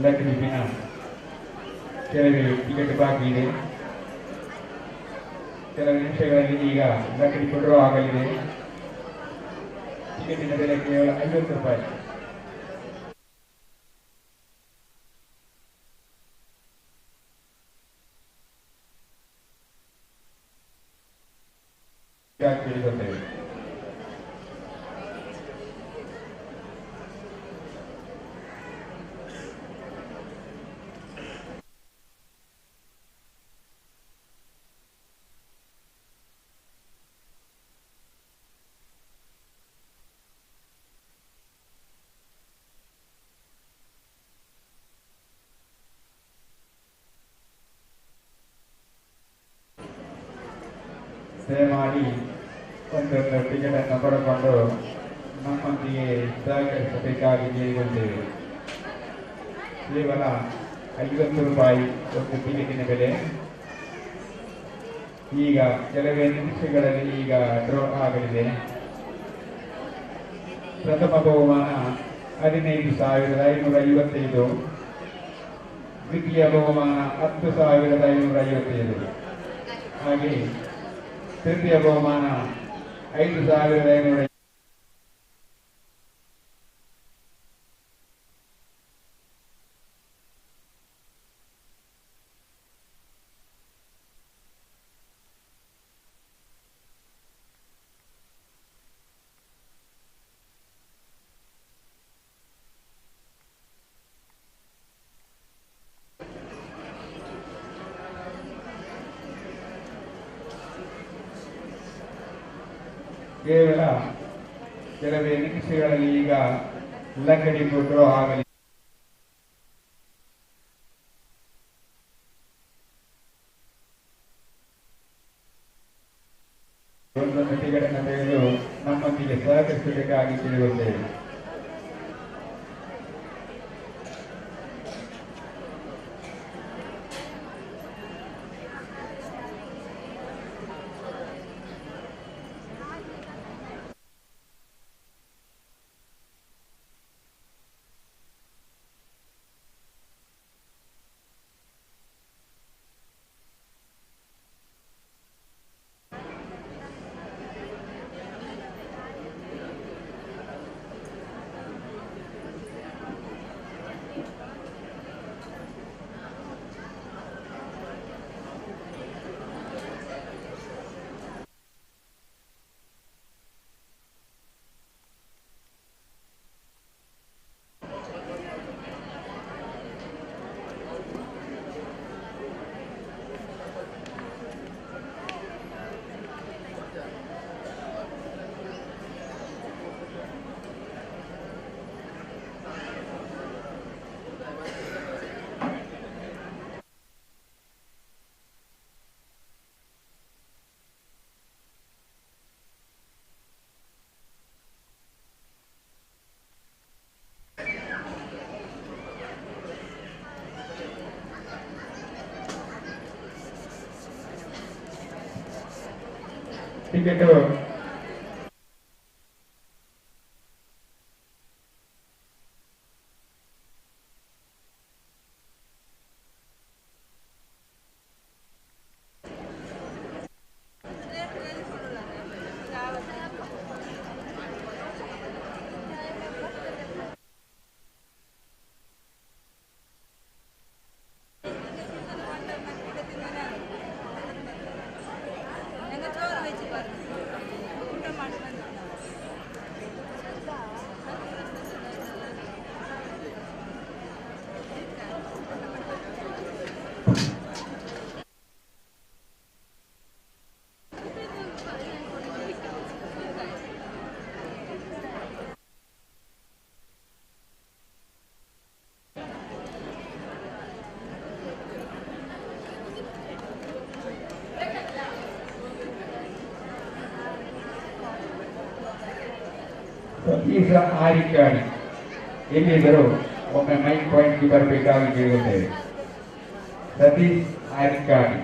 ಲಕ್ಕಡಿಪಿನ ಕೆಲವೇ ಟಿಕೆಟ್ ಬಾಕಿ ಇದೆ. ಕೆಲವು ನಿಮಿಷಗಳಲ್ಲಿ ಈಗ ಲಕ್ಕಡಿ ಡ್ರಾ ಆಗಲಿದೆ. ಟಿಕೆಟಿನ ಬೆಲೆ ಕೇವಲ 50 ರೂಪಾಯಿ. ಕೇಳಿಕೊಳ್ತೇವೆ. ದಯಮಾಡಿ ಒಂದೊಂದು ಟಿಕೆಟನ್ನು ಪಡೆದುಕೊಂಡು ನಮ್ಮೊಂದಿಗೆ ಸಹಕರಿಸಬೇಕಾಗಿ ಕೇಳಿಕೊಳ್ತೇವೆ. ಕೇವಲ 50 ರೂಪಾಯಿ ಒಂದು ಟಿಕೆಟಿನ ಬೆಲೆ. ಈಗ ಕೆಲವೇ ನಿಮಿಷಗಳಲ್ಲಿ ಈಗ ಡ್ರಾ ಆಗಲಿದೆ. ಪ್ರಥಮ ಬಹುಮಾನ 15,555, ದ್ವಿತೀಯ ಬಹುಮಾನ 10,555, ಹಾಗೆ ತೃತೀಯ ಬಹುಮಾನ 5,500. ಕೇವಲ ಕೆಲವೇ ನಿಮಿಷಗಳಲ್ಲಿ ಈಗ ಲಕ್ಕಡಿ ಡ್ರಾ ಆಗಲಿ. ಒಂದೊಂದು ಟಿಕೆಟನ್ನು ತೆಗೆದು ನಮ್ಮೊಂದಿಗೆ ಸಹಕರಿಸಬೇಕಾಗಿ ಕೇಳಿಕೊಳ್ಳುತ್ತೇವೆ. ಟಿಕೆಟ್ ಸತೀಶ ಆರಿಕಾಡಿ ಎಲ್ಲಿದ್ದರೂ ಒಮ್ಮೆ ಮೈಕ್ ಪಾಯಿಂಟ್ಗೆ ಬರಬೇಕಾಗಿ ಕೇಳುತ್ತೇವೆ. ಸತೀಶ್ ಆರಿಕಾಡಿ.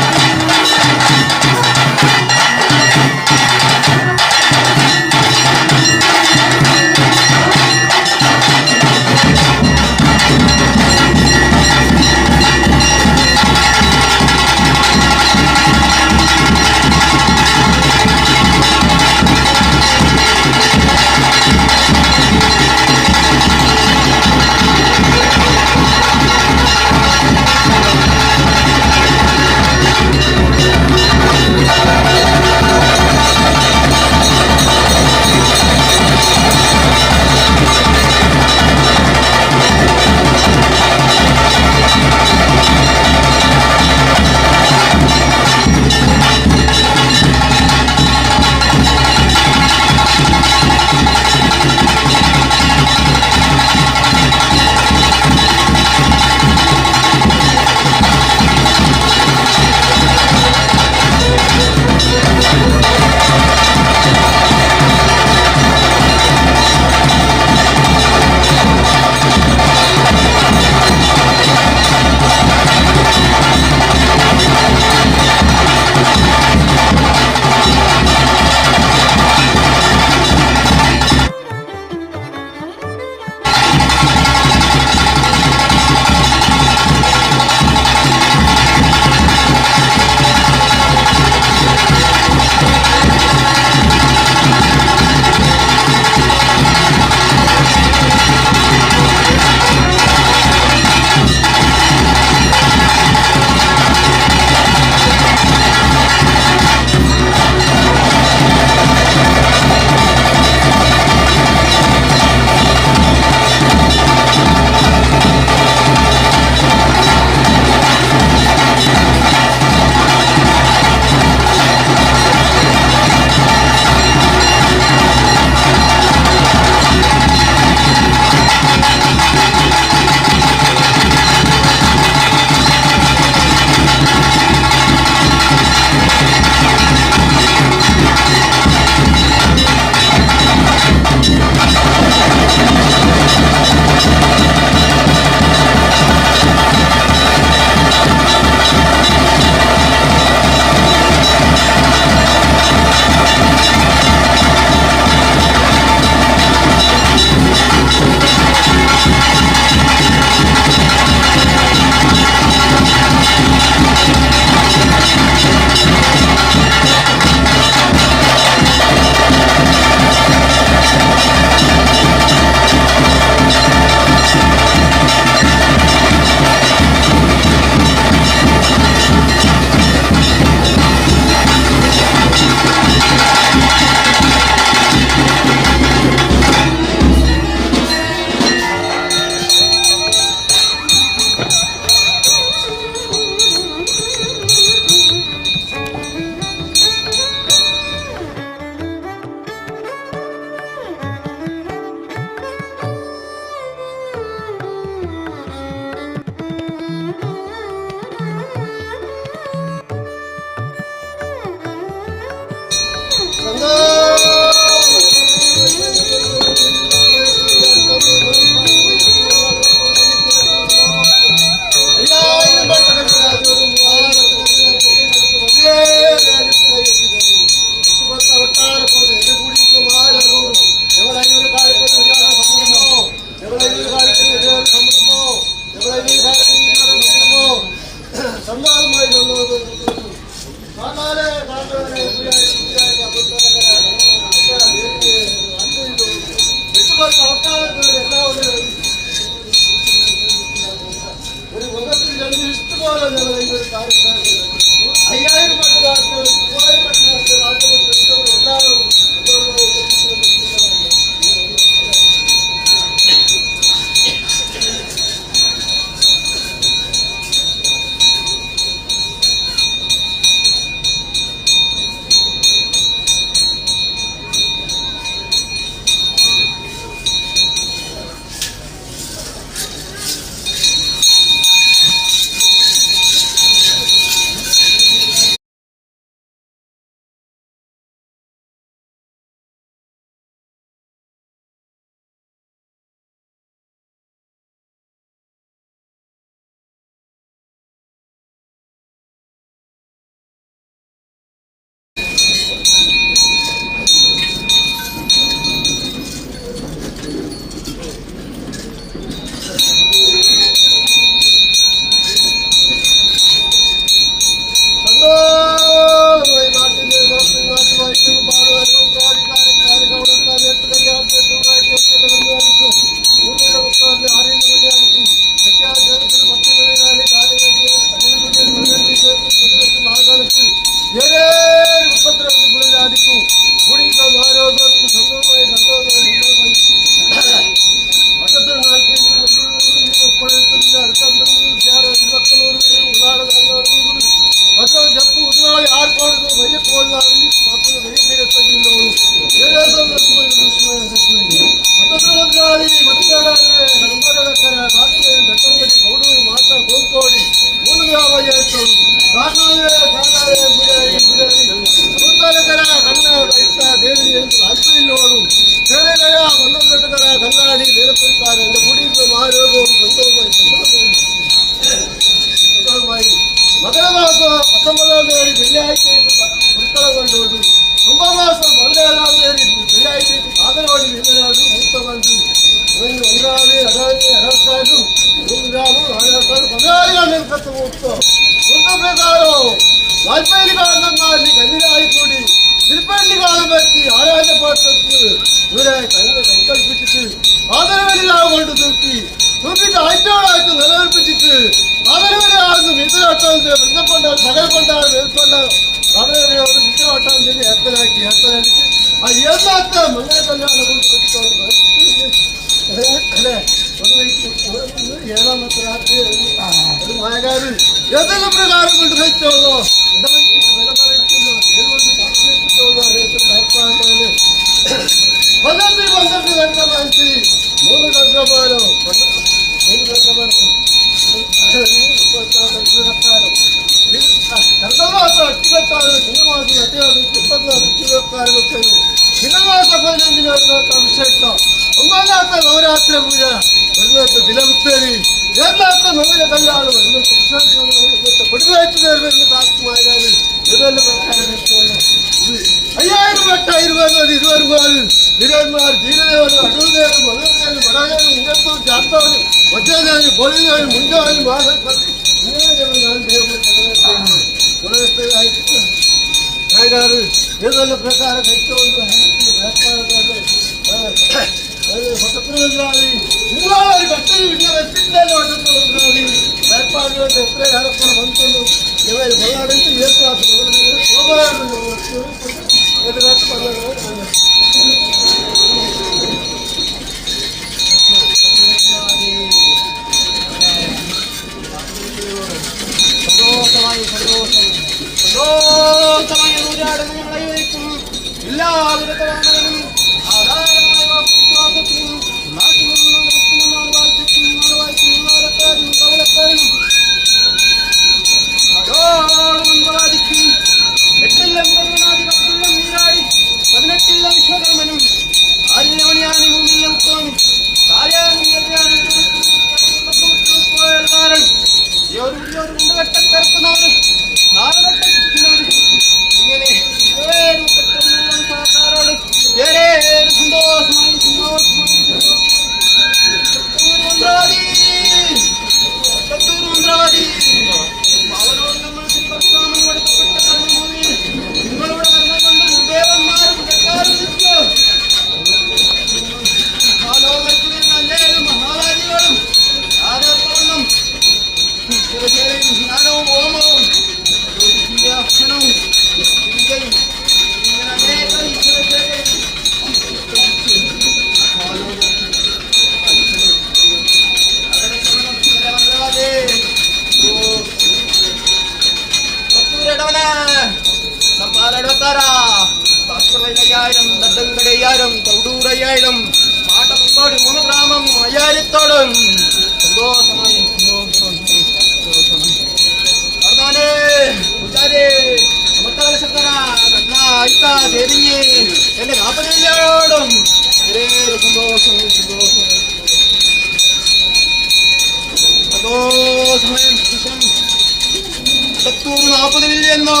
വില്ലിയെന്നോ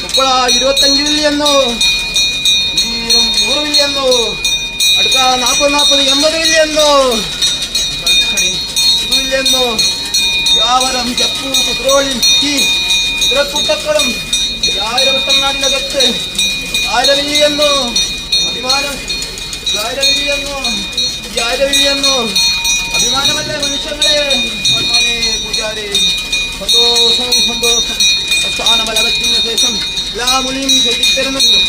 മുപ്പള 25 വില്ലിയെന്നോ 100 വില്ലിയെന്നോ അടുത്ത 40 40 80 വില്ലിയെന്നോ വില്ലിയെന്നോ വ്യാവരം ചപ്പു കുദ്രോളി കുതിരക്കൂട്ടക്കളും ആയിരവട്ടങ്ങാടിനകത്ത് ആയിരവില്ലിയെന്നോ അഭിമാനം ആയിരവില്ലിയെന്നോ ആയിരവില്ലിയെന്നോ അഭിമാനമല്ലേ മനുഷ്യങ്ങളെ ഭഗവാനെ പൂജാരി സന്തോഷം സന്തോഷം അവസാന ശേഷം എല്ലാ മൊഴിയും ചെയ്തിത്തരുന്നുണ്ട്.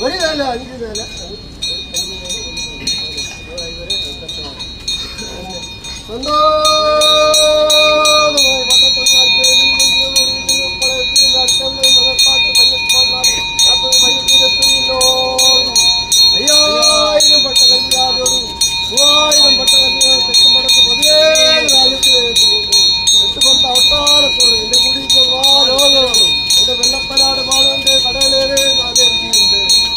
ഒരു വേല അഞ്ച് വേല അഞ്ച് വേല ഒരു വേല അയ്യായിരം പട്ട കല്യാണോടും മൂവായിരം പട്ട കല്യാണം തെക്കും വടക്ക് 17 രാജ്യത്ത് എട്ട് പത്ത് ഒട്ടാരത്തോട് എന്റെ കൂടി രോഗങ്ങളോടും എന്റെ വെള്ളപ്പനാട് വാഴുണ്ട് കടലേറെ നാലുണ്ട്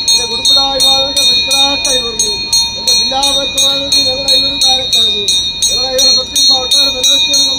എന്റെ കുടുംബടായി വാഴുണ്ട് വെളിക്കടാട്ടായി പറഞ്ഞു എന്റെ ബില്ലാപത്ത് വാഴുണ്ട് ഞങ്ങളെ ഇവരും കാലത്താണ് ഞങ്ങളെ ഇവരെ പത്തും ഒട്ടാരം നിലവെച്ചു.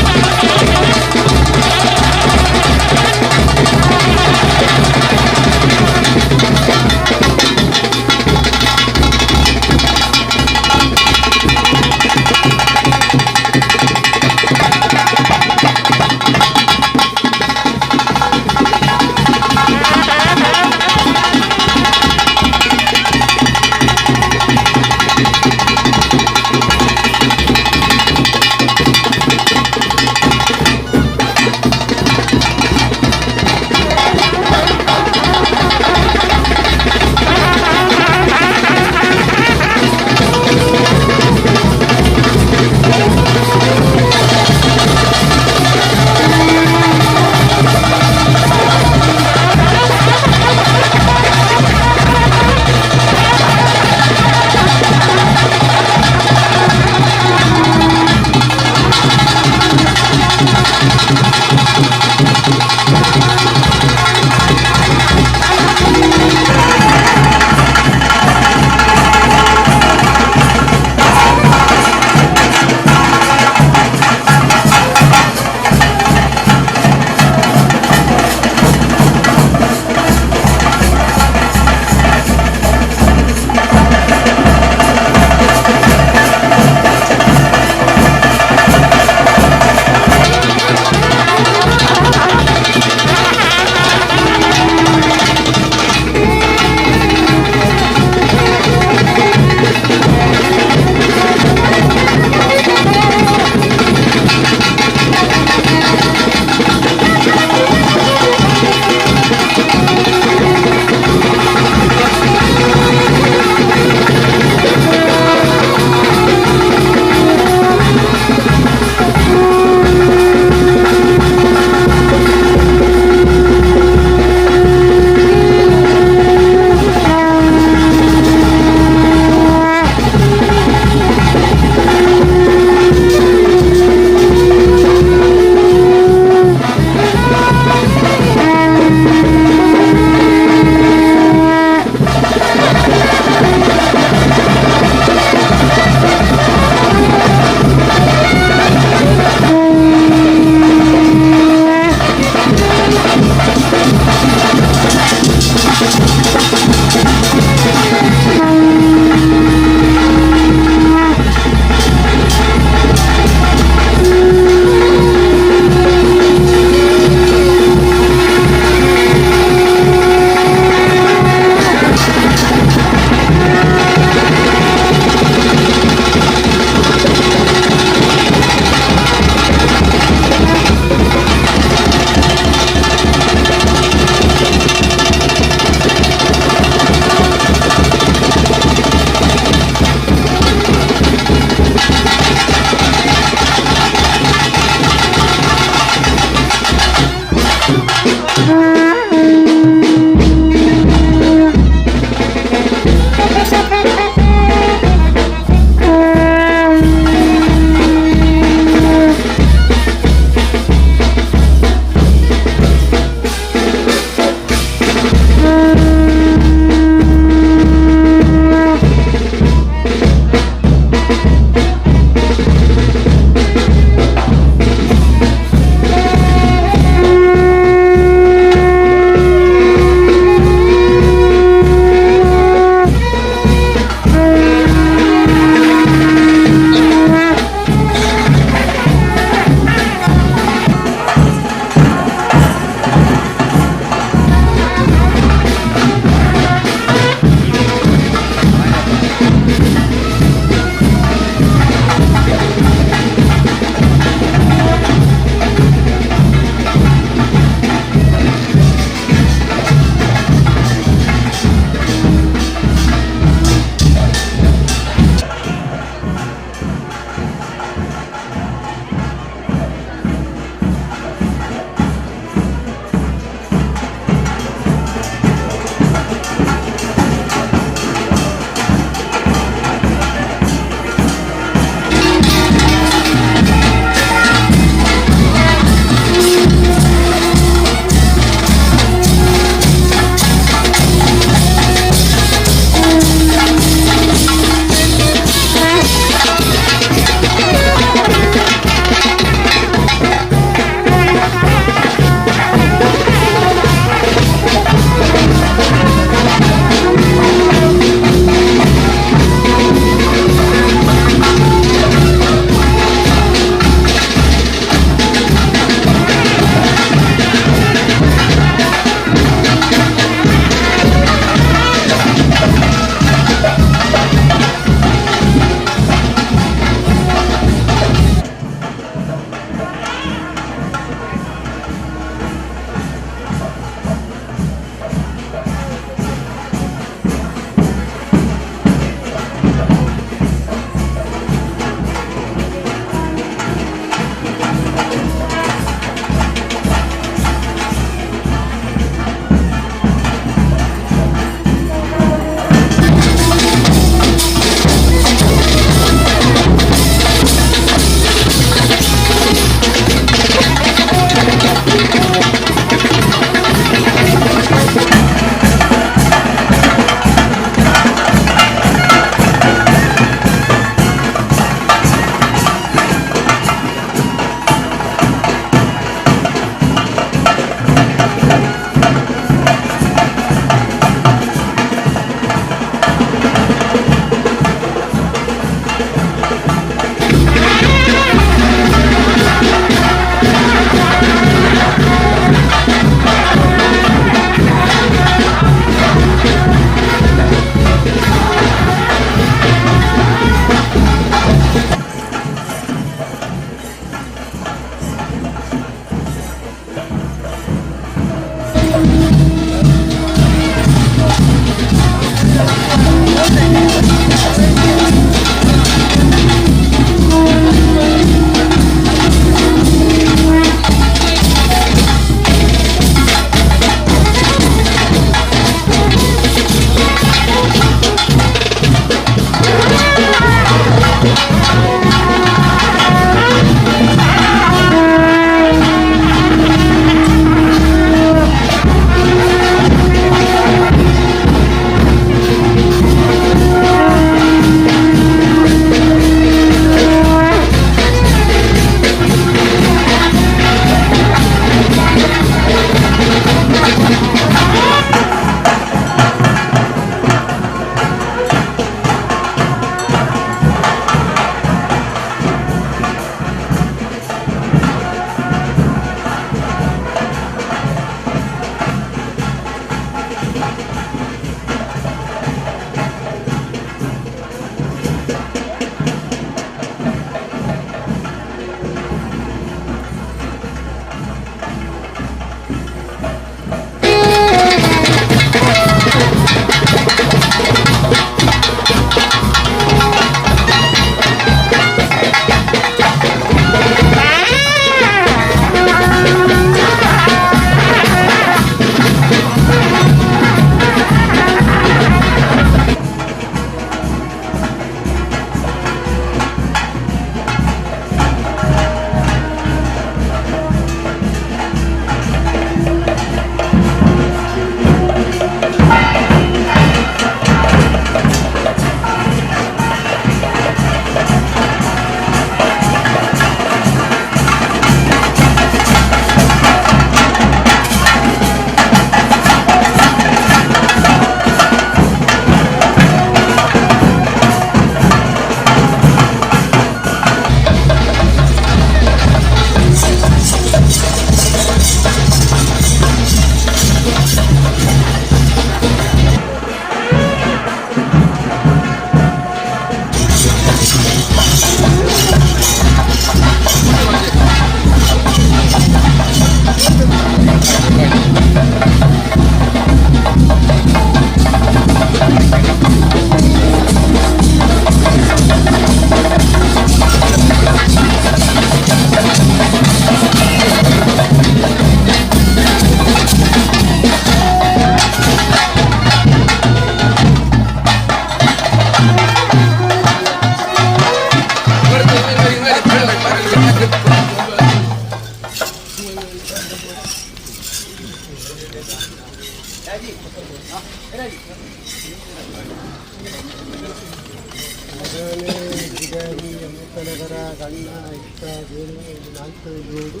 ಅಮೃತನಗರ ಗಣ್ಣ ಇಷ್ಟ ಬೇರೆ ನಾಲ್ಕು ರೋಡು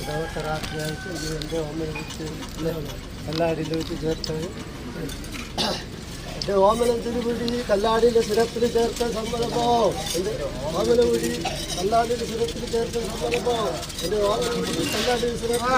ದವಸ ರಾತ್ರಿ ಆಯಿತು. ಇದು ಒಂದೇ ಒಮ್ಮೆ ಕಲ್ಲಾಡಿಲಿ വെച്ച് ചേർത്തത്. എൻ്റെ ഓമനം തിരുപിടി കല്ലാടിൻ്റെ സിരത്തിൽ ചേർത്ത സമ്മതമോ? എൻ്റെ ഓമന പിടി കല്ലാടിൻ്റെ സിരത്തിൽ ചേർത്ത സമ്മതമോ? എൻ്റെ ഓമന പിടി കല്ലാടിൻ്റെ സിരത്തിൽ.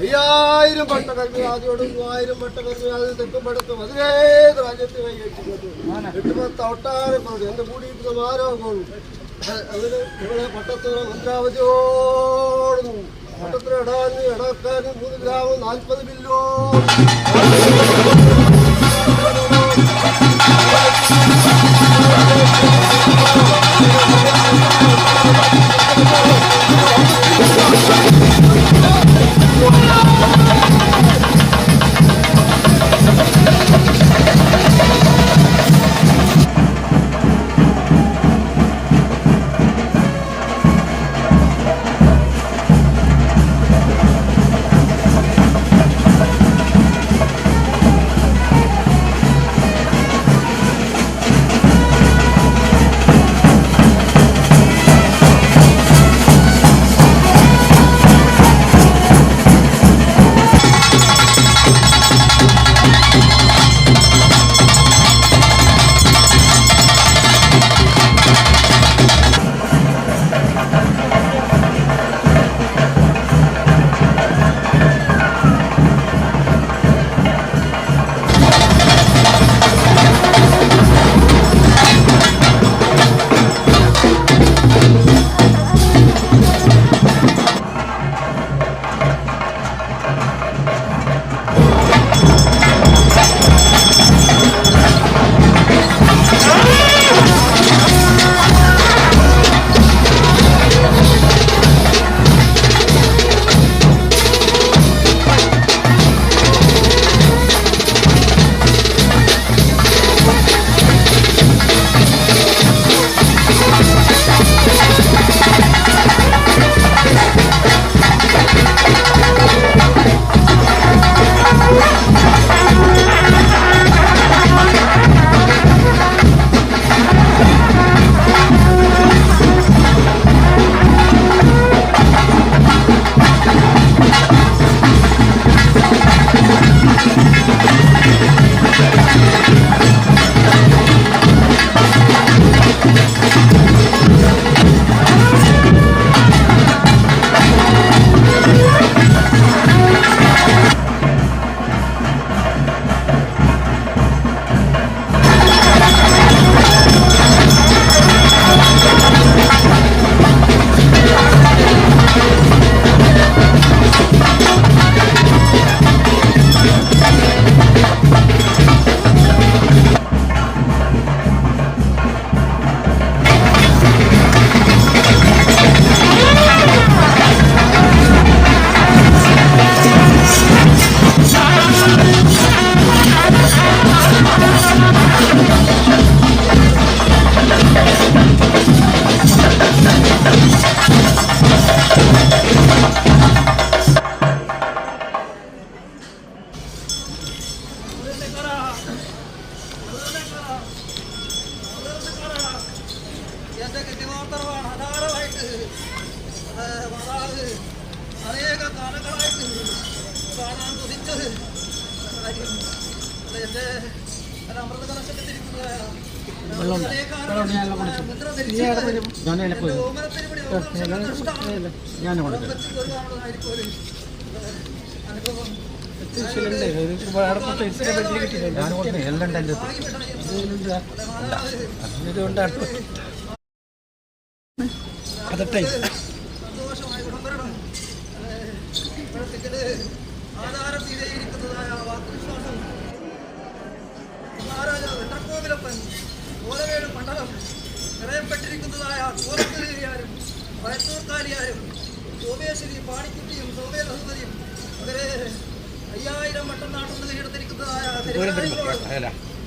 അയ്യായിരം പട്ട കർമ്മയാദിയോടും 3000 പട്ട കർമ്മയാദി തെക്കും പടത്തും അതിനേത് രാജ്യത്തെ കൈവച്ചു 8 ഒട്ടാരം പറഞ്ഞു എന്റെ കൂടിയിരിക്കുന്ന ആരോഗ്യവും അതിന് ഇവിടെ പട്ടത്തുറ മന്ത്രാവതിയോടുന്നു പട്ടത്തുറ ഇടാനും ഇടക്കാനും 3 ഗ്രാമം 40 ബില്ലോ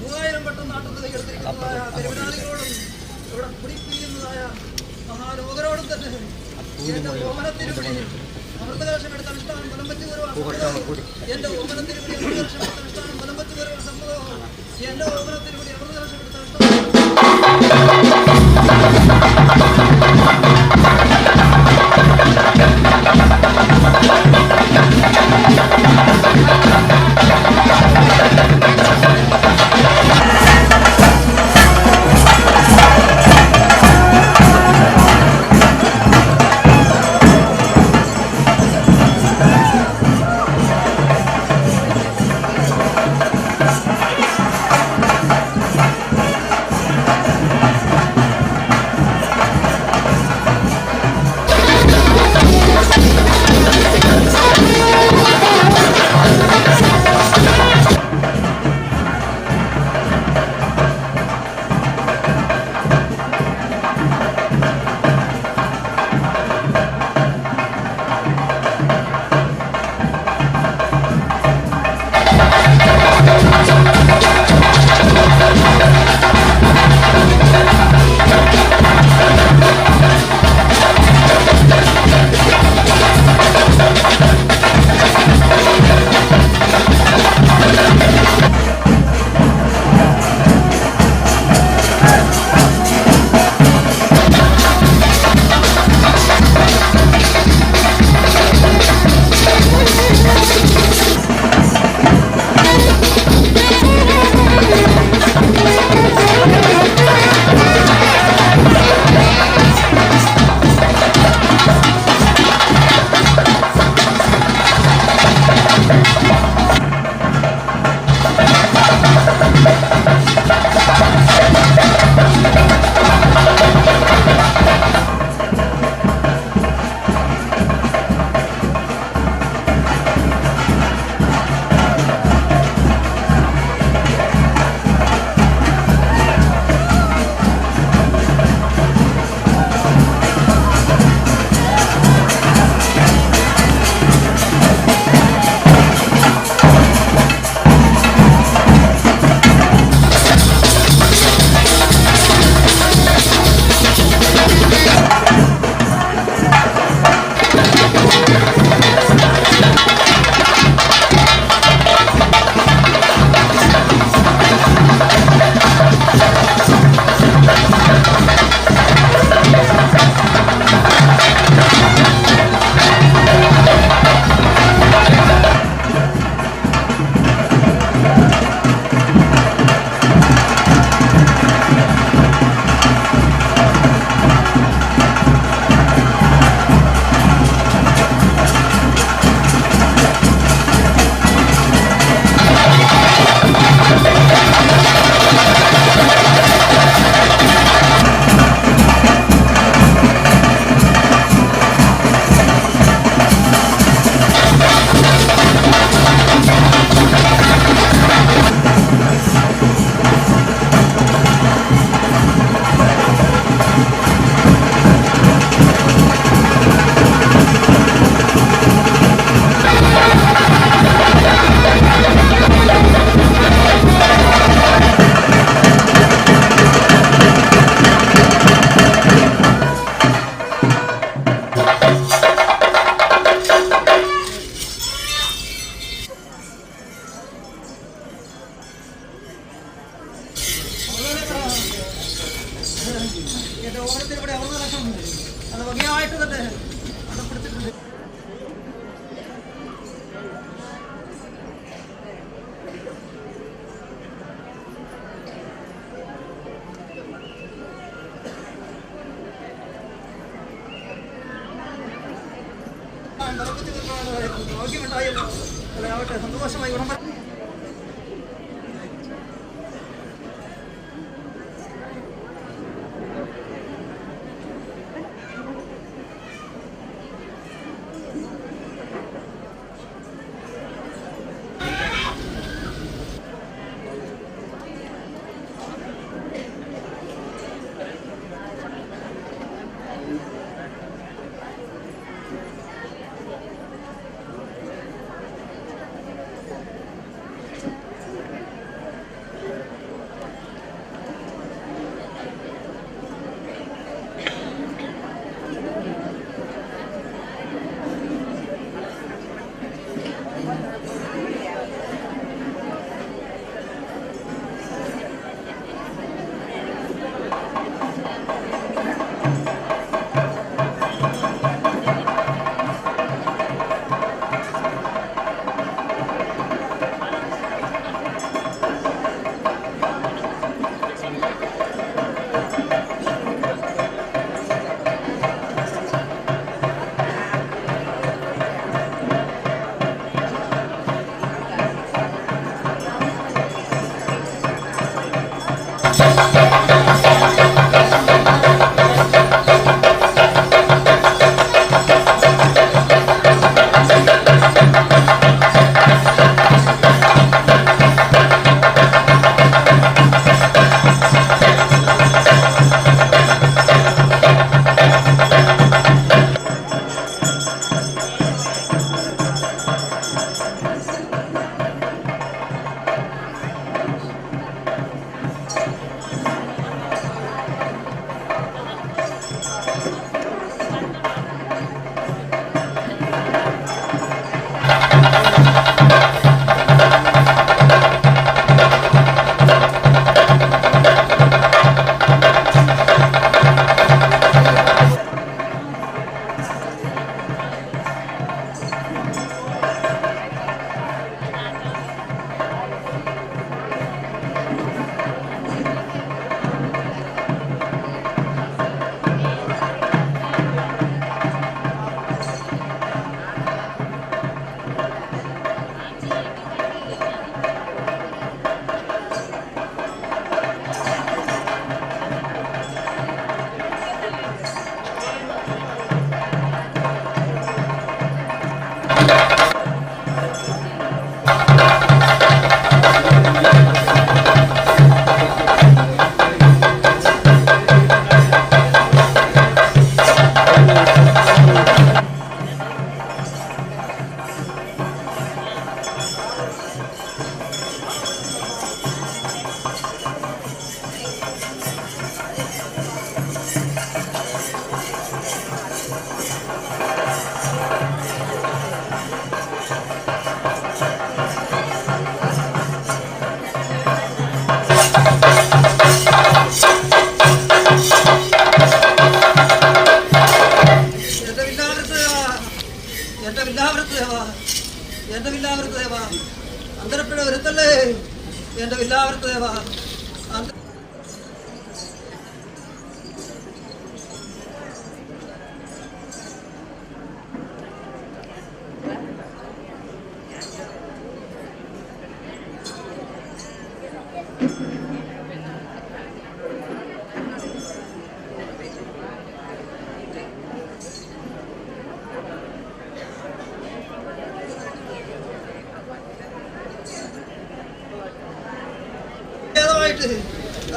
3000 വട്ടം നാട്ടത്തിൽ എടുത്തിരിക്കുന്നതായ പെരുവിനാളികളോടും ഇവിടെ കുടിപ്പിരിയുന്നതായ മഹാലോകരോടും തന്നെ എന്റെ ഓമനത്തിരുപടി അമൃതകലശം എടുത്ത അനുഷ്ഠാനം ഫലം വെച്ചു വരുവാൻ സമ്മതവും, എന്റെ ഓമനത്തിരുപടി അമൃതകലശം എടുത്ത അനുഷ്ഠാനം ഫലം വെച്ചു വരുവാൻ സമ്മതവും, എന്റെ ഓമനത്തിരുപടി അമൃതകലശം എടുത്ത എന്റെ ഓമനത്തിരുപടി അമൃതകലശം അത് വകയായിട്ട് തന്നെ അടപ്പെടുത്തിയിട്ടുണ്ട്. ഭാഗ്യമുണ്ടായല്ലോ, ആവട്ടെ, സന്തോഷമായി ഗുണം.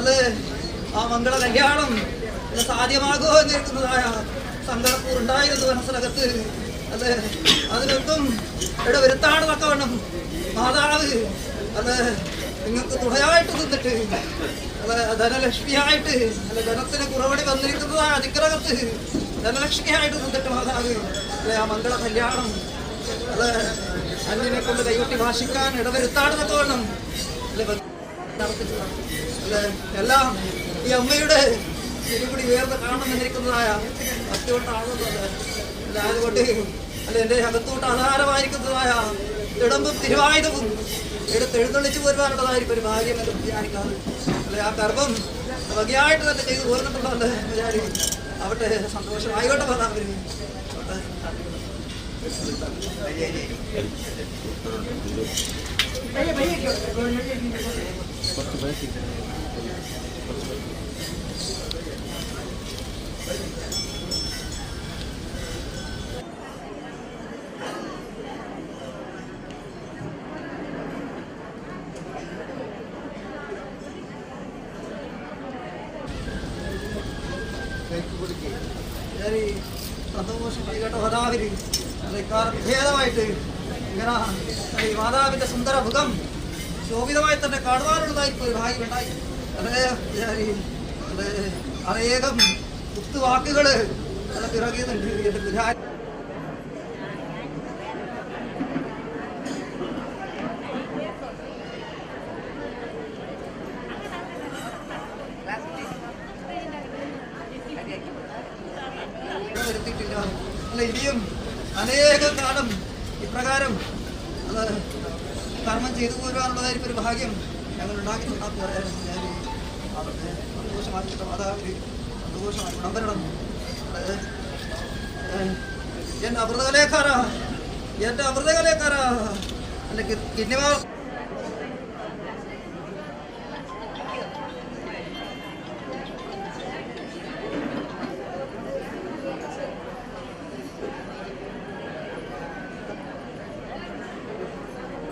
അല്ലേ ആ മംഗള കല്യാണം സാധ്യമാകുമോ എന്നിരിക്കുന്നതായ സങ്കടപ്പൂറുണ്ടായിരുന്നു മനസ്സിനകത്ത്. അല്ലേ അതിനൊന്നും ഇവിടെ വരുത്താണ് തക്കവണ്ണം മാതാവ് അത് നിങ്ങൾക്ക് തുണയായിട്ട് നിന്നിട്ട് അല്ലെ ധനലക്ഷ്മിയായിട്ട് അല്ലെ ധനത്തിന് കുറവടി വന്നിരിക്കുന്നതായ അതിക്രകത്ത് ധനലക്ഷ്മിയായിട്ട് നിന്നിട്ട് മാതാവ് അല്ലെ ആ മംഗള കല്യാണം അല്ലെ അന്യനെ കൊണ്ട് കൈകൊട്ടി ഭാഷിക്കാൻ ഇടവരുത്താണ് തക്കവണ്ണം അല്ലെ നടത്തിച്ചതാണ്. അല്ലെ എല്ലാം ഈ അമ്മയുടെ തിരുകുടി ഉയർന്ന് കാണണമെന്നിരിക്കുന്നതായ ഭക്തികൊണ്ടാകുന്നത്. അല്ല അതുകൊണ്ട് അല്ല എൻ്റെ അകത്തോട്ട് ആധാരമായിരിക്കുന്നതായ തിടമ്പും തിരുവായുധവും എടുത്തെഴുന്നള്ളിച്ചു പോരുവാനുള്ളതായിരിക്കും ഒരു ഭാഗ്യം എന്ന് വിചാരിക്കാറ്. അല്ലെ ആ കർമ്മം വകയായിട്ട് തന്നെ ചെയ്തു പോരുന്നുണ്ടല്ലോ വിചാരിക്കും. അവിടെ സന്തോഷമായിക്കോട്ടെ പറഞ്ഞാൽ അവിടെ ഭേദമായിട്ട് ഇങ്ങനെ ഈ മാതാവിന്റെ സുന്ദര മുഖം ശോഭിതമായി തന്നെ കാണുവാനുള്ളതായിരിക്കും ഒരു ഭാഗ്യമുണ്ടായി. അതേ അത് അനേകം കുത്തുവാക്കുകള് അത് പിറകുന്നുണ്ട് എന്റെ ഗുരുവായൂർ. വരുത്തിയിട്ടില്ല. അല്ല ഇനിയും അനേകം കാലം ഇപ്രകാരം അത് കർമ്മം ചെയ്തു പോരുവാനുള്ളതായിരിക്കും ഒരു ഭാഗ്യം ഞങ്ങൾ ഉണ്ടാക്കി തന്നാൽ പോരായിരുന്നു. ഞാൻ സന്തോഷമായിട്ട് മാതാവിന് സന്തോഷമായി ഗുണം വരണം. എന്റെ അമൃതകലേക്കാരാ, എന്റെ അമൃതകലേക്കാരാ, എന്റെ കിന്നിമാർ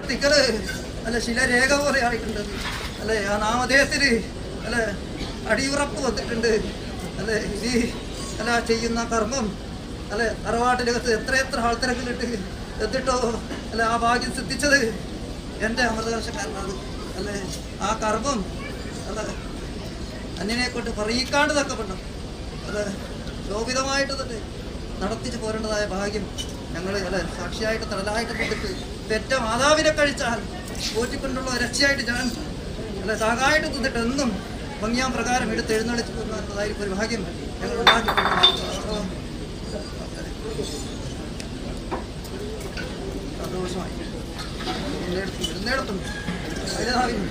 തിക്കല് അല്ല ശിലരേഖ പോലെ ആയിട്ടുണ്ട് അല്ലെ. ആ നാമധേയത്തിന് അല്ലെ അടിയുറപ്പ് വന്നിട്ടുണ്ട് അല്ലെ. ഇനി അല്ല ചെയ്യുന്ന കർമ്മം അല്ലെ തറവാട്ടിനകത്ത് എത്രയെത്ര ആൾത്തിരക്കിലിട്ട് എന്നിട്ടോ അല്ലെ ആ ഭാഗ്യം സിദ്ധിച്ചത് എൻ്റെ അമൃതകർഷക്കാരനാണ് അല്ലെ. ആ കർമ്മം അല്ല അന്യനെ കൊണ്ട് പറയിക്കാണ്ട് തക്കപ്പെടണം അല്ലെ. ശോഭിതമായിട്ട് തന്നെ നടത്തിച്ച് പോരേണ്ടതായ ഭാഗ്യം ഞങ്ങൾ അല്ലെ സാക്ഷിയായിട്ട് തടലായിട്ട് നിന്നിട്ട് പെറ്റ മാതാവിനെ കഴിച്ചാൽ പോറ്റിക്കൊണ്ടുള്ള രക്ഷയായിട്ട് ഞാൻ അല്ലെ സാകായിട്ട് നിന്നിട്ട് എന്നും ഭംഗിയാം പ്രകാരം എടുത്ത് എഴുന്നള്ളിച്ച് പോകുന്നതായിരിക്കും ഒരു ഭാഗ്യം ഞങ്ങൾ ഉണ്ടാക്കിയിട്ടുണ്ട്. സന്തോഷമായി വരുന്നിടത്തും അതിലേതാവിനും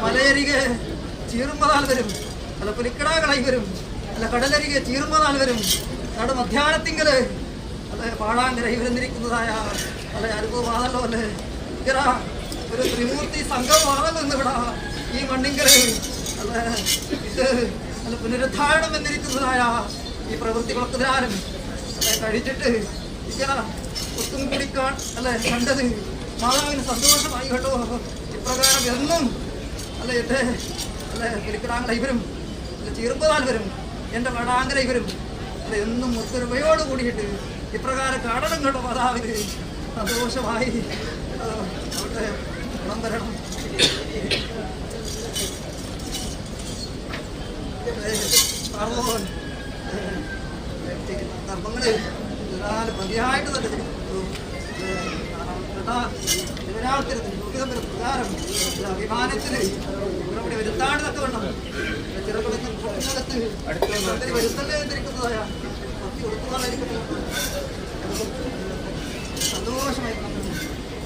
മലയരികെ ചീറുമ്പതാൽ വരും, അല്ല പുലിക്കടാകളായി വരും, അല്ല കടലരികെ ചീറുമ്പതാൽ വരും, നട മധ്യാഹ്നത്തിങ്കല് അല്ലെ പാടാങ്കര വരുന്നിരിക്കുന്നതായ അല്ലെ അനുഭവമാണല്ലോ അല്ലെ. ഇങ്ങനെ ഒരു ത്രിമൂർത്തി സംഘമാണല്ലോ ഇന്നിവിടെ ഈ മണ്ണിങ്കല് അല്ലെ. ഇത് അല്ല പുനരുദ്ധാരണം എന്നിരിക്കുന്നതായ ഈ പ്രവൃത്തികളൊക്കെ അല്ലെ കഴിച്ചിട്ട് ഇങ്ങനെ ഒത്തും കൂടി അല്ലെ കണ്ടത് മാതാവിന് സന്തോഷമായി കേട്ടോ. ഇപ്രകാരം എന്നും അല്ലെ എൻ്റെ അല്ലെ പുലിക്കടാങ്കല ഇവരും അല്ലെ ചീർപ്പതാൽ വരും, എൻ്റെ വടാങ്കല ഇവരും അല്ലെ എന്നും ഒത്തൊരുമയോട് കൂടിയിട്ട് ഇപ്രകാരം കാണണം കേട്ടോ. മാതാവിന് സന്തോഷമായി അവിടെ ഗുണം വരണം. കർമ്മങ്ങള് എല്ലാവരും പ്രതിയായിട്ട് തന്നെ പ്രകാരം അഭിമാനത്തിന് ഇവിടെ വരുത്താണ്ട് തക്കവണ്ണം ചെറുകുളത്ത് വരുത്തല്ലേ എന്നിരിക്കുന്നതായ ഭക്തി കൊടുക്കുന്നതായിരിക്കും സന്തോഷമായി.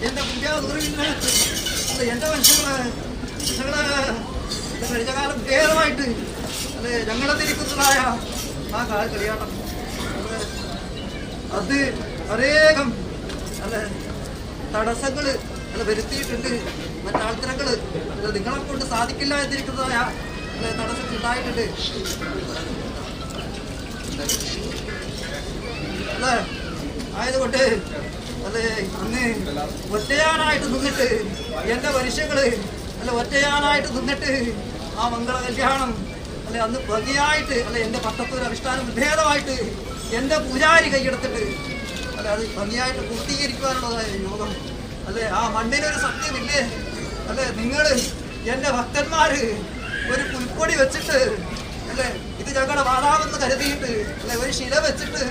എന്റെ കുഞ്ഞാ എന്റെ മനുഷ്യങ്ങളെ മനുഷ്യങ്ങളെ കഴിഞ്ഞ കാലം ഭേദമായിട്ട് അല്ലെ ഞങ്ങളെ തിരിക്കുന്നതായ ആ കാല കളിയാട്ടം. അത് അനേകം അല്ല തടസ്സങ്ങൾ അല്ല വരുത്തിയിട്ടുണ്ട്. മറ്റാൾത്തരങ്ങൾ നിങ്ങളെ കൊണ്ട് സാധിക്കില്ല എന്നിരിക്കുന്നതായ തടസ്സങ്ങൾ ഉണ്ടായിട്ടുണ്ട് അല്ലേ? ആയതുകൊണ്ട് അല്ലേ അന്ന് ഒറ്റയാനായിട്ട് നിന്നിട്ട് എൻ്റെ മനുഷ്യങ്ങള് അല്ല ഒറ്റയാനായിട്ട് നിന്നിട്ട് ആ മംഗള കല്യാണം അല്ലെ അന്ന് ഭംഗിയായിട്ട് അല്ലെ എൻ്റെ പട്ടത്തൂർ അനുഷ്ഠാനം ഭേദമായിട്ട് എൻ്റെ പൂജാരി കൈയെടുത്തിട്ട് അല്ലെ അത് ഭംഗിയായിട്ട് പൂർത്തീകരിക്കുവാനുള്ളതായ യോഗം അല്ലെ. ആ മണ്ണിനൊരു സത്യമില്ലേ അല്ലെ? നിങ്ങൾ എൻ്റെ ഭക്തന്മാര് ഒരു പുൽക്കൊടി വെച്ചിട്ട് അല്ലെ ഇത് ഞങ്ങളുടെ മാതാവെന്ന് കരുതിയിട്ട് അല്ലെ ഒരു ശില വെച്ചിട്ട്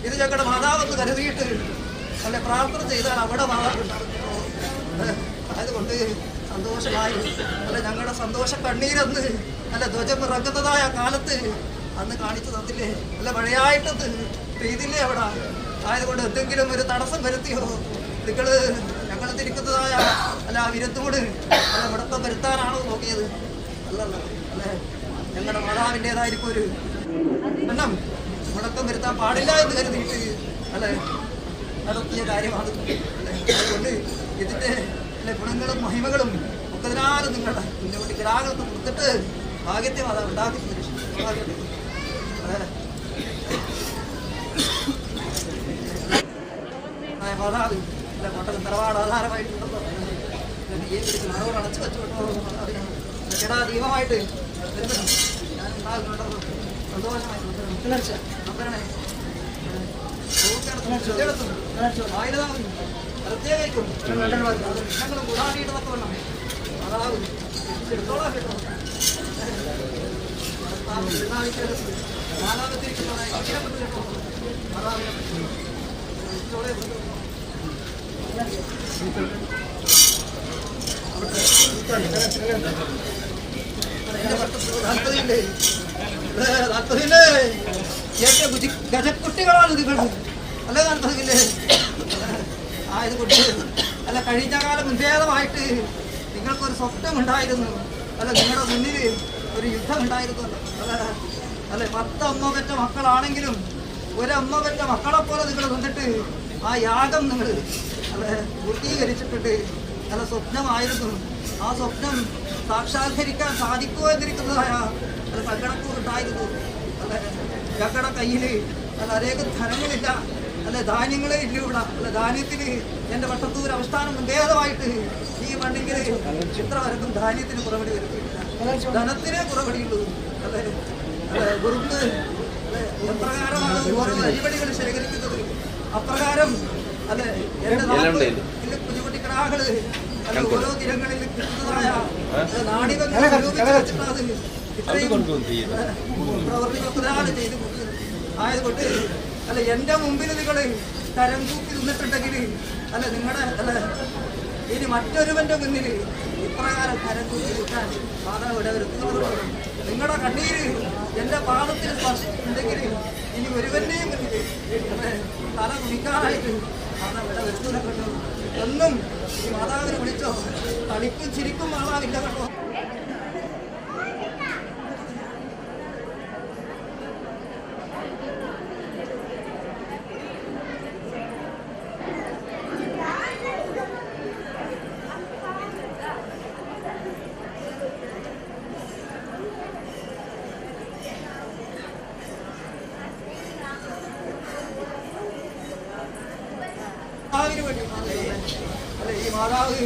ഇത് ഞങ്ങളുടെ മാതാവെന്ന് കരുതിയിട്ട് അല്ലെ പ്രാർത്ഥന ചെയ്താൽ അവിടെ മാതാവ് ഉണ്ടാകും. അതുകൊണ്ട് സന്തോഷമായി അല്ലെ ഞങ്ങളുടെ സന്തോഷ കണ്ണീരന്ന് അല്ലെ ധ്വജം ഇറങ്ങുന്നതായ കാലത്ത് അന്ന് കാണിച്ചു തന്നില്ലേ? അല്ലെ മഴയായിട്ടത് പെയ്തില്ലേ അവിടെ? ആയതുകൊണ്ട് എന്തെങ്കിലും ഒരു തടസ്സം വരുത്തിയോ നിങ്ങൾ? ഞങ്ങൾ തിരിക്കുന്നതായ അല്ല ആ വിരുദ്ധോട് അല്ല മുടക്കം വരുത്താനാണോ നോക്കിയത്? അല്ലല്ല അല്ലെ ഞങ്ങളുടെ മാതാവിൻ്റെതായിരിക്കും ഒരു എണ്ണം മുടക്കം വരുത്താൻ പാടില്ല എന്ന് കരുതിയിട്ട് അല്ലെ നടത്തിയ കാര്യമാണ്. അതുകൊണ്ട് ഇതിൻ്റെ അല്ലെ ഗുണങ്ങളും മഹിമകളും ഒക്കതിനാലും നിങ്ങളുടെ മുന്നോട്ട് ഗ്രാഹകൾക്ക് കൊടുത്തിട്ട് ഭാഗ്യത്തെ മാതാവ് ഉണ്ടാക്കി. മാതാവ് അല്ലെ കോട്ടകം തറവാട് ആധാരമായിട്ടുണ്ടല്ലോ പിടിച്ച് മറോട് അടച്ചു വെച്ചോട്ടോ. ചേട്ടാ ദീപമായിട്ട് ഞാൻ ഉണ്ടാകുന്നുണ്ടോ? സന്തോഷമായി പ്രത്യേകിക്കും പ്രശ്നങ്ങളും കൂടാടിയിട്ടതൊക്കെ വേണം. മാതാവ് എടുത്തോളാം കേട്ടോ. കേട്ടോ മാതാവിനെ ഗജക്കുട്ടികളാണ് നിങ്ങൾ അല്ലേ? നാൽപ്പതില്ലേ ആയതുകൊണ്ട് അല്ല കഴിഞ്ഞ കാലം മുൻഭേദമായിട്ട് നിങ്ങൾക്കൊരു സ്വപ്നം ഉണ്ടായിരുന്നു അല്ല? നിങ്ങളുടെ മുന്നിൽ ഒരു യുദ്ധം ഉണ്ടായിരുന്നു അല്ല? അല്ലെ 10 അമ്മ പെറ്റ മക്കളാണെങ്കിലും ഒരമ്മ പെറ്റ മക്കളെ പോലെ നിങ്ങൾ നിന്നിട്ട് ആ യാഗം നിങ്ങൾ അല്ലെ പൂർത്തീകരിച്ചിട്ടുണ്ട്. നല്ല സ്വപ്നമായിരുന്നു. ആ സ്വപ്നം സാക്ഷാത്കരിക്കാൻ സാധിക്കുമോ എന്നിരിക്കുന്നതായ അല്ല സങ്കടക്കൂറുണ്ടായിരുന്നു അല്ലെ? ഞങ്ങളുടെ കയ്യിൽ അല്ല അനേകം ധനങ്ങളില്ല അല്ലെ, ധാന്യങ്ങളേ ഇല്ല ഇവിടെ അല്ലെ. ധാന്യത്തിന് എൻ്റെ വട്ടത്തൂർ അവസ്ഥാനം ഭേദമായിട്ട് ഈ മണ്ണിൽ ഇത്ര വരക്കും ധാന്യത്തിന് കുറവടി വരുത്തിയിട്ടില്ല, ധനത്തിനെ കുറവടിയുള്ളൂ അല്ലെ. അല്ലെ ഗുരുക്ക് അല്ലെ എപ്രകാരമാണ് ഓരോ അരിപടികൾ ശേഖരിക്കുന്നത് അപ്രകാരം അല്ലെ എൻ്റെ നാട്ടിൽ കുഞ്ഞുകുട്ടിക്കിടാകള് അല്ലെ ഓരോ ദിനങ്ങളിൽ കിട്ടുന്നതായ നാടികൾ വെച്ചിട്ടാണ് ഇത്രയും പ്രവർത്തികളാണ് ചെയ്ത് കൊടുക്കുന്നത്. ആയതുകൊണ്ട് അല്ല എൻ്റെ മുമ്പിൽ നിങ്ങൾ തരം തൂക്കി നിന്നിട്ടുണ്ടെങ്കിൽ അല്ല നിങ്ങളുടെ അല്ല ഇനി മറ്റൊരുവൻ്റെ മുന്നിൽ ഇപ്രകാരം തരം തൂക്കി നിൽക്കാൻ മാതാവ് ഇടവരുത്തുന്നത്. നിങ്ങളുടെ കണ്ണീര് എൻ്റെ പാദത്തിൽ സ്പർശിച്ചിട്ടുണ്ടെങ്കിൽ ഇനി ഒരുവൻ്റെയും മുന്നിൽ തല കുനിക്കാനായിട്ട് മാതാവ് ഇടവരുത്തൂല കേട്ടോ. എന്നും ഈ മാതാവിനെ വിളിച്ചോ, കളിക്കും ചിരിക്കും മാതാവില്ല കേട്ടോ. അല്ലെ ഈ മാതാവ്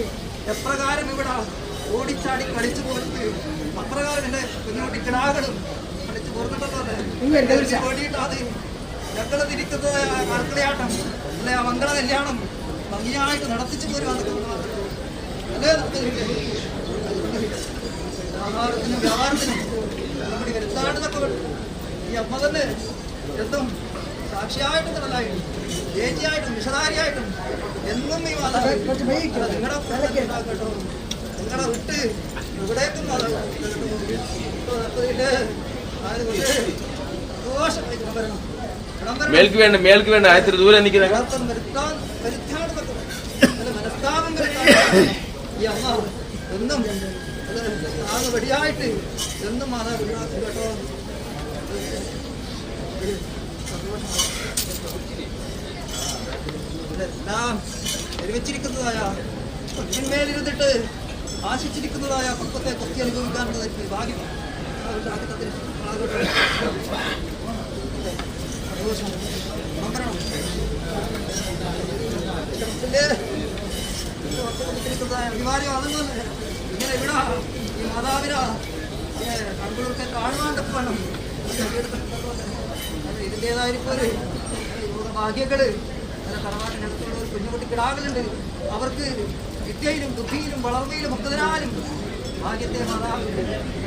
എപ്രകാരം ഇവിടെ ഓടിച്ചാടി കളിച്ചു പോയിട്ട് അപ്രകാരം എൻ്റെ കുഞ്ഞുകുട്ടി കിടാകളും കളിച്ചു പോർന്നിട്ടല്ലേ വേണ്ടിയിട്ട് അത് ഞങ്ങള് തിരിക്കുന്നത് മക്കളയാട്ടം അല്ലെ ആ മംഗള കല്യാണം ഭംഗിയായിട്ട് നടത്തിച്ചു പോരുവാന്നൊക്കെ അല്ലേ? വ്യാപാരത്തിനും വ്യാപാരത്തിനും നമ്മുടെ വരുത്താണ്ടെന്നൊക്കെ ഈ അമ്മ തന്നെ എന്നും സാക്ഷിയായിട്ടും തന്നലായിട്ടും ചേച്ചിയായിട്ടും വിഷധാരിയായിട്ടും എന്നും ഈ മാതാവ് നിങ്ങളുടെ കേട്ടോ. നിങ്ങളെ വിട്ട് ഇവിടേക്കും മാതാവ് മേൽക്ക് വേണ്ട, മേൽക്ക് വേണ്ട, ആയിരത്തി ദൂരം നിൽക്കുന്ന മനസ്താപം ഈ അമ്മ എന്നും വെടിയായിട്ട് എന്നും മാതാവ് കേട്ടോ. എല്ലാം നിർമ്മിച്ചിരിക്കുന്നതായ പൊന്നിന്മേലിരുന്നിട്ട് ആശിച്ചിരിക്കുന്നതായ പക്വത്തെ കൊത്തി അനുഭവിക്കാനുള്ളത് എനിക്ക് ഭാഗ്യം അനിവാര്യമാണെന്ന് ഇങ്ങനെ ഇവിടെ ഈ മാതാവിന കൺകുളിർക്കെ കാണുവാണ്ടൊക്കെ വേണം. ഇതിൻ്റെതായിരിക്കും ഒരു ഭാഗ്യങ്ങള് തറവാട്ടിനടുത്തുള്ള ഒരു കുഞ്ഞുകുട്ടി കിടാകളുണ്ട്. അവർക്ക് വിദ്യയിലും ബുദ്ധിയിലും വളർച്ചയിലും ഒക്കെ ഭാഗ്യത്തെ മാതാവ്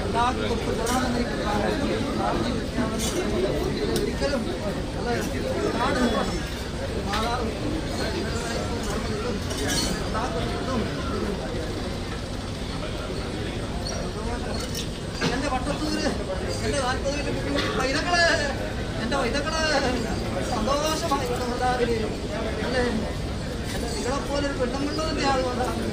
ഉണ്ടാക്കി കൊടുത്തു തരണമെന്ന് ഒരിക്കലും മാതാവ് എന്റെ വട്ടത്തൂര് എന്റെ 40 കുട്ടികൾ പൈതങ്ങള് എന്റെ പൈതങ്ങള് സന്തോഷമായി മാതാവിന് അല്ലേ നിങ്ങളെപ്പോലൊരു പെണ്ണുമ്പിള്ള തന്നെയാണ് മാതാവ്.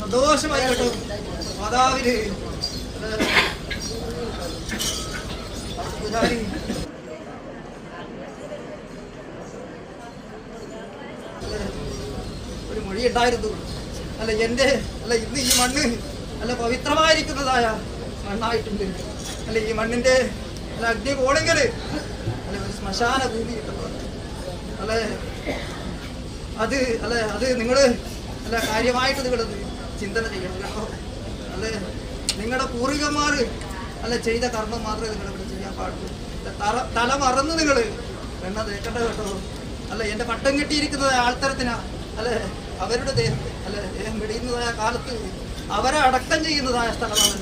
സന്തോഷമായി കേട്ടോ മാതാവിന് പൂജാരി. ഒരു മൊഴി ഉണ്ടായിരുന്നു അല്ല എൻ്റെ അല്ല ഇന്ന് ഈ മണ്ണ് അല്ല പവിത്രമായിരിക്കുന്നതായ മണ്ണായിട്ടുണ്ട്. അല്ല ഈ മണ്ണിൻ്റെ അല്ല അഗ്നി പോണെങ്കിൽ അല്ല ഒരു ശ്മശാന ഭൂമി കിട്ടുന്നത് അല്ലെ അത് അല്ലെ അത് നിങ്ങൾ അല്ല കാര്യമായിട്ട് നിങ്ങളത് ചിന്തന ചെയ്യണം കേട്ടോ. അല്ലെ നിങ്ങളുടെ പൂർവികന്മാർ അല്ല ചെയ്ത കർമ്മം മാത്രമേ നിങ്ങളിവിടെ ചെയ്യാൻ പാടുള്ളൂ. തല മറന്ന് നിങ്ങൾ എണ്ണ തേക്കണ്ട കേട്ടോ. അല്ല എൻ്റെ പട്ടം കെട്ടിയിരിക്കുന്നത് ആൾത്തരത്തിനാ അല്ലെ അവരുടെ ദേഹം അല്ലെ ദേഹം വെടിയുന്നതായ കാലത്ത് അവരെ അടക്കം ചെയ്യുന്നതായ സ്ഥലമാണ്.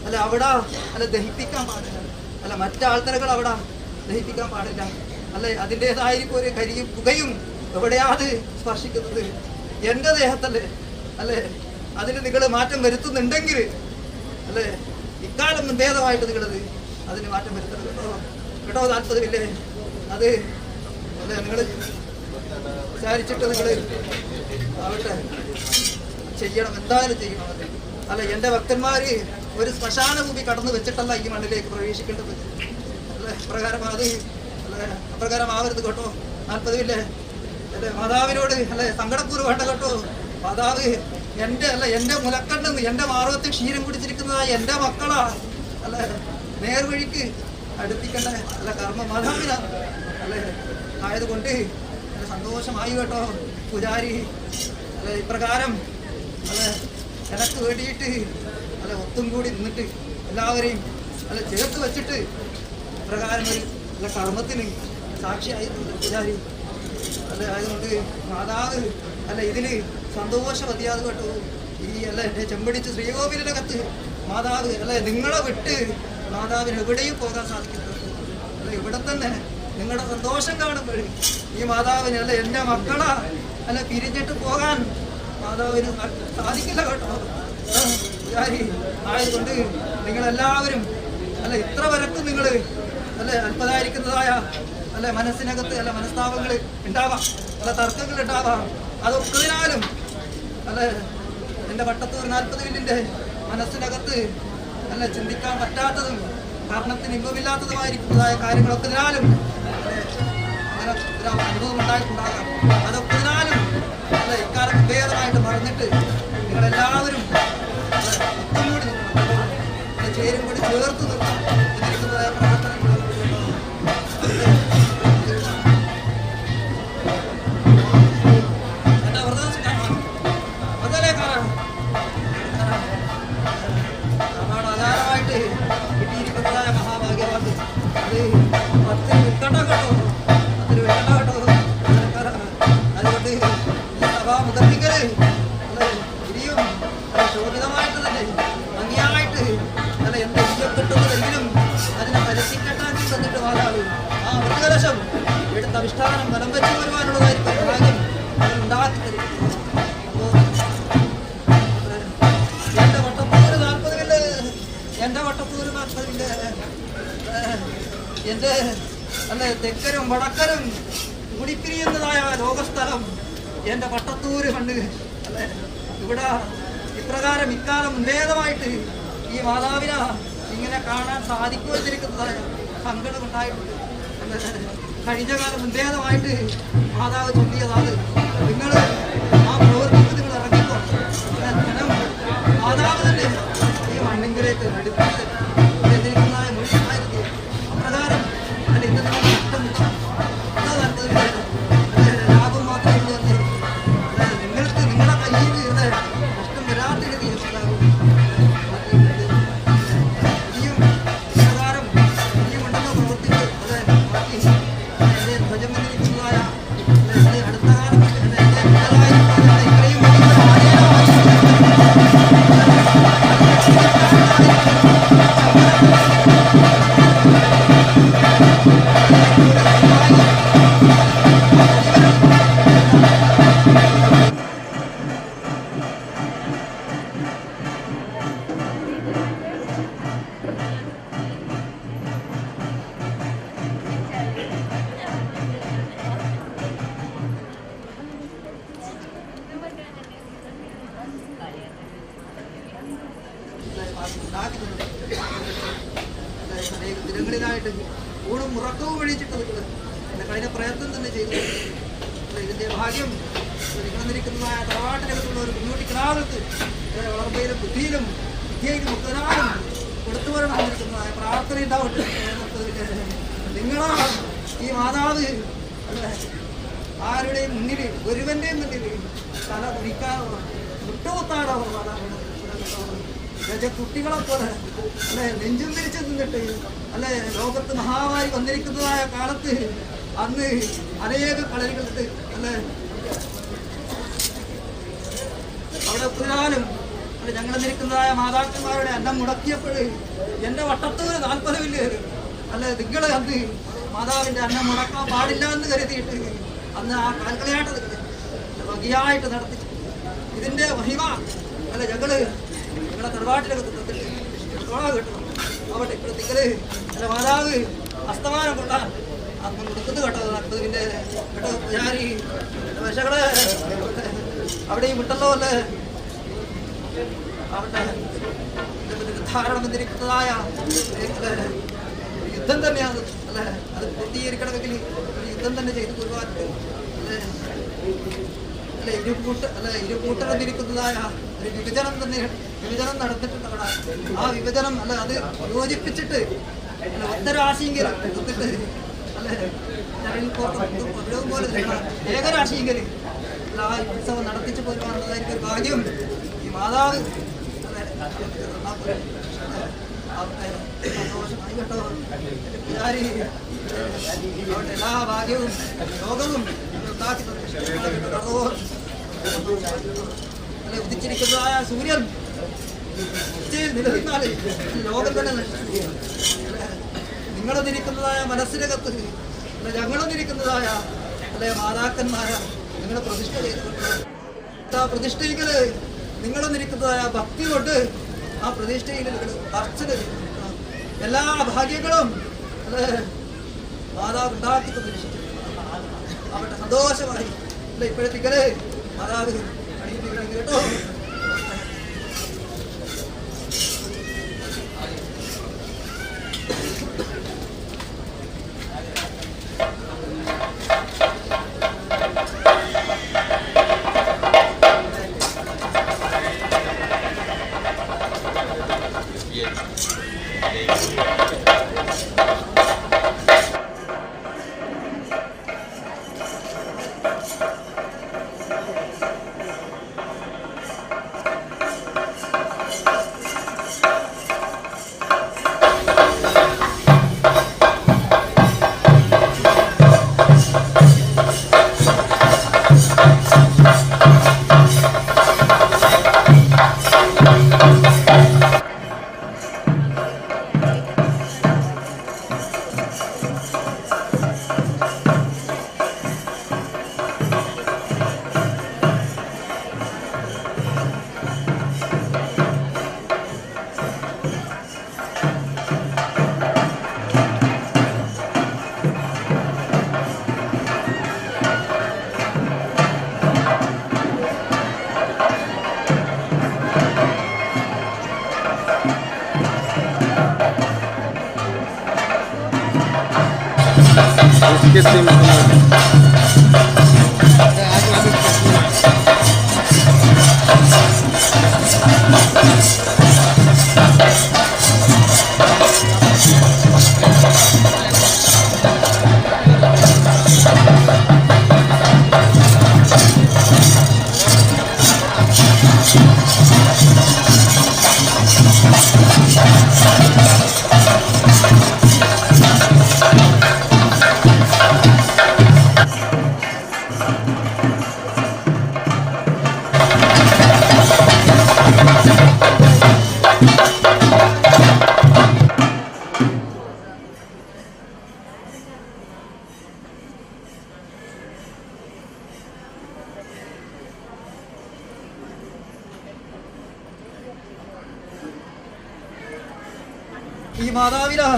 അല്ല അവിടെ അല്ല ദഹിപ്പിക്കാൻ പാടില്ല. അല്ല മറ്റാൾത്തരകൾ അവിടെ ദഹിപ്പിക്കാൻ പാടില്ല. അല്ലെ അതിൻ്റേതായിരിക്കും ഒരു കരിയും പുകയും എവിടെയാത് സ്പർശിക്കുന്നത് എൻ്റെ ദേഹത്തല്ലേ. അല്ലേ അതിന് നിങ്ങൾ മാറ്റം വരുത്തുന്നുണ്ടെങ്കിൽ അല്ലേ ഇക്കാലം ഭേദമായിട്ട് നിങ്ങളത് അതിന് മാറ്റം വരുത്തണം കേട്ടോ. കേട്ടോ താല്പര്യമില്ലേ അത് അല്ലേ നിങ്ങൾ വിചാരിച്ചിട്ട് നിങ്ങൾ ആവട്ടെ ചെയ്യണം, എന്തായാലും ചെയ്യണം. അത് അല്ല എൻ്റെ ഭക്തന്മാർ ഒരു ശ്മശാന ഭൂമി കടന്നു വെച്ചിട്ടല്ല ഈ മണ്ണിലേക്ക് പ്രവേശിക്കേണ്ടത്. അല്ലേ അപ്രകാരം അത് അല്ലേ അപ്രകാരം ആവരുത് കേട്ടോ. താല്പര്യമില്ലേ അല്ലെ മാതാവിനോട് അല്ലെ സങ്കടപ്പൂർവ്വം വേണ്ട കേട്ടോ. മാതാവ് എൻ്റെ അല്ല എൻ്റെ മുലക്കണ്ണെന്ന് എൻ്റെ മാർവത്തിൽ ക്ഷീരം കുടിച്ചിരിക്കുന്നതായ എൻ്റെ മക്കളാ അല്ലെ നേർവഴിക്ക് അടുപ്പിക്കേണ്ട അല്ല കർമ്മ മാതാവിനാ അല്ലെ ആയതുകൊണ്ട് സന്തോഷമായി കേട്ടോ പൂജാരി. അല്ലെ ഇപ്രകാരം അല്ലെ എനക്ക് വേണ്ടിയിട്ട് അല്ലെ ഒത്തും കൂടി നിന്നിട്ട് എല്ലാവരെയും അല്ലെ ചേർത്ത് വച്ചിട്ട് ഇപ്രകാരം ഒരു അല്ല കർമ്മത്തിന് സാക്ഷിയായിട്ടുണ്ട് പൂജാരി. അല്ലെ ആയതുകൊണ്ട് മാതാവ് അല്ല ഇതിൽ സന്തോഷമതിയാതെ കേട്ടോ. ഈ അല്ല എൻ്റെ ചെമ്പടിച്ച് ശ്രീകോവിലിനകത്ത് മാതാവ് അല്ലെ നിങ്ങളെ വിട്ട് മാതാവിന് എവിടെയും പോകാൻ സാധിക്കില്ല. അല്ലെ ഇവിടെ തന്നെ നിങ്ങളുടെ സന്തോഷം കാണുമ്പോൾ ഈ മാതാവിന് അല്ലെ എൻ്റെ മക്കളാ അല്ല പിരിഞ്ഞിട്ട് പോകാൻ മാതാവിന് സാധിക്കില്ല കേട്ടോ. ആയതുകൊണ്ട് നിങ്ങളെല്ലാവരും അല്ല ഇത്ര വരക്കും നിങ്ങൾ അല്ലെ അല്പതായിരിക്കുന്നതായ അല്ലെ മനസ്സിനകത്ത് അല്ല മനസ്താപങ്ങൾ ഉണ്ടാവാം, അല്ല തർക്കങ്ങൾ ഉണ്ടാവാം. അതൊക്കെതിനാലും അല്ലെ എൻ്റെ വട്ടത്തൂർ 40 വില്ലിൻ്റെ മനസ്സിനകത്ത് അല്ല ചിന്തിക്കാൻ പറ്റാത്തതും കാരണത്തിന് ഇമ്പമില്ലാത്തതുമായിരിക്കുന്നതായ കാര്യങ്ങളൊക്കെതിനാലും അല്ലെ അങ്ങനെ ഒരു അനുഭവം ഉണ്ടായിട്ടുണ്ടാകാം. അതൊക്കെതിനാലും അല്ലെ ഇക്കാലം ഭേദമായിട്ട് മറന്നിട്ട് നിങ്ങളെല്ലാവരും ഒത്തും കൂടി നിൽക്കണം, ചേരും കൂടി ചേർത്ത് നിർത്താം എന്നിരിക്കുന്നതായ പ്രവർത്തനങ്ങൾ. അധാരമായിട്ട് കിട്ടിയിരിക്കുന്നതായ മഹാഭാഗ്യവാക്ക് അത് 10 വിൽക്കണ്ട കേട്ടോ, 10 വിൽക്കണ്ട കേട്ടോ. അതുകൊണ്ട് ഈ സഭാ മുതൽക്കല് ഇനിയും ശോഭിതമായിട്ട് തന്നെ ഭംഗിയായിട്ട് അല്ല എന്ത് കിട്ടുന്നതെങ്കിലും അതിനെ പരസിക്കട്ടാക്കി തന്നിട്ട് മാതാവ് ആ മൃതകലശം എടുത്ത് അധിഷ്ഠാനം ബലം വെച്ച് വരുവാനുള്ളതായിരിക്കും ഭാഗ്യം അത് ഉണ്ടാക്കി തരും. അപ്പോൾ എൻ്റെ അല്ലെ തെക്കരും വടക്കരും കൂടിപ്പിരിയുന്നതായ ലോകസ്ഥലം എൻ്റെ വട്ടത്തൂര് മണ്ണ് അല്ലെ. ഇവിടെ ഇപ്രകാരം ഇക്കാലം ഉന്മേധമായിട്ട് ഈ മാതാവിനെ ഇങ്ങനെ കാണാൻ സാധിക്കുമെന്നിരിക്കുന്നതായ സങ്കടമുണ്ടായിട്ടുണ്ട്. കഴിഞ്ഞ കാലം ഉന്മേധമായിട്ട് മാതാവ് ചൊല്ലിയതാണ്, നിങ്ങൾ ആ പ്രവൃത്തിക്ക് നിങ്ങൾ ഇറങ്ങിക്കോ, ധനം മാതാവ് തന്നെ ഈ മണ്ണിങ്കിലേക്ക് എടുപ്പിച്ച് എന്നിരിക്കുന്നതായ മൊഴി ആയിരുന്നു. അപ്രകാരം അല്ല ഇന്ന് നിങ്ങൾ നഷ്ടം ലാഭം മാത്രമേ ഉള്ളൂ എന്ന് നിങ്ങൾക്ക് നിങ്ങളുടെ കയ്യിൽ നഷ്ടം വരാത്ത രീതിയിൽ മാതാവ് ഇനിയും പ്രകാരം ഇനിയും ഉണ്ടെന്ന് പ്രവർത്തിച്ച് അത് ബാക്കി എന്റെ ധ്വജം വന്നിരിക്കുന്നതായ അടുത്ത കാലത്ത് ഇത്രയും വലിയ ആനേനമായി അനേക ദിനങ്ങളിലായിട്ട് ഊണും ഉറക്കവും ഒഴിച്ചിട്ട് നിങ്ങൾ എന്റെ കഴിഞ്ഞ പ്രയത്നം തന്നെ ചെയ്തു. ഇതിന്റെ ഭാഗ്യം നിങ്ങളെന്നിരിക്കുന്നതായ തറവാട്ടിനകത്തുള്ള ഒരു കുഞ്ഞുട്ടിക്കിടാകൾക്ക് വളർമ്മയിലും ബുദ്ധിയിലും വിദ്യയിലും മുക്തനാലും കൊടുത്തു വരണം എന്നിരിക്കുന്നതായ പ്രാർത്ഥന ഉണ്ടാവട്ടെ. നിങ്ങളാ ഈ മാതാവ് ആരുടെയും മുന്നിൽ ഒരുവന്റെയും മുന്നിൽ തല കുനിക്കാറോ മുട്ടുകുത്താറോ മാതാവ് കുട്ടികളെ പോലെ അല്ലെ നെഞ്ചും തിരിച്ചു നിന്നിട്ട് അല്ലെ ലോകത്ത് മഹാമാരി വന്നിരിക്കുന്നതായ കാലത്ത് അന്ന് അനേക കളരികളുണ്ട് അല്ലെ. അവിടെ ഒത്തിരാലും അല്ലെ ഞങ്ങൾ നിൽക്കുന്നതായ മാതാക്കന്മാരുടെ അന്നം മുടക്കിയപ്പോൾ എൻ്റെ വട്ടത്തൂര് 40 വലിയ അല്ലെ നിങ്ങൾ അന്ന് മാതാവിൻ്റെ അന്നം മുടക്കാൻ പാടില്ല എന്ന് കരുതിയിട്ട് അന്ന് ആ കാൽക്കളിയാട്ടം ഭംഗിയായിട്ട് നടത്തി. ഇതിൻ്റെ മഹിമ അല്ലെ ഞങ്ങള് ഞങ്ങളെ തറവാട്ടിലൊക്കെ തന്നിട്ട് കേട്ടോ. അവിടെ ഇപ്പോൾ നിങ്ങള് അല്ല മാതാവ് അസ്തമാനം കൊള്ളാൻ അന്ന് കൊടുക്കുന്നു കേട്ടോ. 40 കേട്ടോ പൂജാരി പക്ഷകളെ അവിടെയും വിട്ടല്ലോ അല്ലേ. അവിടെ നിർദ്ധാരണം എന്നിരിക്കുന്നതായ യുദ്ധം തന്നെയാണ് അല്ലെ. അത് പൂർത്തീകരിക്കണമെങ്കിൽ ഒരു യുദ്ധം തന്നെ ചെയ്തു തീർവാനുണ്ട് അല്ലെ. അല്ലെ ഇരുകൂട്ടർ എന്നിരിക്കുന്നതായ ഒരു വിഭജനം തന്നെ വിഭജനം നടന്നിട്ടുണ്ട് അവിടെ. ആ വിഭജനം അല്ല അത് യോജിപ്പിച്ചിട്ട് അല്ല ഒത്തരാശിയെങ്കിൽ എടുത്തിട്ട് അല്ലെ പോലെ ഏകരാശിയെങ്കിൽ അല്ല ആ ഉത്സവം നടത്തിച്ചു പോരുവാനുള്ളതായിരിക്കും ഒരു ഭാഗ്യം ഈ മാതാവ് സന്തോഷമായി കേട്ടോ. പൂജാരി അവിടെ എല്ലാ ഭാഗ്യവും ലോകവും ഉണ്ടാക്കി അല്ലെ. ഉദിച്ചിരിക്കുന്നതായ സൂര്യൻ ഉച്ചയിൽ നിലനിന്നാൽ ലോകം തന്നെ നശിച്ചു. നിങ്ങളൊന്നിരിക്കുന്നതായ മനസ്സിനകത്ത് അല്ലെ ഞങ്ങളൊന്നിരിക്കുന്നതായ അല്ലെ മാതാക്കന്മാരെ നിങ്ങളെ പ്രതിഷ്ഠ ചെയ്തുകൊണ്ട് ആ പ്രതിഷ്ഠയില് നിങ്ങളൊന്നിരിക്കുന്നതായ ഭക്തി കൊണ്ട് ആ പ്രതിഷ്ഠയിൽ നിങ്ങൾ അർച്ചന ചെയ്തു എല്ലാ ഭാഗ്യങ്ങളും അല്ലെ മാതാവ് ഉണ്ടാക്കി തന്നിരിക്കുന്നു. അവരുടെ സന്തോഷമായി അല്ലെ ഇപ്പോഴത്തേക്കല് മാതാവ് അണിയിപ്പിക്കണം കേട്ടോ. ഈ മാതാവിലാ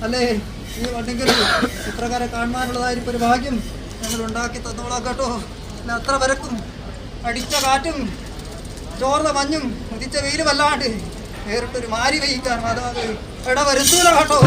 അല്ലേ ഈ വണ്ടെങ്കിൽ ചിത്രകാരെ കാണാനുള്ളതായിരിക്കും ഒരു ഭാഗ്യം ഞങ്ങൾ ഉണ്ടാക്കി തന്നോളാം കേട്ടോ. അല്ല അത്ര വരക്കും അടിച്ച കാറ്റും ചോർന്ന മഞ്ഞും ഉദിച്ച വെയിലും അല്ലാണ്ട് നേരിട്ടൊരു മാരി വഹിക്കാൻ മാതാവ് ഇട വരുത്തൂല കേട്ടോ.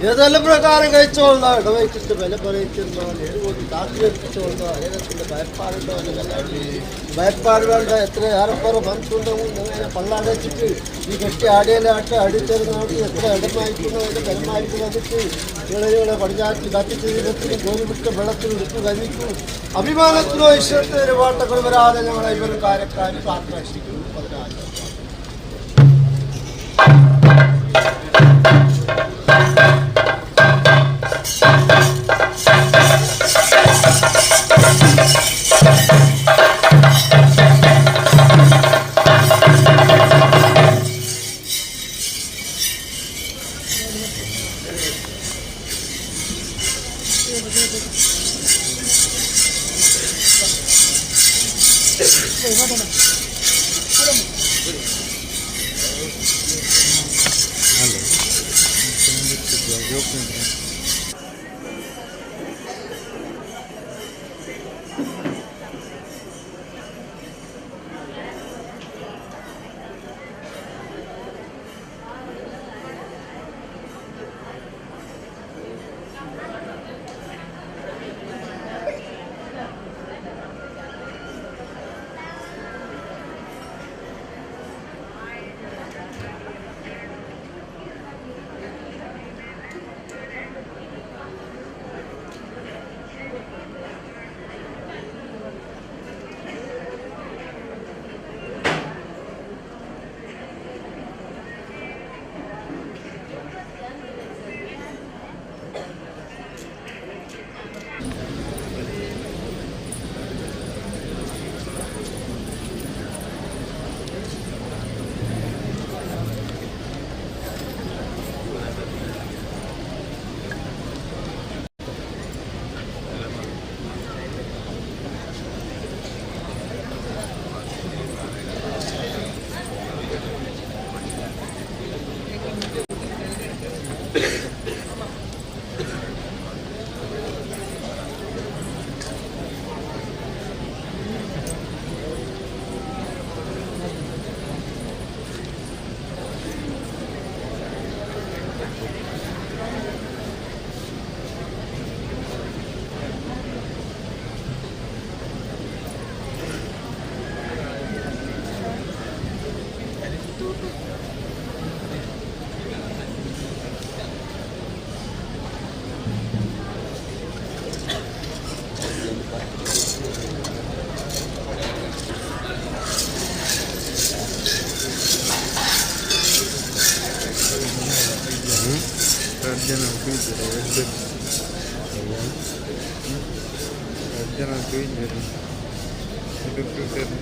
ഏതെല്ലാം പ്രകാരം കഴിച്ചോളാം ഇടവയ്ക്കിട്ട് വില പറയിച്ചിരുന്നോ നേരുകൂട്ടി താക്കിവെപ്പിച്ചോളോ ഏതൊക്കെ ഭയപ്പാടുണ്ടോ ഭയപ്പാട് വേണ്ട എത്ര ഏറെക്കുറെ മനസ്സുണ്ടോ പള്ളാടച്ചിട്ട് ഈ കെട്ടി ആടിയലാട്ട് അടിച്ചെറിഞ്ഞോട്ട് എത്ര ഇടമായിരിക്കുന്നോ അതിൻ്റെ ബലമായിരിക്കും ഇളയുടെ പടിഞ്ഞാറ്റിൽ കത്തിച്ചീരത്തിനും ഗോരിവിട്ട വെള്ളത്തിനും ഉടുപ്പ് കവിക്കും അഭിമാനത്തിനോ ഈശ്വരത്തിന് പാട്ടകൾ വരാതെ ഞങ്ങളെ ഇവർ കാര്യക്കാരി കാത്തുരക്ഷിക്കുന്നു. 16 ಜನ ತೂಯಿದ್ದಾರೆ, ರಡ್ಡ್ ಜನ ತೂಯಿದ್ದಾರೆ ಎಡ್ಡೆ.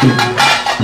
Thank you.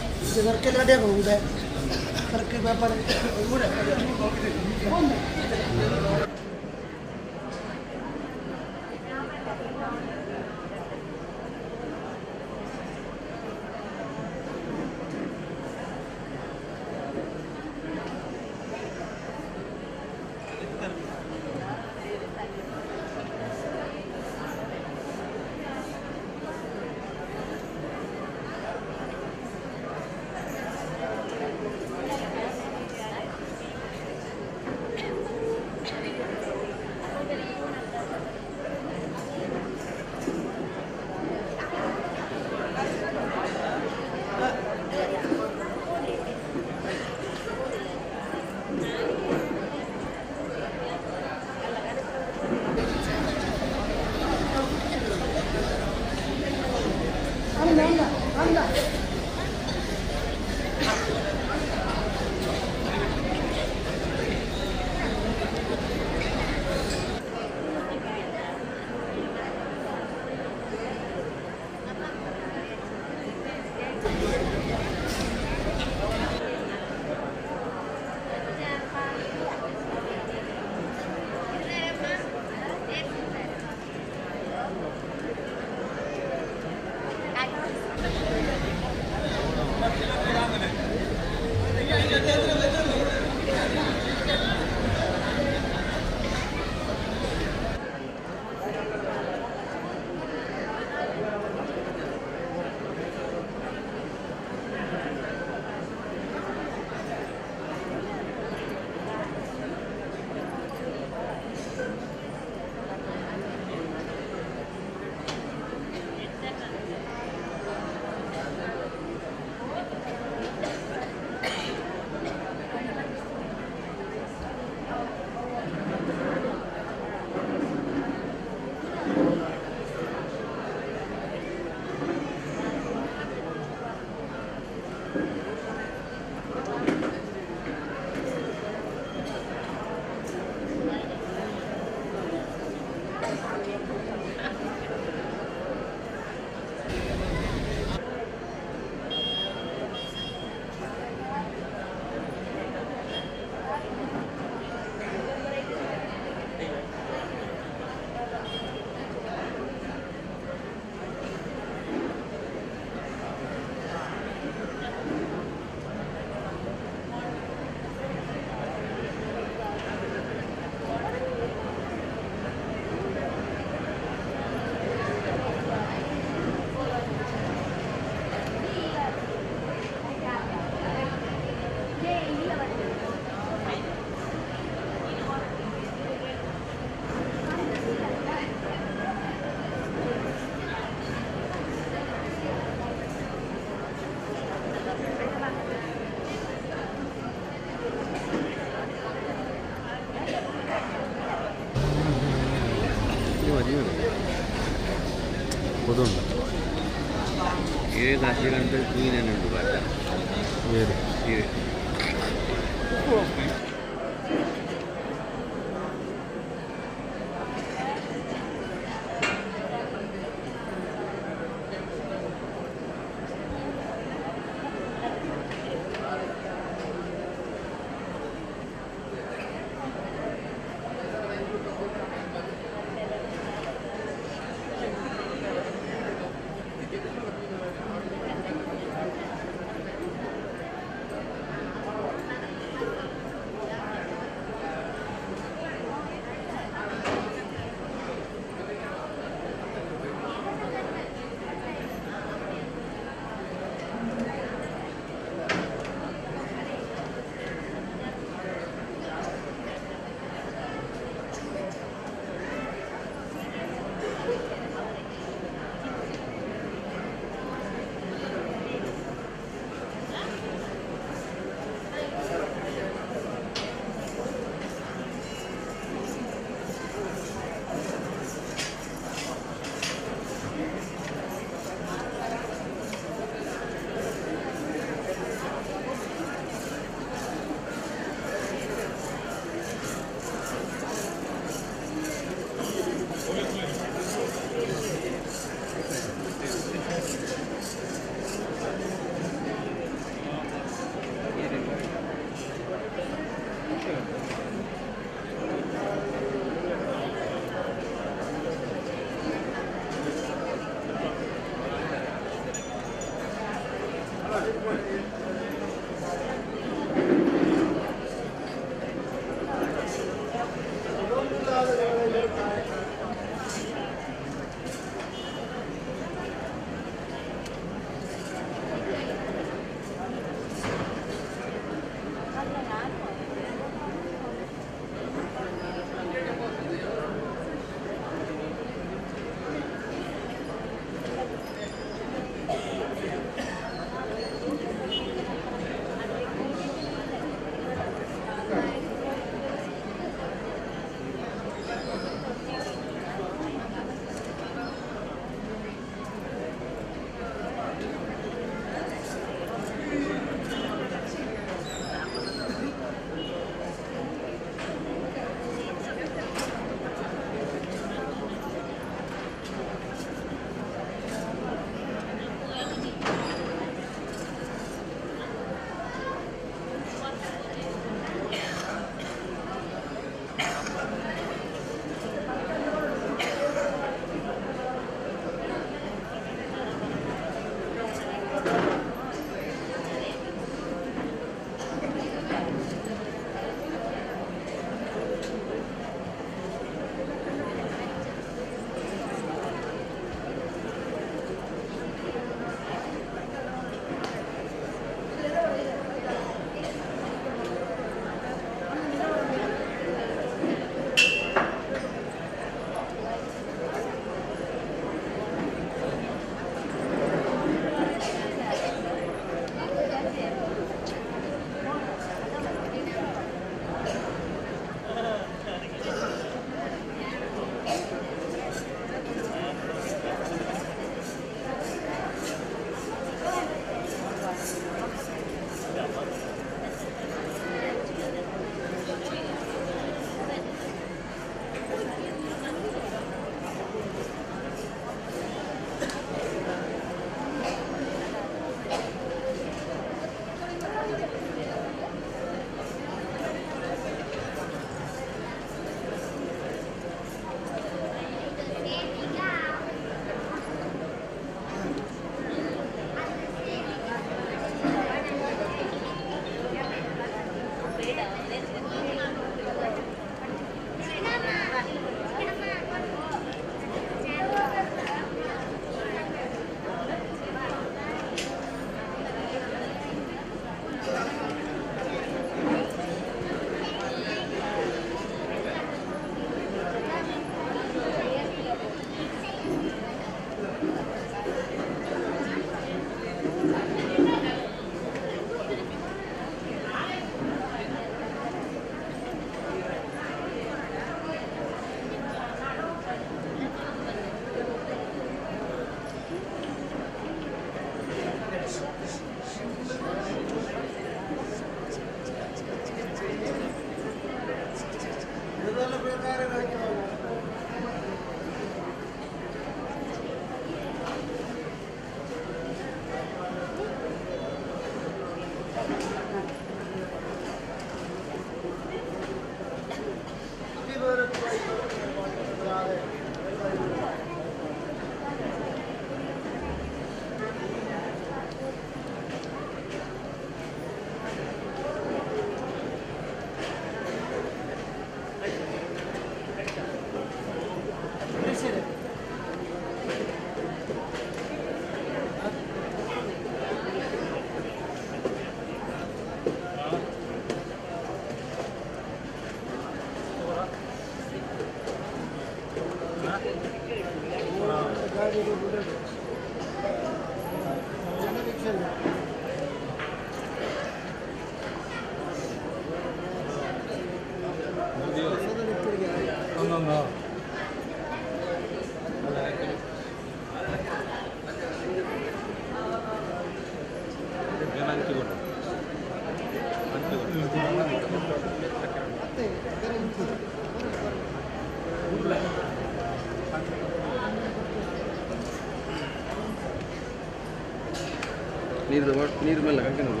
ನೀರು ಮೇಲೆ ಹಾಕಿನಲ್ಲ.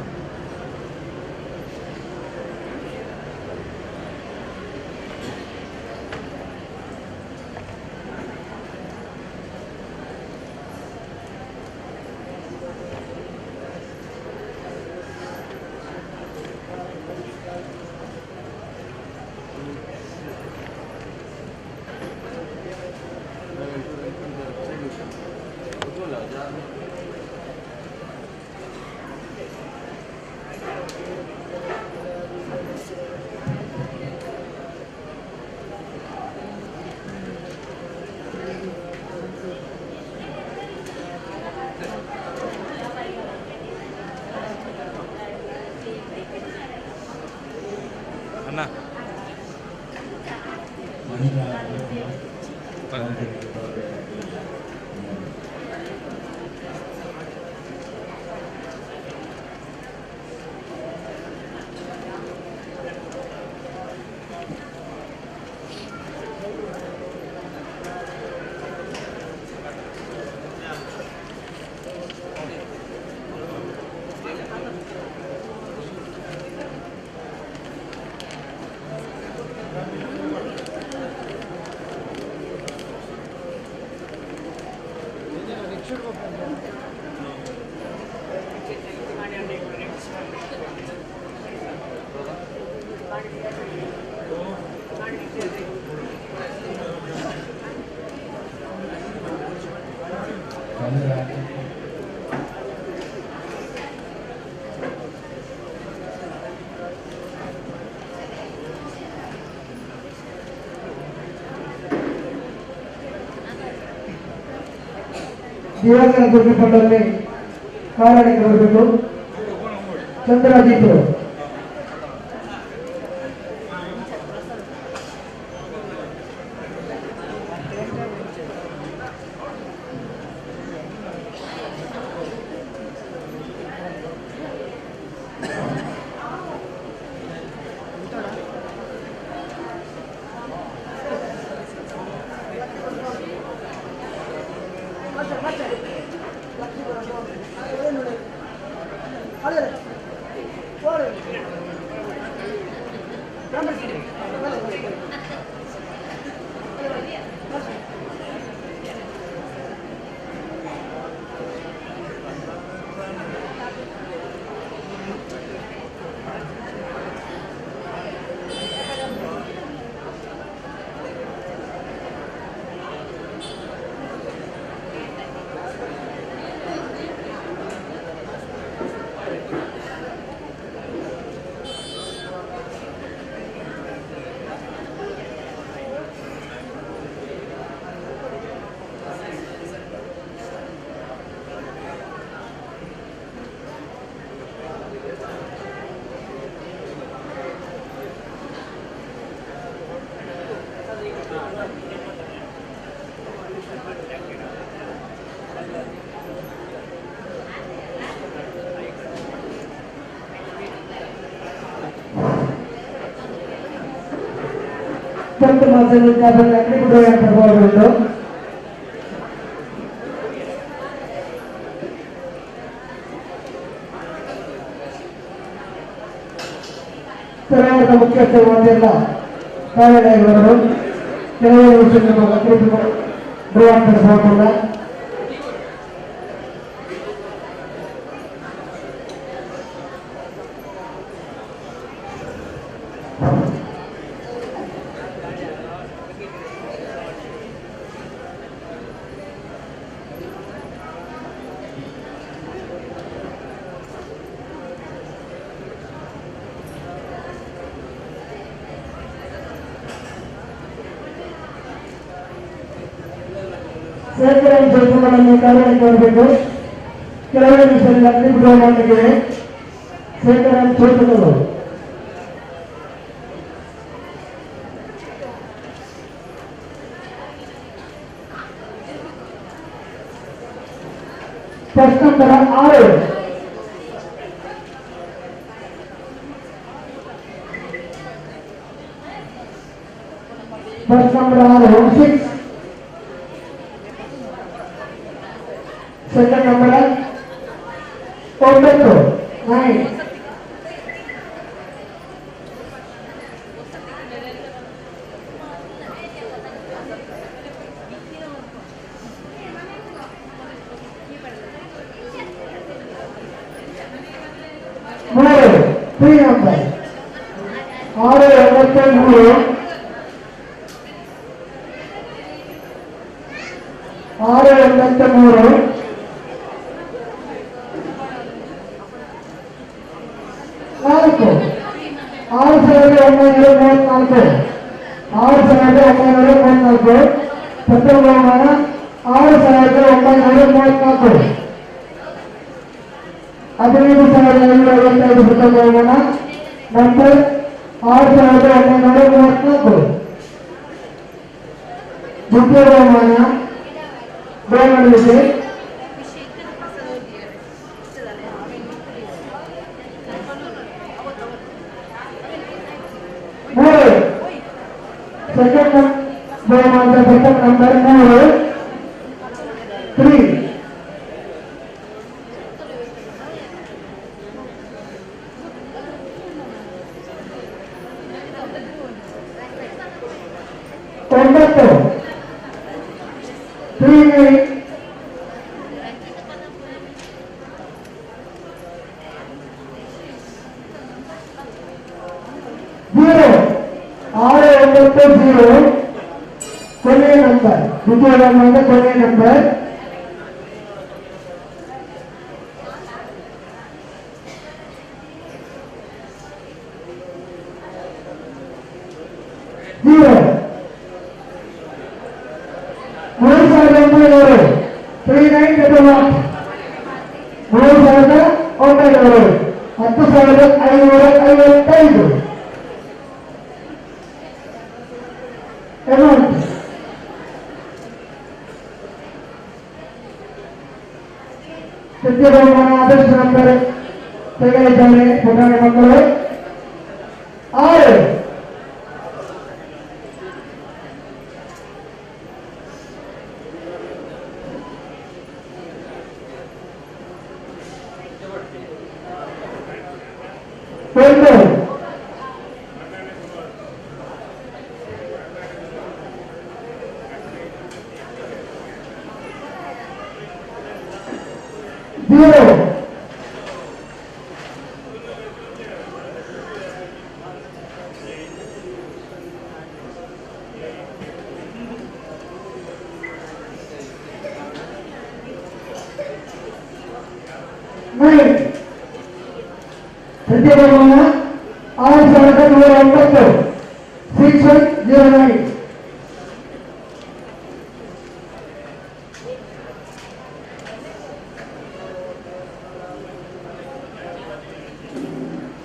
ಅಣ್ಣ ದಿವಾಕರ ದುರ್ಗಪಟ್ಟಲ್ಲಿ ಕಾರಣಕ್ಕೆ ಬರಬೇಕು. ಚಂದ್ರಜಿತ್ ಪತ್ತು ಮಾಸದ ಲಕ್ಕಡಿ ಪ್ರಭಾವಗಳು. ಸರೋವರದ ಮುಖ್ಯಸ್ಥರು ಒಂದೆಲ್ಲ ಕಾರ್ಯಾಲಯಗಳು ಕೆಲವೇ ನಿಮಿಷ ಲಕ್ಕಡಿ ಡ್ರಾ. ಸೇರ್ಪಡೆ ಕೆಲಸಗಳನ್ನು ಕಾರ್ಯಕ್ಕೆ ಬರಬೇಕು. ಕೆಲವೇ ನಿಮಿಷದಲ್ಲಿ ಅಗ್ನಿ ಬಿಡುವ ಮಾಡಲಿಕ್ಕೆ ಶೇಖರ ಚೇತಕರು. First number 6. First number 6 6. Second number 9 9. 3 3 number 6 9 3 6 9 3. 4 6934 6934. ಪ್ರಥಮ ಬಹುಮಾನ 6934. 15,555 ಪ್ರಥಮ ಬಹುಮಾನ ನಂಬರ್ 6934. ದ್ವಿತೀಯ ಬಹುಮಾನ ಡ್ರಾ ಮಾಡಲಿದೆ. 3 ಸೆಕೆಂಡ್ ಬಹುಮಾನದ ಪ್ರಥಮ ನಂಬರ್ 3 3. 9 3 9. 0 6 9 0 ಕೊನೆಯ ನಂಬರ್. ದ್ವಿತೀಯ ಬಹುಮಾನದ ಕೊನೆಯ ನಂಬರ್ 0 3900 3911 3900 10,555 amount. ತೃತೀಯ ಬಹುಮಾನ ಆದರ್ಶ ನಂಬರ್ ತೆಗೆದಿದ್ದಾರೆ ಪುಟಾಣಿ ಮಕ್ಕಳು 6. 1 0 9. ತೃತೀಯ ಬಹುಮಾನ 6109 6109.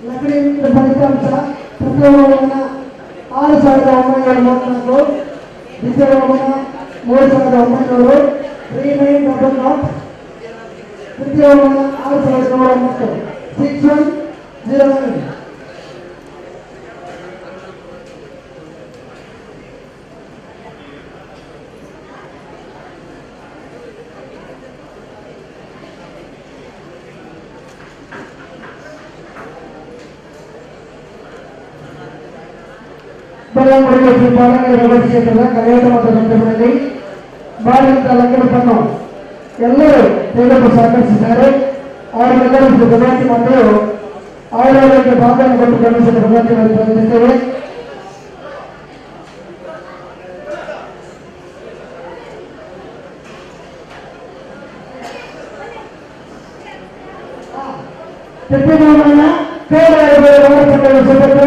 ಲಕಡಿ ಫಲಿತಾಂಶ ಪ್ರಥಮ ಬಹುಮಾನ 6934, ದ್ವಿತೀಯ ಬಹುಮಾನ 3900 3900, ತೃತೀಯ ಬಹುಮಾನ 6109 6109. ಬೆಳ್ಳಂಗುಡಿಗೆ ಶ್ರೀ ಬಾಲಂಗಡಿ ಭಗವತಿ ಕ್ಷೇತ್ರದ ಕಲೆಯಾಟ ಮತ್ತು ಸಂದರ್ಭದಲ್ಲಿ ಮಾಡಿದಂಥ ಲಂಗಡಪನ್ನು ಎಲ್ಲರೂ ತೆಗೆದು ಸಹಕರಿಸಿದ್ದಾರೆ. ಅವರೆಲ್ಲರೂ ಶ್ರೀ ಭಗವತಿ ಮಾತೆಯು ಆಯುರ್ವೇದಕ್ಕೆ ಭಾಗವನ್ನು ಕೊಟ್ಟು ಕರುಣಿಸಿದ ಭಗವತಿ ಪ್ರಾರ್ಥಿಸುತ್ತೇವೆ. ತೃತೀಯ ಸುಪುತ್ರ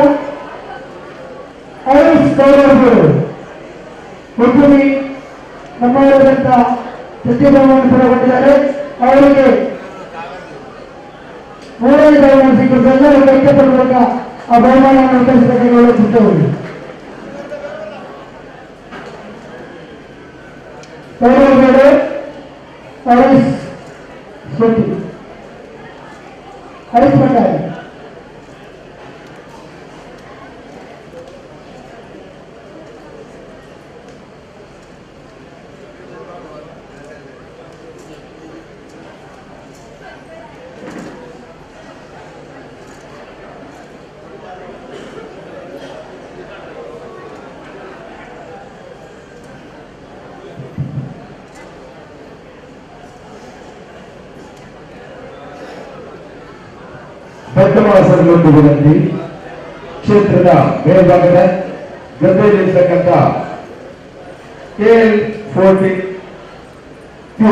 ಹರೀಶ್ ಗೌರವರು ಉದ್ಯಮಿ ನಮ್ಮವರಾದಂಥ ತೃತೀಯ ಬಹುಮಾನ ಪಡೆದುಕೊಂಡಿದ್ದಾರೆ. ಅವರಿಗೆ ಮೂರನೇ ಬಹುಮಾನ ಸಿಕ್ಕಿದ್ದು ಎಲ್ಲರೂ ಕೈಕಟ್ಟ ಮೂಲಕ ಆ ಬಹುಮಾನವನ್ನು ವಿತರಿಸಬೇಕಾಗಿ ವಿನಂತಿಸುತ್ತೇವೆ. ಗೌರವರು ಹರೀಶ್ ಶೆಟ್ಟಿ, ಹರೀಶ್ ಭಂಡಾರಿ. ಭಕ್ತಮಾಸರಲ್ಲೊಂದು ವಿನಂತಿ, ಕ್ಷೇತ್ರದ ಮೇಲ್ಭಾಗದ ಗದ್ದೆಯಲ್ಲಿರ್ತಕ್ಕಂಥ KL 14 Q